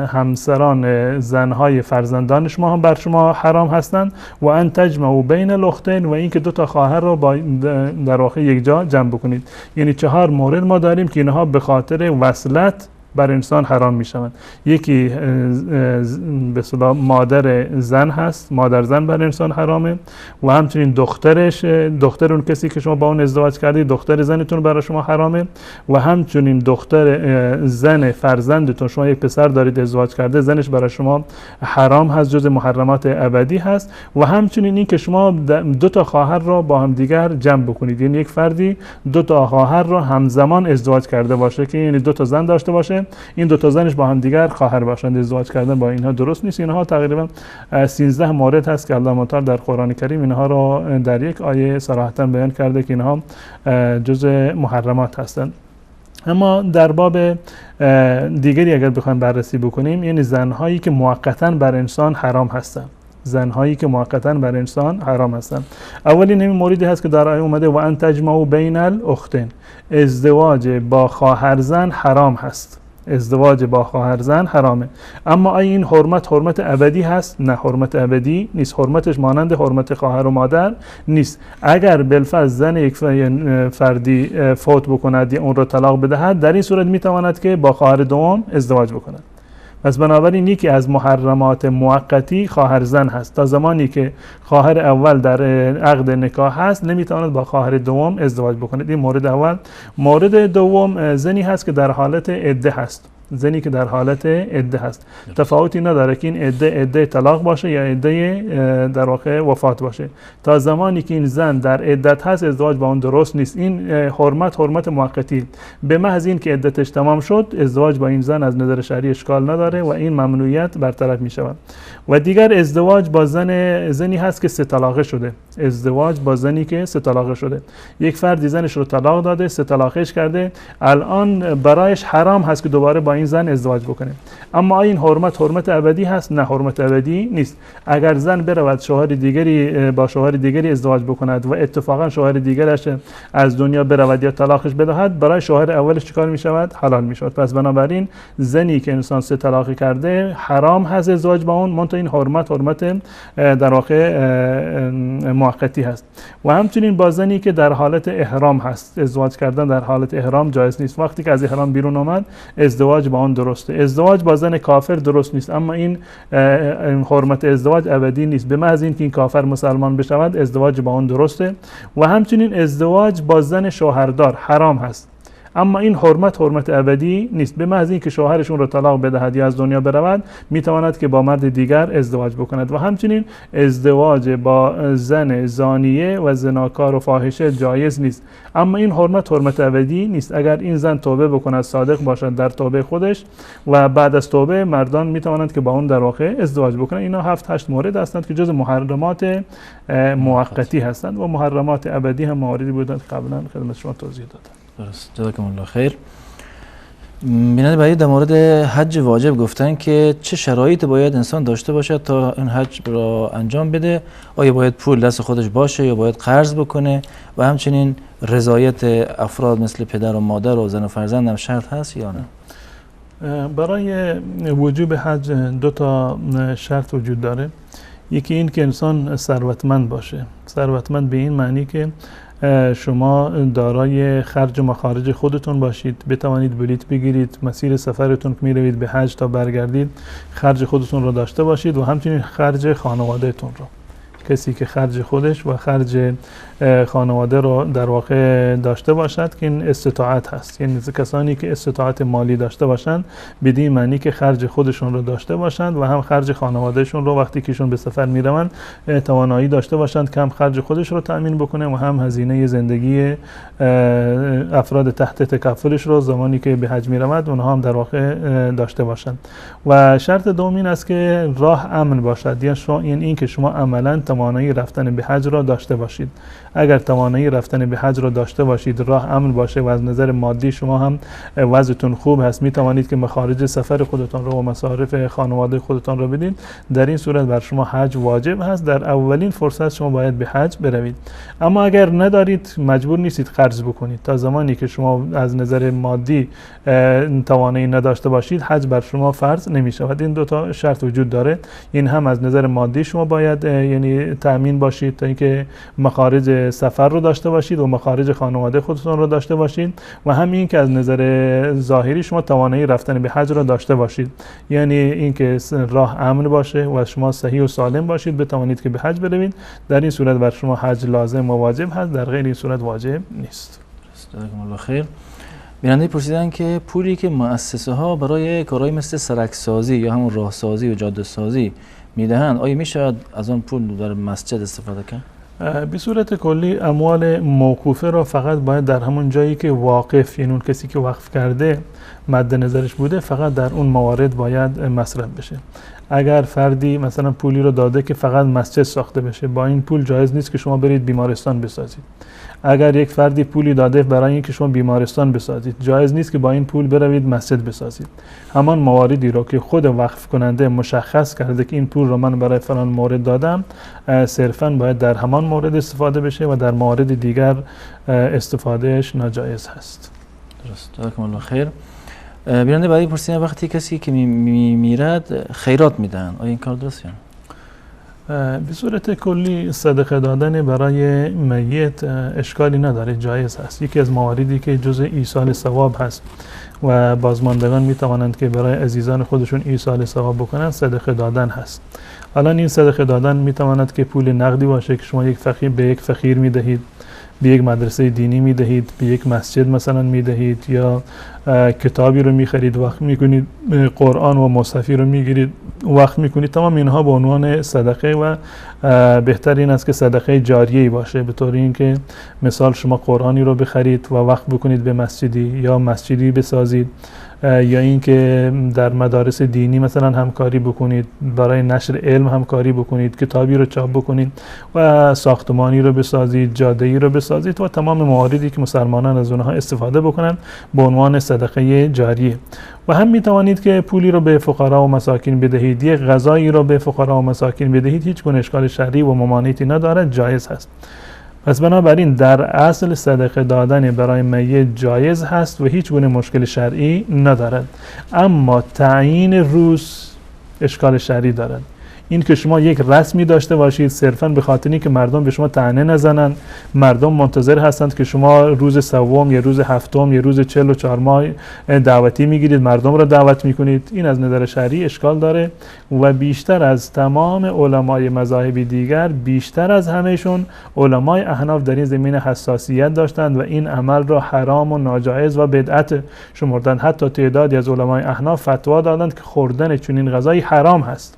همسران زنهای فرزندان شما هم بر شما حرام هستند. و ان تجمعوا بین الاختین، و اینکه دو تا خواهر رو با در واقع یک جا جمع بکنید. یعنی 4 مورد ما داریم که اینها به خاطر وصلت بر انسان حرام می شوند. یکی به اصطلاح مادر زن هست، مادر زن بر انسان حرامه، و همچنین دخترش، دختر اون کسی که شما با اون ازدواج کردید، دختر زنتون برای شما حرامه، و همچنین دختر زن فرزندتون، شما یک پسر دارید ازدواج کرده، زنش برای شما حرام هست، جز محرمات ابدی هست. و همچنین این که شما دو تا خواهر را با هم دیگر جمع بکنید، یعنی یک فردی دو تا خواهر را همزمان ازدواج کرده باشه، که یعنی دو تا زن داشته باشه، این دو تا زنش با هم دیگر خواهر باشند، ازدواج کردن با اینها درست نیست. اینها تقریبا 13 مورد هست که الله متعال در قرآن کریم اینها را در یک آیه صراحتا بیان کرده که اینها جزء محرمات هستند. اما در باب دیگری اگر بخوایم بررسی بکنیم، یعنی زنهایی که موقتا بر انسان حرام هستند، زنهایی که موقتا بر انسان حرام هستند. اولین این موردی هست که در آیه اومده و ان تجمعوا بین الاختین، ازدواج با خواهر زن حرام هست. ازدواج با خواهر زن حرامه. اما آیا این حرمت حرمت ابدی هست؟ نه، حرمت ابدی نیست. حرمتش مانند حرمت خواهر و مادر نیست. اگر بالفرض زن یک فردی فوت بکند یا اون را طلاق بدهد، در این صورت میتواند که با خواهر دوم ازدواج بکند. پس بنابراین یکی از محرمات موقتی خواهر زن هست. تا زمانی که خواهر اول در عقد نکاح هست نمیتواند با خواهر دوم ازدواج بکند. این مورد اول. مورد دوم زنی هست که در حالت عده هست. زنی که در حالت عده هست، تفاوتی نداره که این عده عده طلاق باشه یا عده در واقع وفات باشه. تا زمانی که این زن در عدت هست ازدواج با اون درست نیست. این حرمت حرمت موقتی. به محض این که عدتش تمام شد ازدواج با این زن از نظر شرعی اشکال نداره و این ممنوعیت برطرف می شود. و دیگر ازدواج با زنی هست که سه طلاقه شده. ازدواج با زنی که سه طلاقه شده، یک فردی زنش رو طلاق داده، سه طلاقش کرده، الان برایش حرام هست که دوباره با این زن ازدواج بکنه. اما این حرمت حرمت ابدی هست؟ نه، حرمت ابدی نیست. اگر زن برود شوهر دیگری با شوهر دیگری ازدواج بکند و اتفاقا شوهر دیگرش از دنیا برود یا طلاقش بدهد، برای شوهر اولش چیکار می شود؟ حلال می شود. پس بنابراین زنی که انسان سه طلاقی کرده حرام هست ازدواج با اون، منتها این حرمت حرمت در واقع موقتی هست. و همچنین با زنی که در حالت احرام هست، ازدواج کردن در حالت احرام جایز نیست. وقتی که از احرام بیرون آمد ازدواج با آن درسته. ازدواج با زن کافر درست نیست، اما این حرمت ازدواج ابدی نیست. به محض اینکه این کافر مسلمان بشود ازدواج با آن درسته. و همچنین ازدواج با زن شوهردار حرام هست، اما این حرمت حرمت ابدی نیست. به محض اینکه شوهرشون رو طلاق بدهد یا از دنیا برود میتواند که با مرد دیگر ازدواج بکند. و همچنین ازدواج با زن زانیه و زناکار و فاحشه جایز نیست، اما این حرمت حرمت ابدی نیست. اگر این زن توبه بکند، صادق باشد در توبه خودش و بعد از توبه مردان میتوانند که با اون در واقع ازدواج بکنند. اینا 7-8 مورد هستند که جز محرمات موقتی هستند و محرمات ابدی هم مواردی بودند که قبلا خدمت شما توضیح دادم. درست، جزاکم الله خیر. بیننده بعدی در مورد حج واجب گفتن که چه شرایطی باید انسان داشته باشد تا این حج را انجام بده؟ آیا باید پول دست خودش باشه یا باید قرض بکنه؟ و همچنین رضایت افراد مثل پدر و مادر و زن و فرزند هم شرط هست یا نه؟ برای وجوب حج دو تا شرط وجود داره. یکی این که انسان ثروتمند باشه. ثروتمند به این معنی که شما دارای خرج و مخارج خودتون باشید، بتوانید بلیت بگیرید، مسیر سفرتون که میروید به حج تا برگردید خرج خودتون رو داشته باشید و همچنین خرج خانوادهتون رو. کسی که خرج خودش و خرج خانواده رو در واقع داشته باشد که این استطاعت هست. یعنی کسانی که استطاعت مالی داشته باشند بدین معنی که خرج خودشون رو داشته باشند و هم خرج خانوادهشون رو وقتی که ایشون به سفر میروند توانایی داشته باشند که هم خرج خودش رو تأمین بکنه و هم هزینه زندگی افراد تحت تکفلش رو زمانی که به حج میروند اونها هم در واقع داشته باشند. و شرط دوم این است که راه امن باشد، یعنی این که شما عملاً توانایی رفتن به حج را داشته باشید. اگر توانایی رفتن به حج را داشته باشید، راه امن باشه و از نظر مادی شما هم وضعتون خوب هست، می توانید که مخارج سفر خودتان را و مصارف خانواده خودتان را بدید، در این صورت بر شما حج واجب هست. در اولین فرصت شما باید به حج بروید. اما اگر ندارید، مجبور نیستید قرض بکنید. تا زمانی که شما از نظر مادی توانایی نداشته باشید، حج بر شما فرض نمی شود. این دو تا شرط وجود داره. این هم از نظر مادی شما باید یعنی تأمین باشید تا اینکه مخارج سفر رو داشته باشید و مخارج خانواده خودتون رو داشته باشید، و همین که از نظر ظاهری شما توانایی رفتن به حج رو داشته باشید، یعنی اینکه راه امن باشه و شما صحیح و سالم باشید، بتوانید که به حج بروید. در این صورت بر شما حج لازم و واجب هست، در غیر این صورت واجب نیست. جزاکم الله خیر. بیننده پرسیدن که پولی که مؤسسه ها برای کارهای مثل سرکسازی یا همون راهسازی و جاده سازی میدهند، آیا میشود از آن پول در مسجد استفاده کرد؟ به صورت کلی اموال موقوفه را فقط باید در همون جایی که واقف، یعنی اون کسی که وقف کرده مد نظرش بوده، فقط در اون موارد باید مصرف بشه. اگر فردی مثلا پولی رو داده که فقط مسجد ساخته بشه، با این پول جایز نیست که شما برید بیمارستان بسازید. اگر یک فردی پولی داده برای اینکه شما بیمارستان بسازید، جایز نیست که با این پول بروید مسجد بسازید. همان مواردی رو که خود وقف کننده مشخص کرده که این پول رو من برای فلان مورد دادم، صرفاً باید در همان مورد استفاده بشه و در موارد دیگر استفادهش ناجایز هست. درست، جزاکم الله خیر. بیننده بعدی پرسیدن وقتی کسی که میمیرد خیرات میدهند، آیا این کار درست یا نه؟ به صورت کلی صدقه دادن برای میت اشکالی نداره، جایز هست. یکی از مواردی که جزء ایصال ثواب هست و بازماندگان می توانند که برای عزیزان خودشون ایصال ثواب بکنند، صدقه دادن هست. الان این صدقه دادن می تواند که پول نقدی باشه که شما یک فقیر به یک فقیر می دهید، به یک مدرسه دینی می دهید، به یک مسجد مثلا می دهید، یا کتابی رو می خرید وقف می کنید، قرآن و مصحفی رو می گیرید وقف می کنید. تمام اینها به عنوان صدقه و بهتر این است که صدقه جاریه باشه، به طور اینکه مثال شما قرآنی رو بخرید و وقف بکنید به مسجدی یا مسجدی بسازید، یا اینکه در مدارس دینی مثلا همکاری بکنید، برای نشر علم همکاری بکنید، کتابی رو چاپ بکنید و ساختمانی رو بسازید، جاده‌ای رو بسازید و تمام مواردی که مسلمانان از اونها استفاده بکنند به عنوان صدقه جاریه. و هم می توانید که پولی رو به فقرا و مساکین بدهید، یک غذایی رو به فقرا و مساکین بدهید، هیچ گونه اشکال شرعی و ممانعتی ندارد، جایز هست. پس بنابراین در اصل صدقه دادن برای میت جایز هست و هیچ گونه مشکل شرعی ندارد. اما تعیین روز اشکال شرعی دارد. این که شما یک رسمی داشته باشید صرفاً به خاطر اینکه مردم به شما طعنه نزنند، مردم منتظر هستند که شما روز سوم یا روز هفتم یا روز 44 ماه دعوتی میگیرید، مردم را دعوت میکنید، این از نظر شرعی اشکال داره و بیشتر از تمام علمای مذاهب دیگر، بیشتر از همهشون علمای احناف در این زمینه حساسیت داشتند و این عمل را حرام و ناجایز و بدعت شمردند. حتی تعدادی از علمای احناف فتوا دادند که خوردن چنین غذایی حرام هست.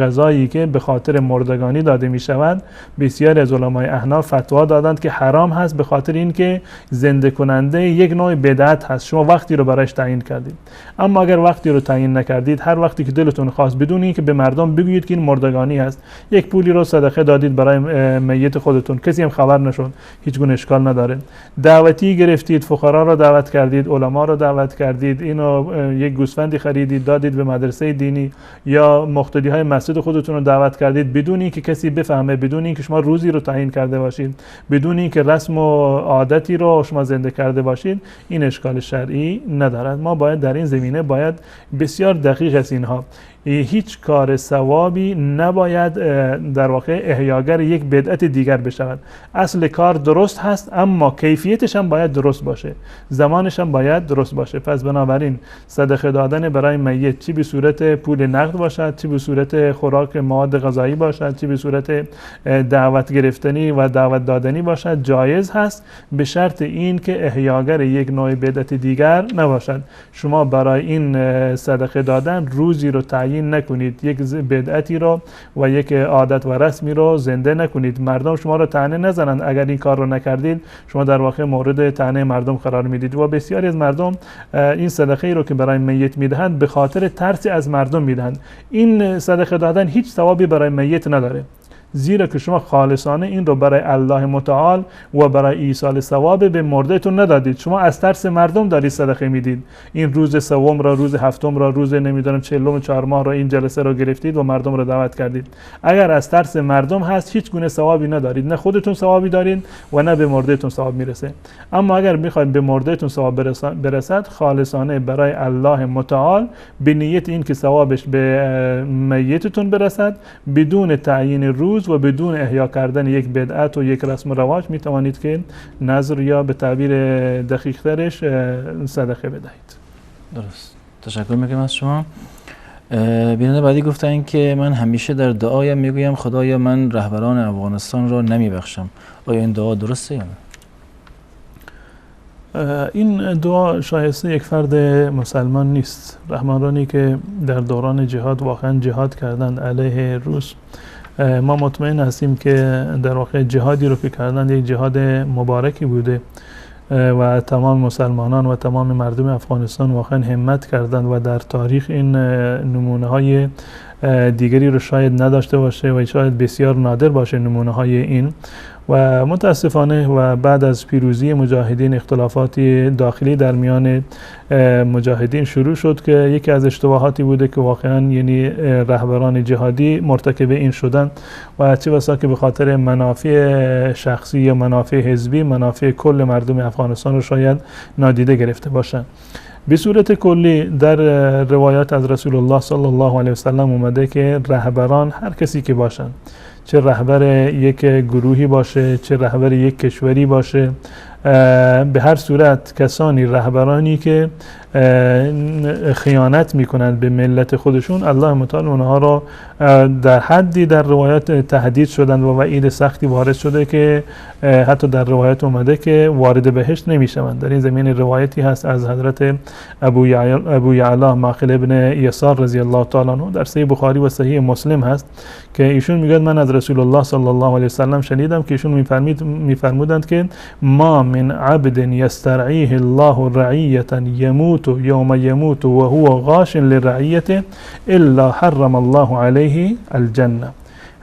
غذایی که به خاطر مردگانی داده می شود، بسیاری از علمای احناف فتوا دادند که حرام هست، به خاطر اینکه زنده کننده یک نوع بدعت هست. شما وقتی رو برایش تعیین کردید، اما اگر وقتی رو تعیین نکردید، هر وقتی که دلتون خواست بدون اینکه به مردم بگویید که این مردگانی هست، یک پولی رو صدقه دادید برای میت خودتون، کسی هم خبر نشد، هیچ گونه اشکال نداره. دعوتی گرفتید، فقرا رو دعوت کردید، علما رو دعوت کردید، اینو یک گوسفندی خریدید دادید به مدرسه دینی یا مقتدی های مسجد خودتون رو دعوت کردید، بدون اینکه کسی بفهمه، بدون اینکه شما روزی رو تعیین کرده باشید، بدون اینکه رسم و عادتی رو شما زنده کرده باشید، این اشکال شرعی ندارد. ما باید در این زمینه باید بسیار دقیق از اینها. هیچ کار ثوابی نباید در واقع احیاگر یک بدعت دیگر بشود. اصل کار درست هست، اما کیفیتش هم باید درست باشه، زمانش هم باید درست باشه. پس بنابراین صدقه دادن برای میت، چی به صورت پول نقد باشد، چی به صورت خوراک مواد غذایی باشد، چی به صورت دعوت گرفتنی و دعوت دادنی باشد، جایز هست، به شرط این که احیاگر یک نوع بدعت دیگر نباشد. شما برای این صدقه دادن روزی رو تعیین نکنید، یک بدعتی رو و یک عادت و رسمی رو زنده نکنید، مردم شما رو طعنه نزنند. اگر این کار رو نکردید، شما در واقع مورد طعنه مردم قرار میدید و بسیاری از مردم این صدقه رو که برای میت میدهند به خاطر ترس از مردم میدهند. این صدقه دادن هیچ ثوابی برای میت نداره. زیرا که شما خالصانه این رو برای الله متعال و برای ایصال ثواب به مردهتون ندادید. شما از ترس مردم دارید صدقه میدید. این روز سوم را، روز هفتم را، روز نمیدونم 44 ماه را، این جلسه را گرفتید و مردم را دعوت کردید. اگر از ترس مردم هست هیچ گونه ثوابی ندارید، نه خودتون ثوابی دارید و نه به مردهتون ثواب میرسه. اما اگر میخواید به مردهتون ثواب برسد، خالصانه برای الله متعال به نیت این که ثوابش به میتتون برسد، بدون تعیین روز و بدون احیا کردن یک بدعت و یک رسم و رواج، میتوانید که نذر یا به تعبیر دقیق ترش صدقه بدهید. درست، تشکر میکنم از شما. بیننده بعدی گفتن که من همیشه در دعایم میگویم خدایا من رهبران افغانستان را نمیبخشم. آیا این دعا درسته یا نه؟ این دعا شایسته یک فرد مسلمان نیست. رهبرانی که در دوران جهاد واقعا جهاد کردند علیه روس، ما مطمئن هستیم که در واقع جهادی رو که کردند یک جهاد مبارکی بوده و تمام مسلمانان و تمام مردم افغانستان واقعا همت کردند و در تاریخ این نمونه های دیگری رو شاید نداشته باشه و شاید بسیار نادر باشه نمونه های این. و متاسفانه و بعد از پیروزی مجاهدین اختلافات داخلی در میان مجاهدین شروع شد که یکی از اشتباهاتی بوده که واقعا یعنی رهبران جهادی مرتکب این شدن و چه بسا که به خاطر منافع شخصی یا منافع حزبی منافع کل مردم افغانستان رو شاید نادیده گرفته باشند. به صورت کلی در روایات از رسول الله صلی الله علیه وسلم اومده که رهبران هر کسی که باشند، چه رهبر یک گروهی باشه، چه رهبر یک کشوری باشه، به هر صورت کسانی رهبرانی که خیانت میکنند به ملت خودشون، الله متعال اونها را در حدی در روایات تهدید شدند و وعید سختی وارد شده که حتی در روایت اومده که وارد بهشت نمیشوند. در این زمین روایتی هست از حضرت ابو یعلا معقل ابن یسار رضی الله تعالی عنه در صحیح بخاری و صحیح مسلم هست که ایشون میگه من از رسول الله صلی الله علیه وسلم شنیدم که ایشون میفرمودند که ما من عبد یسترعیه الله رعیه یموت یوم یموت و هو غاش لرعیته الا حرم الله علیه الجنه.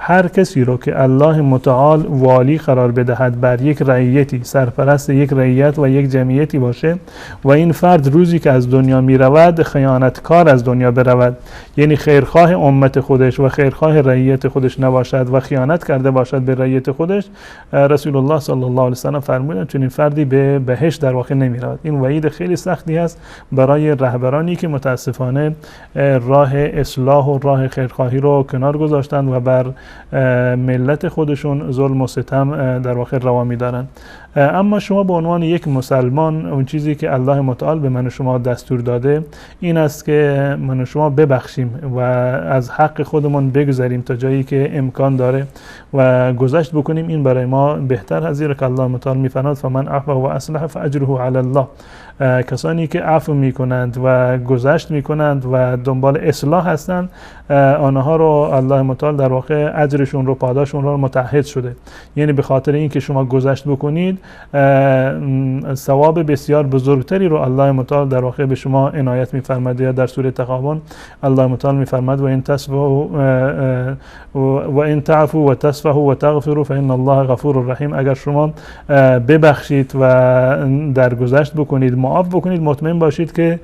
هر کسی رو که الله متعال والی قرار بدهد بر یک رعیتی، سرپرست یک رعیت و یک جمعیتی باشه و این فرد روزی که از دنیا می رود خیانتکار از دنیا برود، یعنی خیرخواه امت خودش و خیرخواه رعیت خودش نباشد و خیانت کرده باشد به رعیت خودش، رسول الله صلی الله علیه و سلم فرمودند چنین فردی به بهشت در واقع نمی رود. این وعید خیلی سختی است برای رهبرانی که متاسفانه راه اصلاح و راه خیرخواهی رو کنار گذاشتند و بر ملت خودشون ظلم و ستم در واقع روا می‌دارند. اما شما به عنوان یک مسلمان اون چیزی که الله متعال به من و شما دستور داده این است که من و شما ببخشیم و از حق خودمون بگذریم تا جایی که امکان داره و گذشت بکنیم. این برای ما بهتر هست، زیرا که الله متعال می‌فرماید فمن عفا و اصلح فاجره علی الله. کسانی که عفو میکنند و گذشت میکنند و دنبال اصلاح هستند، آنها رو الله متعال در واقع اجرشون رو، پاداشون رو متعهد شده. یعنی به خاطر اینکه شما گذشت بکنید ثواب بسیار بزرگتری رو الله متعال در واقع به شما عنایت میفرماید. یا در سوره تغابن الله متعال میفرماید و ان تصفحوا و ان تعفوا و تصفحوا و تغفروا فان الله غفور رحیم. اگر شما ببخشید و درگذشت بکنید، معاف بکنید، مطمئن باشید که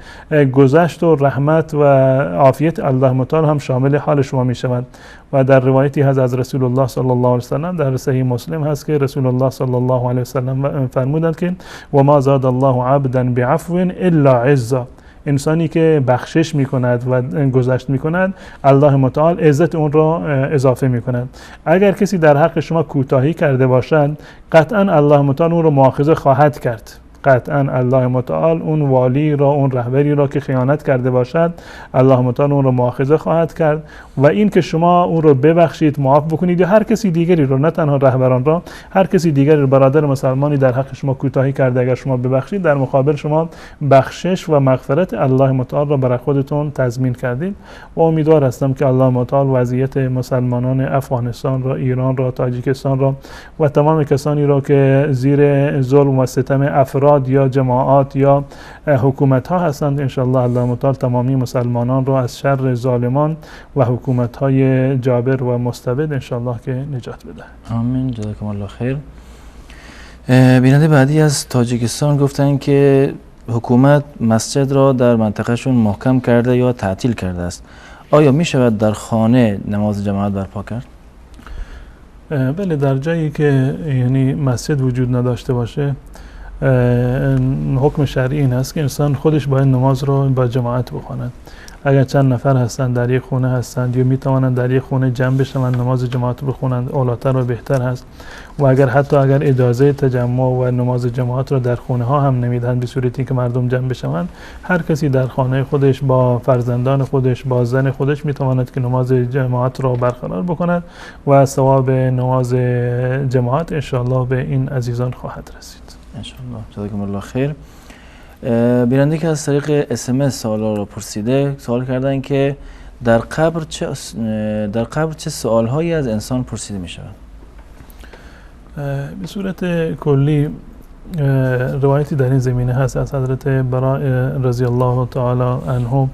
گذشت و رحمت و عافیت الله متعال هم شامل حال شما می شود. و در روایتی هست از رسول الله صلی الله علیه و سلم در صحیح مسلم هست که رسول الله صلی الله علیه و سلم فرمودند که و ما زاد الله عبدا بعفو الا عزا. انسانی که بخشش میکند و گذشت میکند، الله متعال عزت اون را اضافه میکند. اگر کسی در حق شما کوتاهی کرده باشد، قطعا الله متعال اون را مؤاخذه خواهد کرد. قطعا الله متعال اون والی را، اون رهبری را که خیانت کرده باشد، الله متعال اون را مؤاخذه خواهد کرد. و این که شما اون را ببخشید، معاف بکنید، یا هر کسی دیگری را، نه تنها رهبران را، هر کسی دیگری را، برادر مسلمانی در حق شما کوتاهی کرده، اگر شما ببخشید، در مقابل شما بخشش و مغفرت الله متعال را برای خودتون تضمین کردید. و امیدوار هستم که الله متعال وضعیت مسلمانان افغانستان را، ایران را، تاجیکستان را و تمام کسانی را که زیر ظلم و ستم افراد افراد یا جماعات یا حکومت ها هستند. انشاءالله الله متعال تمامی مسلمانان را از شر ظالمان و حکومت های جابر و مستبد انشاءالله که نجات بده. آمین. جزاکم الله خیر. بیننده بعدی از تاجیکستان گفتن که حکومت مسجد را در منطقهشون محکم کرده یا تعطیل کرده است. آیا می شود در خانه نماز جماعت برپا کرد؟ بله، در جایی که یعنی مسجد وجود نداشته باشه حکم شرعی این است که انسان خودش باید نماز رو با جماعت بخواند. اگر چند نفر هستند در یک خونه هستند یا می توانند در یک خونه جمع بشوند نماز جماعت بخونند اولاتر و بهتر هست. و اگر حتی اگر اجازه تجمع و نماز جماعت را در خونه ها هم نمیدهند به صورتی که مردم جمع بشوند، هر کسی در خانه خودش با فرزندان خودش با زن خودش می تواند که نماز جماعت را برقرار بکند و ثواب نماز جماعت انشاءالله به این عزیزان خواهد رسید. انشاءالله. جزاکم الله خیر. بیننده که از طریق SMS سوالا را پرسیده، سوال کردن که در قبر چه سوالهایی از انسان پرسیده می شود؟ به صورت کلی روایتی در این زمینه هست از حضرت براء رضی الله تعالی عنه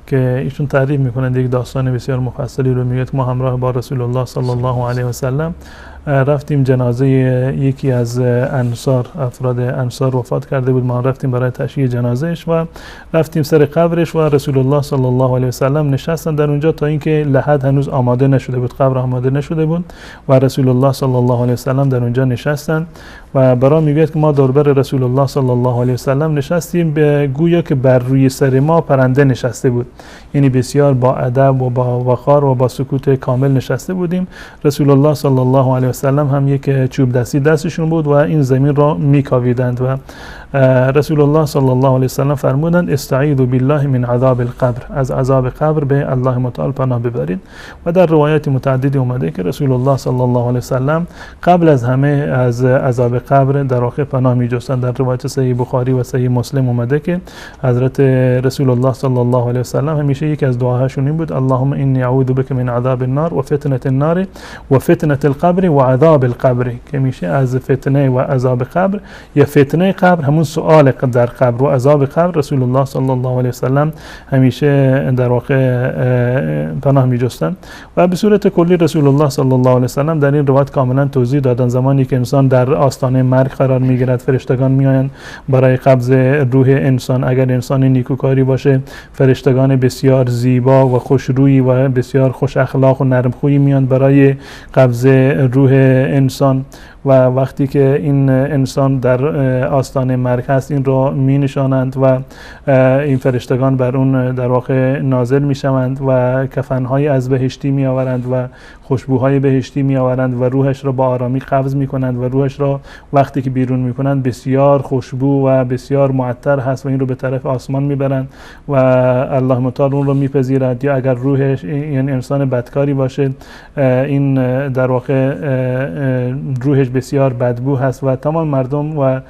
که ایشون تعریف میکنند یک داستان بسیار مفصلی رو، میگه ما همراه با رسول الله صلی الله علیه و سلم رفتیم جنازه یکی از انصار، افراد انصار وفات کرده بود، ما رفتیم برای تشییع جنازهش و رفتیم سر قبرش و رسول الله صلی الله علیه و سلم نشستن در اونجا تا اینکه لحد هنوز آماده نشده بود، قبر آماده نشده بود و رسول الله صلی الله علیه و سلم در اونجا نشستن و برای میگوید که ما دوربر رسول الله صلی الله علیه و سلم نشستیم، به گویا که بر روی سر ما پرنده نشسته بود، یعنی بسیار با ادب و با وقار و با سکوت کامل نشسته بودیم. رسول الله صلی الله علیه و سلم هم یک چوب دستی دستشون بود و این زمین را میکاویدند و رسول الله صلی الله علیه و سلم فرمودند استعیذ بالله من عذاب القبر، از عذاب قبر به الله متعال پناه ببرید. و در روایات متعددی اومده که رسول الله صلی الله علیه و سلم قبل از همه از عذاب قبر در واقع پناه می‌جستند. در روایت صحیح بخاری و صحیح مسلم اومده که حضرت رسول الله صلی الله علیه و سلم همیشه یکی از دعاهاشون این بود: اللهم انی اعوذ بک من عذاب النار و فتنه النار و فتنه القبر و عذاب القبر، که میشه از فتنه و عذاب قبر یا فتنه قبر همون سؤال در قبر و عذاب قبر رسول الله صلی الله علیه و سلم همیشه در واقع پناه می‌جستند. و به صورت کلی رسول الله صلی الله علیه و سلم در این روایت کاملا توضیح دادن زمانی که انسان در آستانه مرگ قرار می‌گیرد فرشتگان میآیند برای قبض روح انسان. اگر انسان نیکوکاری باشه فرشتگان بسیار زیبا و خوشرویی و بسیار خوش اخلاق و نرمخویی میان برای قبض روح انسان و وقتی که این انسان در آستانه مرگ هست این را می نشانند و این فرشتگان بر اون در واقع نازل می شوند و کفنهای از بهشتی می آورند و خوشبوهای بهشتی می آورند و روحش را با آرامی قبض می کنند و روحش را وقتی که بیرون می کنند بسیار خوشبو و بسیار معطر هست و این رو به طرف آسمان می برند و الله متعال اون رو می پذیرد. یا اگر روحش یعنی انسان بدکاری باشه این در واقع روحش بسیار بدبو هست و تمام مردم و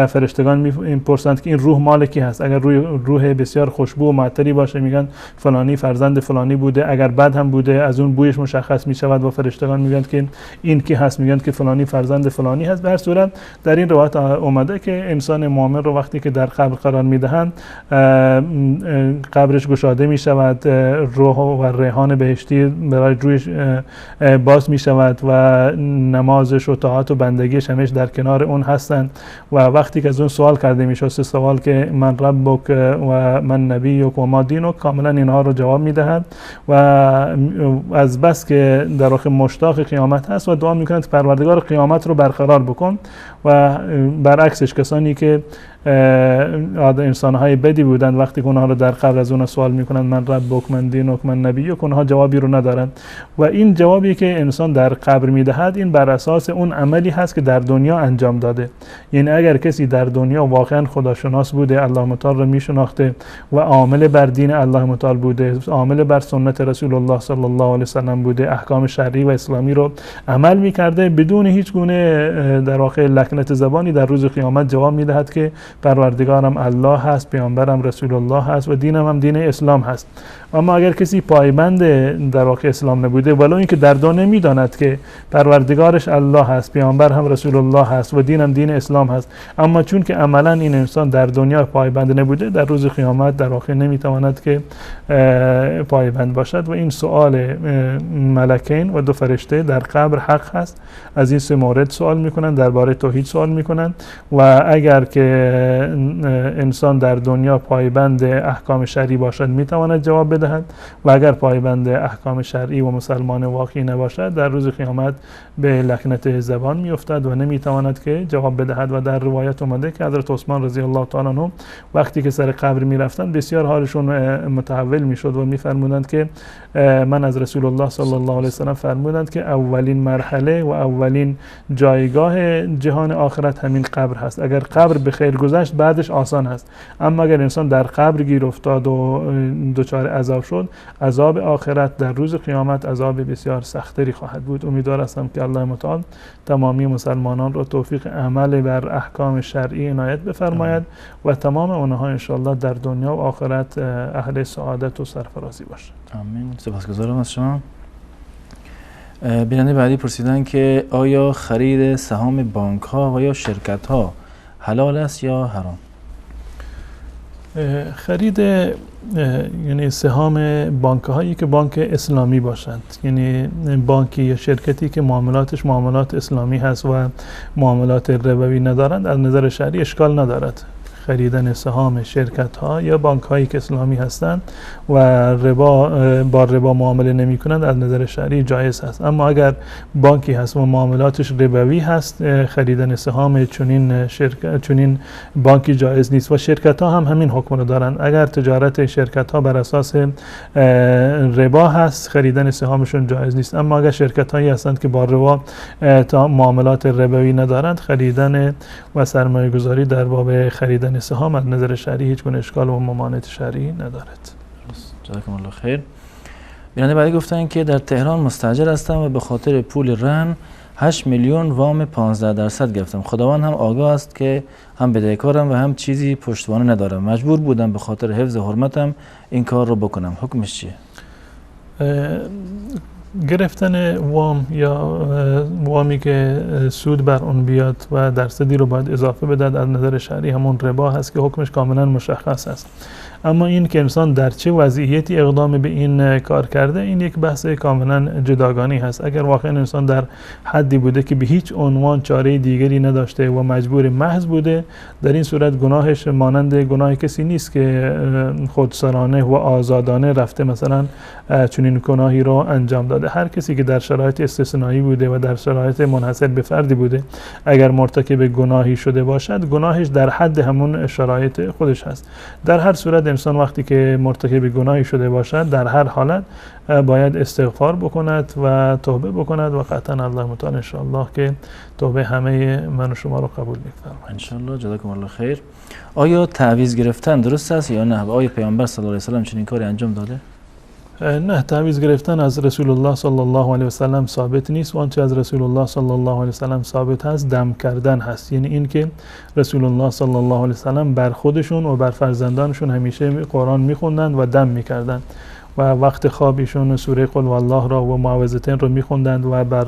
فرشتگان میپرسند که این روح مال کی هست. اگر روح بسیار خوشبو و معطری باشه میگن فلانی فرزند فلانی بوده، اگر بد هم بوده از اون بویش مشخص میشود و فرشتگان میگن که این کی هست، میگن که فلانی فرزند فلانی هست. به هر صورت در این روایت اومده که انسان مؤمن رو وقتی که در قبر قرار میدهند قبرش گشاده میشود، روح و ریحان بهشتی برای رویش باز میشود و نمازش و طاعت و بندگیش همیشه در کنار اون هستند. و وقتی که از اون سوال کرده میشه سه سوال که من ربک و من نبیک و ما دینک، کاملا اینها رو جواب میدهد و از بس که در واقع مشتاق قیامت هست و دعا میکند پروردگار قیامت رو برقرار بکن. و برعکسش کسانی که انسان‌های بدی بودند وقتی که اونها رو در قبر از اونها سوال میکنند من ربک من دینک من نبیک، اونها جوابی رو ندارند. و این جوابی که انسان در قبر میدهد این بر اساس اون عملی هست که در دنیا انجام داده. یعنی اگر کسی در دنیا واقعا خداشناس بوده، الله متعال رو میشناخته و عامل بر دین الله متعال بوده، عامل بر سنت رسول الله صلی الله علیه و سلم بوده، احکام شرعی و اسلامی رو عمل میکرده، بدون هیچ گونه در واقع لکنت زبانی در روز قیامت جواب میدهد که پروردگارم الله هست، پیامبرم رسول الله هست و دینم هم دین اسلام هست. اما اگر کسی پایبند در واقع اسلام نبوده، ولو اینکه در دو نمیداند که پروردگارش الله هست، پیامبر هم رسول الله هست و دینم دین اسلام هست، اما چون که عملا این انسان در دنیا پایبند نبوده، در روز قیامت در واقع نمیتواند که پایبند باشد. و این سؤال ملکین و دو فرشته در قبر حق هست. از این سه مورد سوال میکنن، درباره توحید سوال میکنن و اگر که انسان در دنیا پایبند احکام شرعی باشد میتواند جواب بدهد و اگر پایبند احکام شرعی و مسلمان واقعی نباشد در روز قیامت به لکنت زبان میافتد و نمیتواند که جواب بدهد. و در روایت اومده که حضرت عثمان رضی الله تعالی عنه وقتی که سر قبر میرفتند بسیار حالشون متحول میشد و میفرمودند که من از رسول الله صلی الله علیه و سلم فرمودند که اولین مرحله و اولین جایگاه جهان آخرت همین قبر هست. اگر قبر به خیر گذشت بعدش آسان هست، اما اگر انسان در قبر گیر افتاد و دچار عذاب شد، عذاب آخرت در روز قیامت عذاب بسیار سختری خواهد بود. امیدوار هستم که الله متعال تمامی مسلمانان را توفیق عمل بر احکام شرعی عنایت بفرماید و تمام آنها انشاءالله در دنیا و آخرت اهل سعادت و سرفرازی باشند. آمین. سپاسگزارم از شما. بیننده بعدی پرسیدن که آیا خرید سهام بانک ها و یا شرکت ها حلال است یا حرام؟ خرید یعنی سهام بانک هایی که بانک اسلامی باشند، یعنی بانکی یا شرکتی که معاملاتش معاملات اسلامی هست و معاملات ربوی ندارند، از نظر شرعی اشکال ندارد خریدن سهام شرکت ها یا بانک هایی که اسلامی هستند و ربا با ربا معامله نمی کنند از نظر شرعی جایز هست. اما اگر بانکی هست و معاملاتش ربوی هست، خریدن سهام چنین شرکت چنین بانکی جایز نیست و شرکت ها هم همین حکم رو دارند. اگر تجارت شرکت ها بر اساس ربا هست، خریدن سهامشون جایز نیست. اما اگر شرکت هایی هستند که با ربا تا معاملات ربوی ندارند، خریدن و سرمایه گذاری در باب خریدن سهام از نظر شرعی هیچ گونه اشکال و ممانعت شرعی ندارد. جزاکم الله خیر. بیننده بعدی گفتن که در تهران مستاجر هستم و به خاطر پول رهن 8 میلیون وام 15% گرفتم. خداوند هم آگاه است که هم بدهکارم و هم چیزی پشتوانه ندارم. مجبور بودم به خاطر حفظ حرمتم این کار رو بکنم. حکمش چیه؟ گرفتن وام یا وامی که سود بر اون بیاد و درصدی رو باید اضافه بدهد از نظر شرعی همون ربا هست که حکمش کاملا مشخص است. اما این که انسان در چه وضعیتی اقدام به این کار کرده، این یک بحث کاملا جداگانی هست. اگر واقعا انسان در حدی بوده که به هیچ عنوان چاره دیگری نداشته و مجبور محض بوده، در این صورت گناهش مانند گناه کسی نیست که خودسرانه و آزادانه رفته مثلا چنین گناهی رو انجام داده. هر کسی که در شرایط استثنایی بوده و در شرایط منحصر به فردی بوده، اگر مرتکب گناهی شده باشد، گناهش در حد همون شرایط خودش هست. در هر صورت انسان وقتی که مرتکب گناهی شده باشد، در هر حالت باید استغفار بکند و توبه بکند و قطعا الله متعال انشاءالله که توبه همه من و شما رو قبول می‌فرماید. انشاءالله. جزاکم الله خیر. آیا تعویض گرفتن درست است یا نه؟ آیا پیامبر صلی الله علیه و سلم چنین کاری انجام داده؟ نه، تعویض گرفتن از رسول الله صلی الله علیه و سلم ثابت نیست و آنچه از رسول الله صلی الله علیه و سلم ثابت هست دم کردن هست. یعنی اینکه رسول الله صلی الله علیه و سلم بر خودشون و بر فرزندانشون همیشه قرآن میخوندند و دم میکردند و وقت خواب ایشون سوره قل والله را و معوذتین رو میخوندند و بر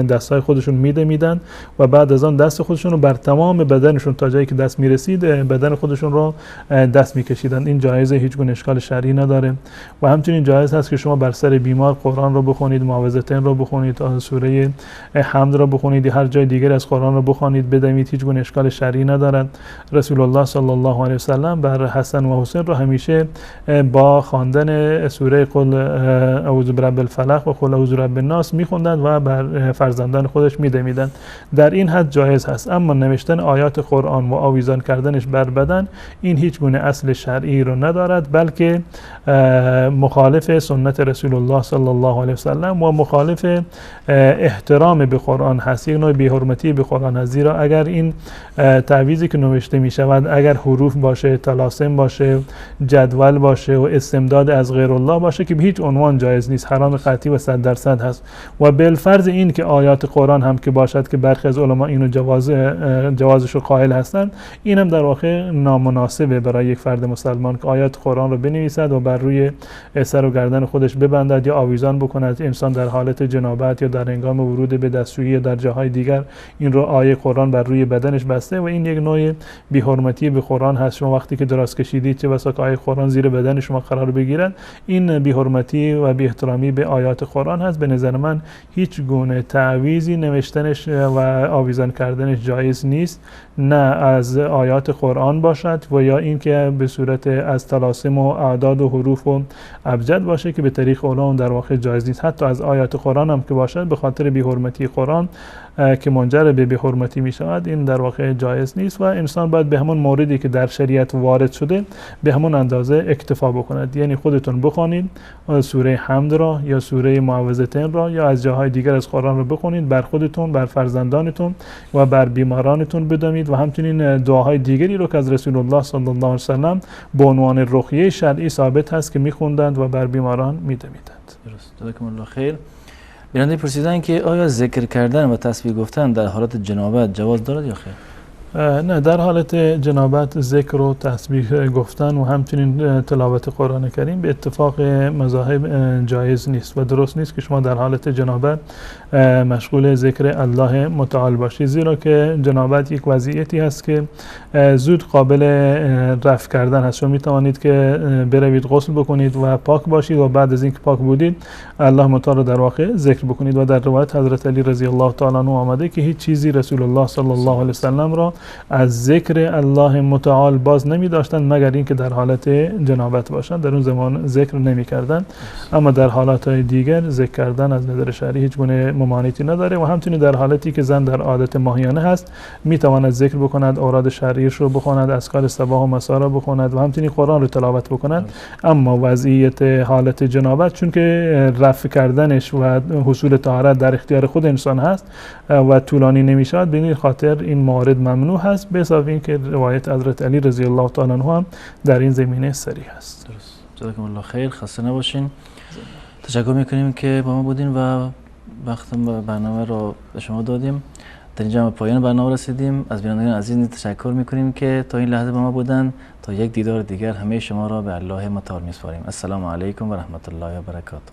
دستای خودشون میدمیدند و بعد از آن دست خودشون رو بر تمام بدنشون تا جایی که دست میرسید بدن خودشون رو دست میکشیدند. این جایزه، هیچ گونه اشکال شرعی نداره و همچنین جایز هست که شما بر سر بیمار قرآن رو بخونید، معوذتین رو بخونید، سوره حمد رو بخونید، هر جای دیگر از قرآن رو بخونید، بدمید، هیچ گونه اشکال شرعی ندارد. رسول الله صلی الله علیه و سلم بر حسن و حسین رو همیشه با خواندن سوره قل اعوذ برب الفلق و قل اعوذ برب الناس میخوندند و بر فرزندان خودش میدمیدند. در این حد جایز هست. اما نوشتن آیات قرآن و آویزان کردنش بر بدن، این هیچ گونه اصل شرعی رو ندارد، بلکه مخالف سنت رسول الله صلی الله علیه و سلم و مخالف احترام به قرآن هست، یک نوع بی‌حرمتی به قرآن هست. زیرا اگر این تعویذی که نوشته میشود اگر حروف باشه، طلاسم باشه، جدول باشه و استمداد از غیر الله الله باشه که به هیچ عنوان جایز نیست، حرام قطعی و 100% هست. و بالفرض این که آیات قرآن هم که باشد که برخی از علما اینو جوازش رو قائل هستند، این هم در واقع نامناسبه برای یک فرد مسلمان که آیات قرآن رو بنویسد و بر روی سر و گردن خودش ببندد یا آویزان بکند. انسان در حالت جنابت یا در هنگام ورود به دستشویی یا در جاهای دیگر این رو آیه قرآن بر روی بدنش بسته و این یک نوع بی‌حرمتی به قرآن هست. شما وقتی که دراز کشیدید چه بسا که آیه قرآن زیر بدن شما قرار بگیرد، این بی‌حرمتی و بی‌احترامی به آیات قرآن هست. به نظر من هیچ گونه تعویضی نوشتنش و آویزان کردنش جایز نیست، نه از آیات قرآن باشد و یا اینکه به صورت از طلاسم و اعداد و حروف و ابجد باشه که به طریق اولی در واقع جایز نیست. حتی از آیات قرآن هم که باشد به خاطر بی‌حرمتی قرآن که منجر به بی‌حرمتی می شود، این در واقع جایز نیست و انسان باید به همون موردی که در شریعت وارد شده به همون اندازه اکتفا بکند. یعنی خودتون بخوانید سوره حمد را یا سوره معوذتین را یا از جاهای دیگر از قرآن را بخونید، بر خودتون، بر فرزندانتون و بر بیمارانتون بدمید و همچنین دعاهای دیگری رو که از رسول الله صلی الله علیه و سلم به عنوان رقیه شرعی ثابت هست که میخوندند و بر بیماران میدمیدند. درست، جزاکم الله خیر. بیننده پرسیدن که آیا ذکر کردن و تسبیح گفتن در حالت جنابت جواز دارد یا خیر؟ نه، در حالت جنابت ذکر و تسبیح گفتن و همچنین تلاوت قرآن کریم به اتفاق مذاهب جایز نیست و درست نیست که شما در حالت جنابت مشغول ذکر الله متعال باشید، زیرا که جنابت یک وضعیتی هست که زود قابل رفع کردن هست. شما می توانید که بروید غسل بکنید و پاک باشید و بعد از اینکه پاک بودید الله متعال رو در واقع ذکر بکنید. و در روایت حضرت علی رضی الله تعالی عنه آمده که هیچ چیزی رسول الله صلی الله علیه و سلم را از ذکر الله متعال باز نمی داشتند مگر اینکه در حالت جنابت باشند، در اون زمان ذکر نمی کردند. اما در حالت های دیگر ذکر کردن از نظر شرعی هیچ گونه ممانعتی نداره و همچنین در حالتی که زن در عادت ماهیانه هست می تواند ذکر بکند، اوراد شرعیش رو بخواند، اذکار صباح و مساء را بخواند و همچنین قرآن رو تلاوت بکند. اما وضعیت حالت جنابت چون که رفع کردنش و حصول طهارت در اختیار خود انسان هست و طولانی نمی شود، به این خاطر این موارد ممنوع هست، به اضافه اینکه روایت حضرت علی رضی الله تعالی عنه هم در این زمینه صریح است. درست، جزاکم الله خیر. خسته نباشین. تشکر میکنیم که با ما بودین و وقت برنامه را به شما دادیم. در اینجا به پایان برنامه رسیدیم. از بینندگان عزیز تشکر میکنیم که تا این لحظه با ما بودن. تا یک دیدار دیگر همه شما را به الله متعال میسپاریم. السلام علیکم و رحمت الله و برکاته.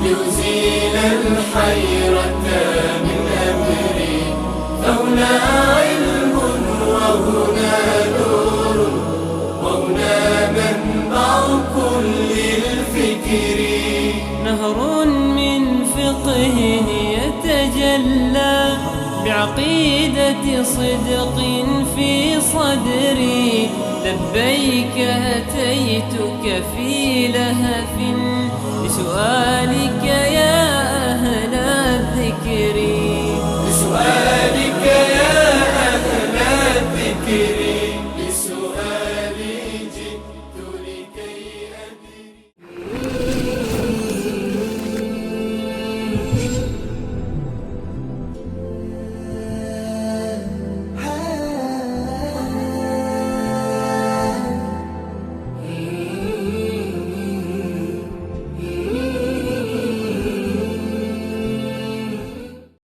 لأزيل الحيرة من أمري، فهنا علم وهنا نور وهنا منبع كل الفكر، نهر من فقه يتجلى بعقيدة صدق في صدري. لبيك أتيتك في لهف لسؤالك يا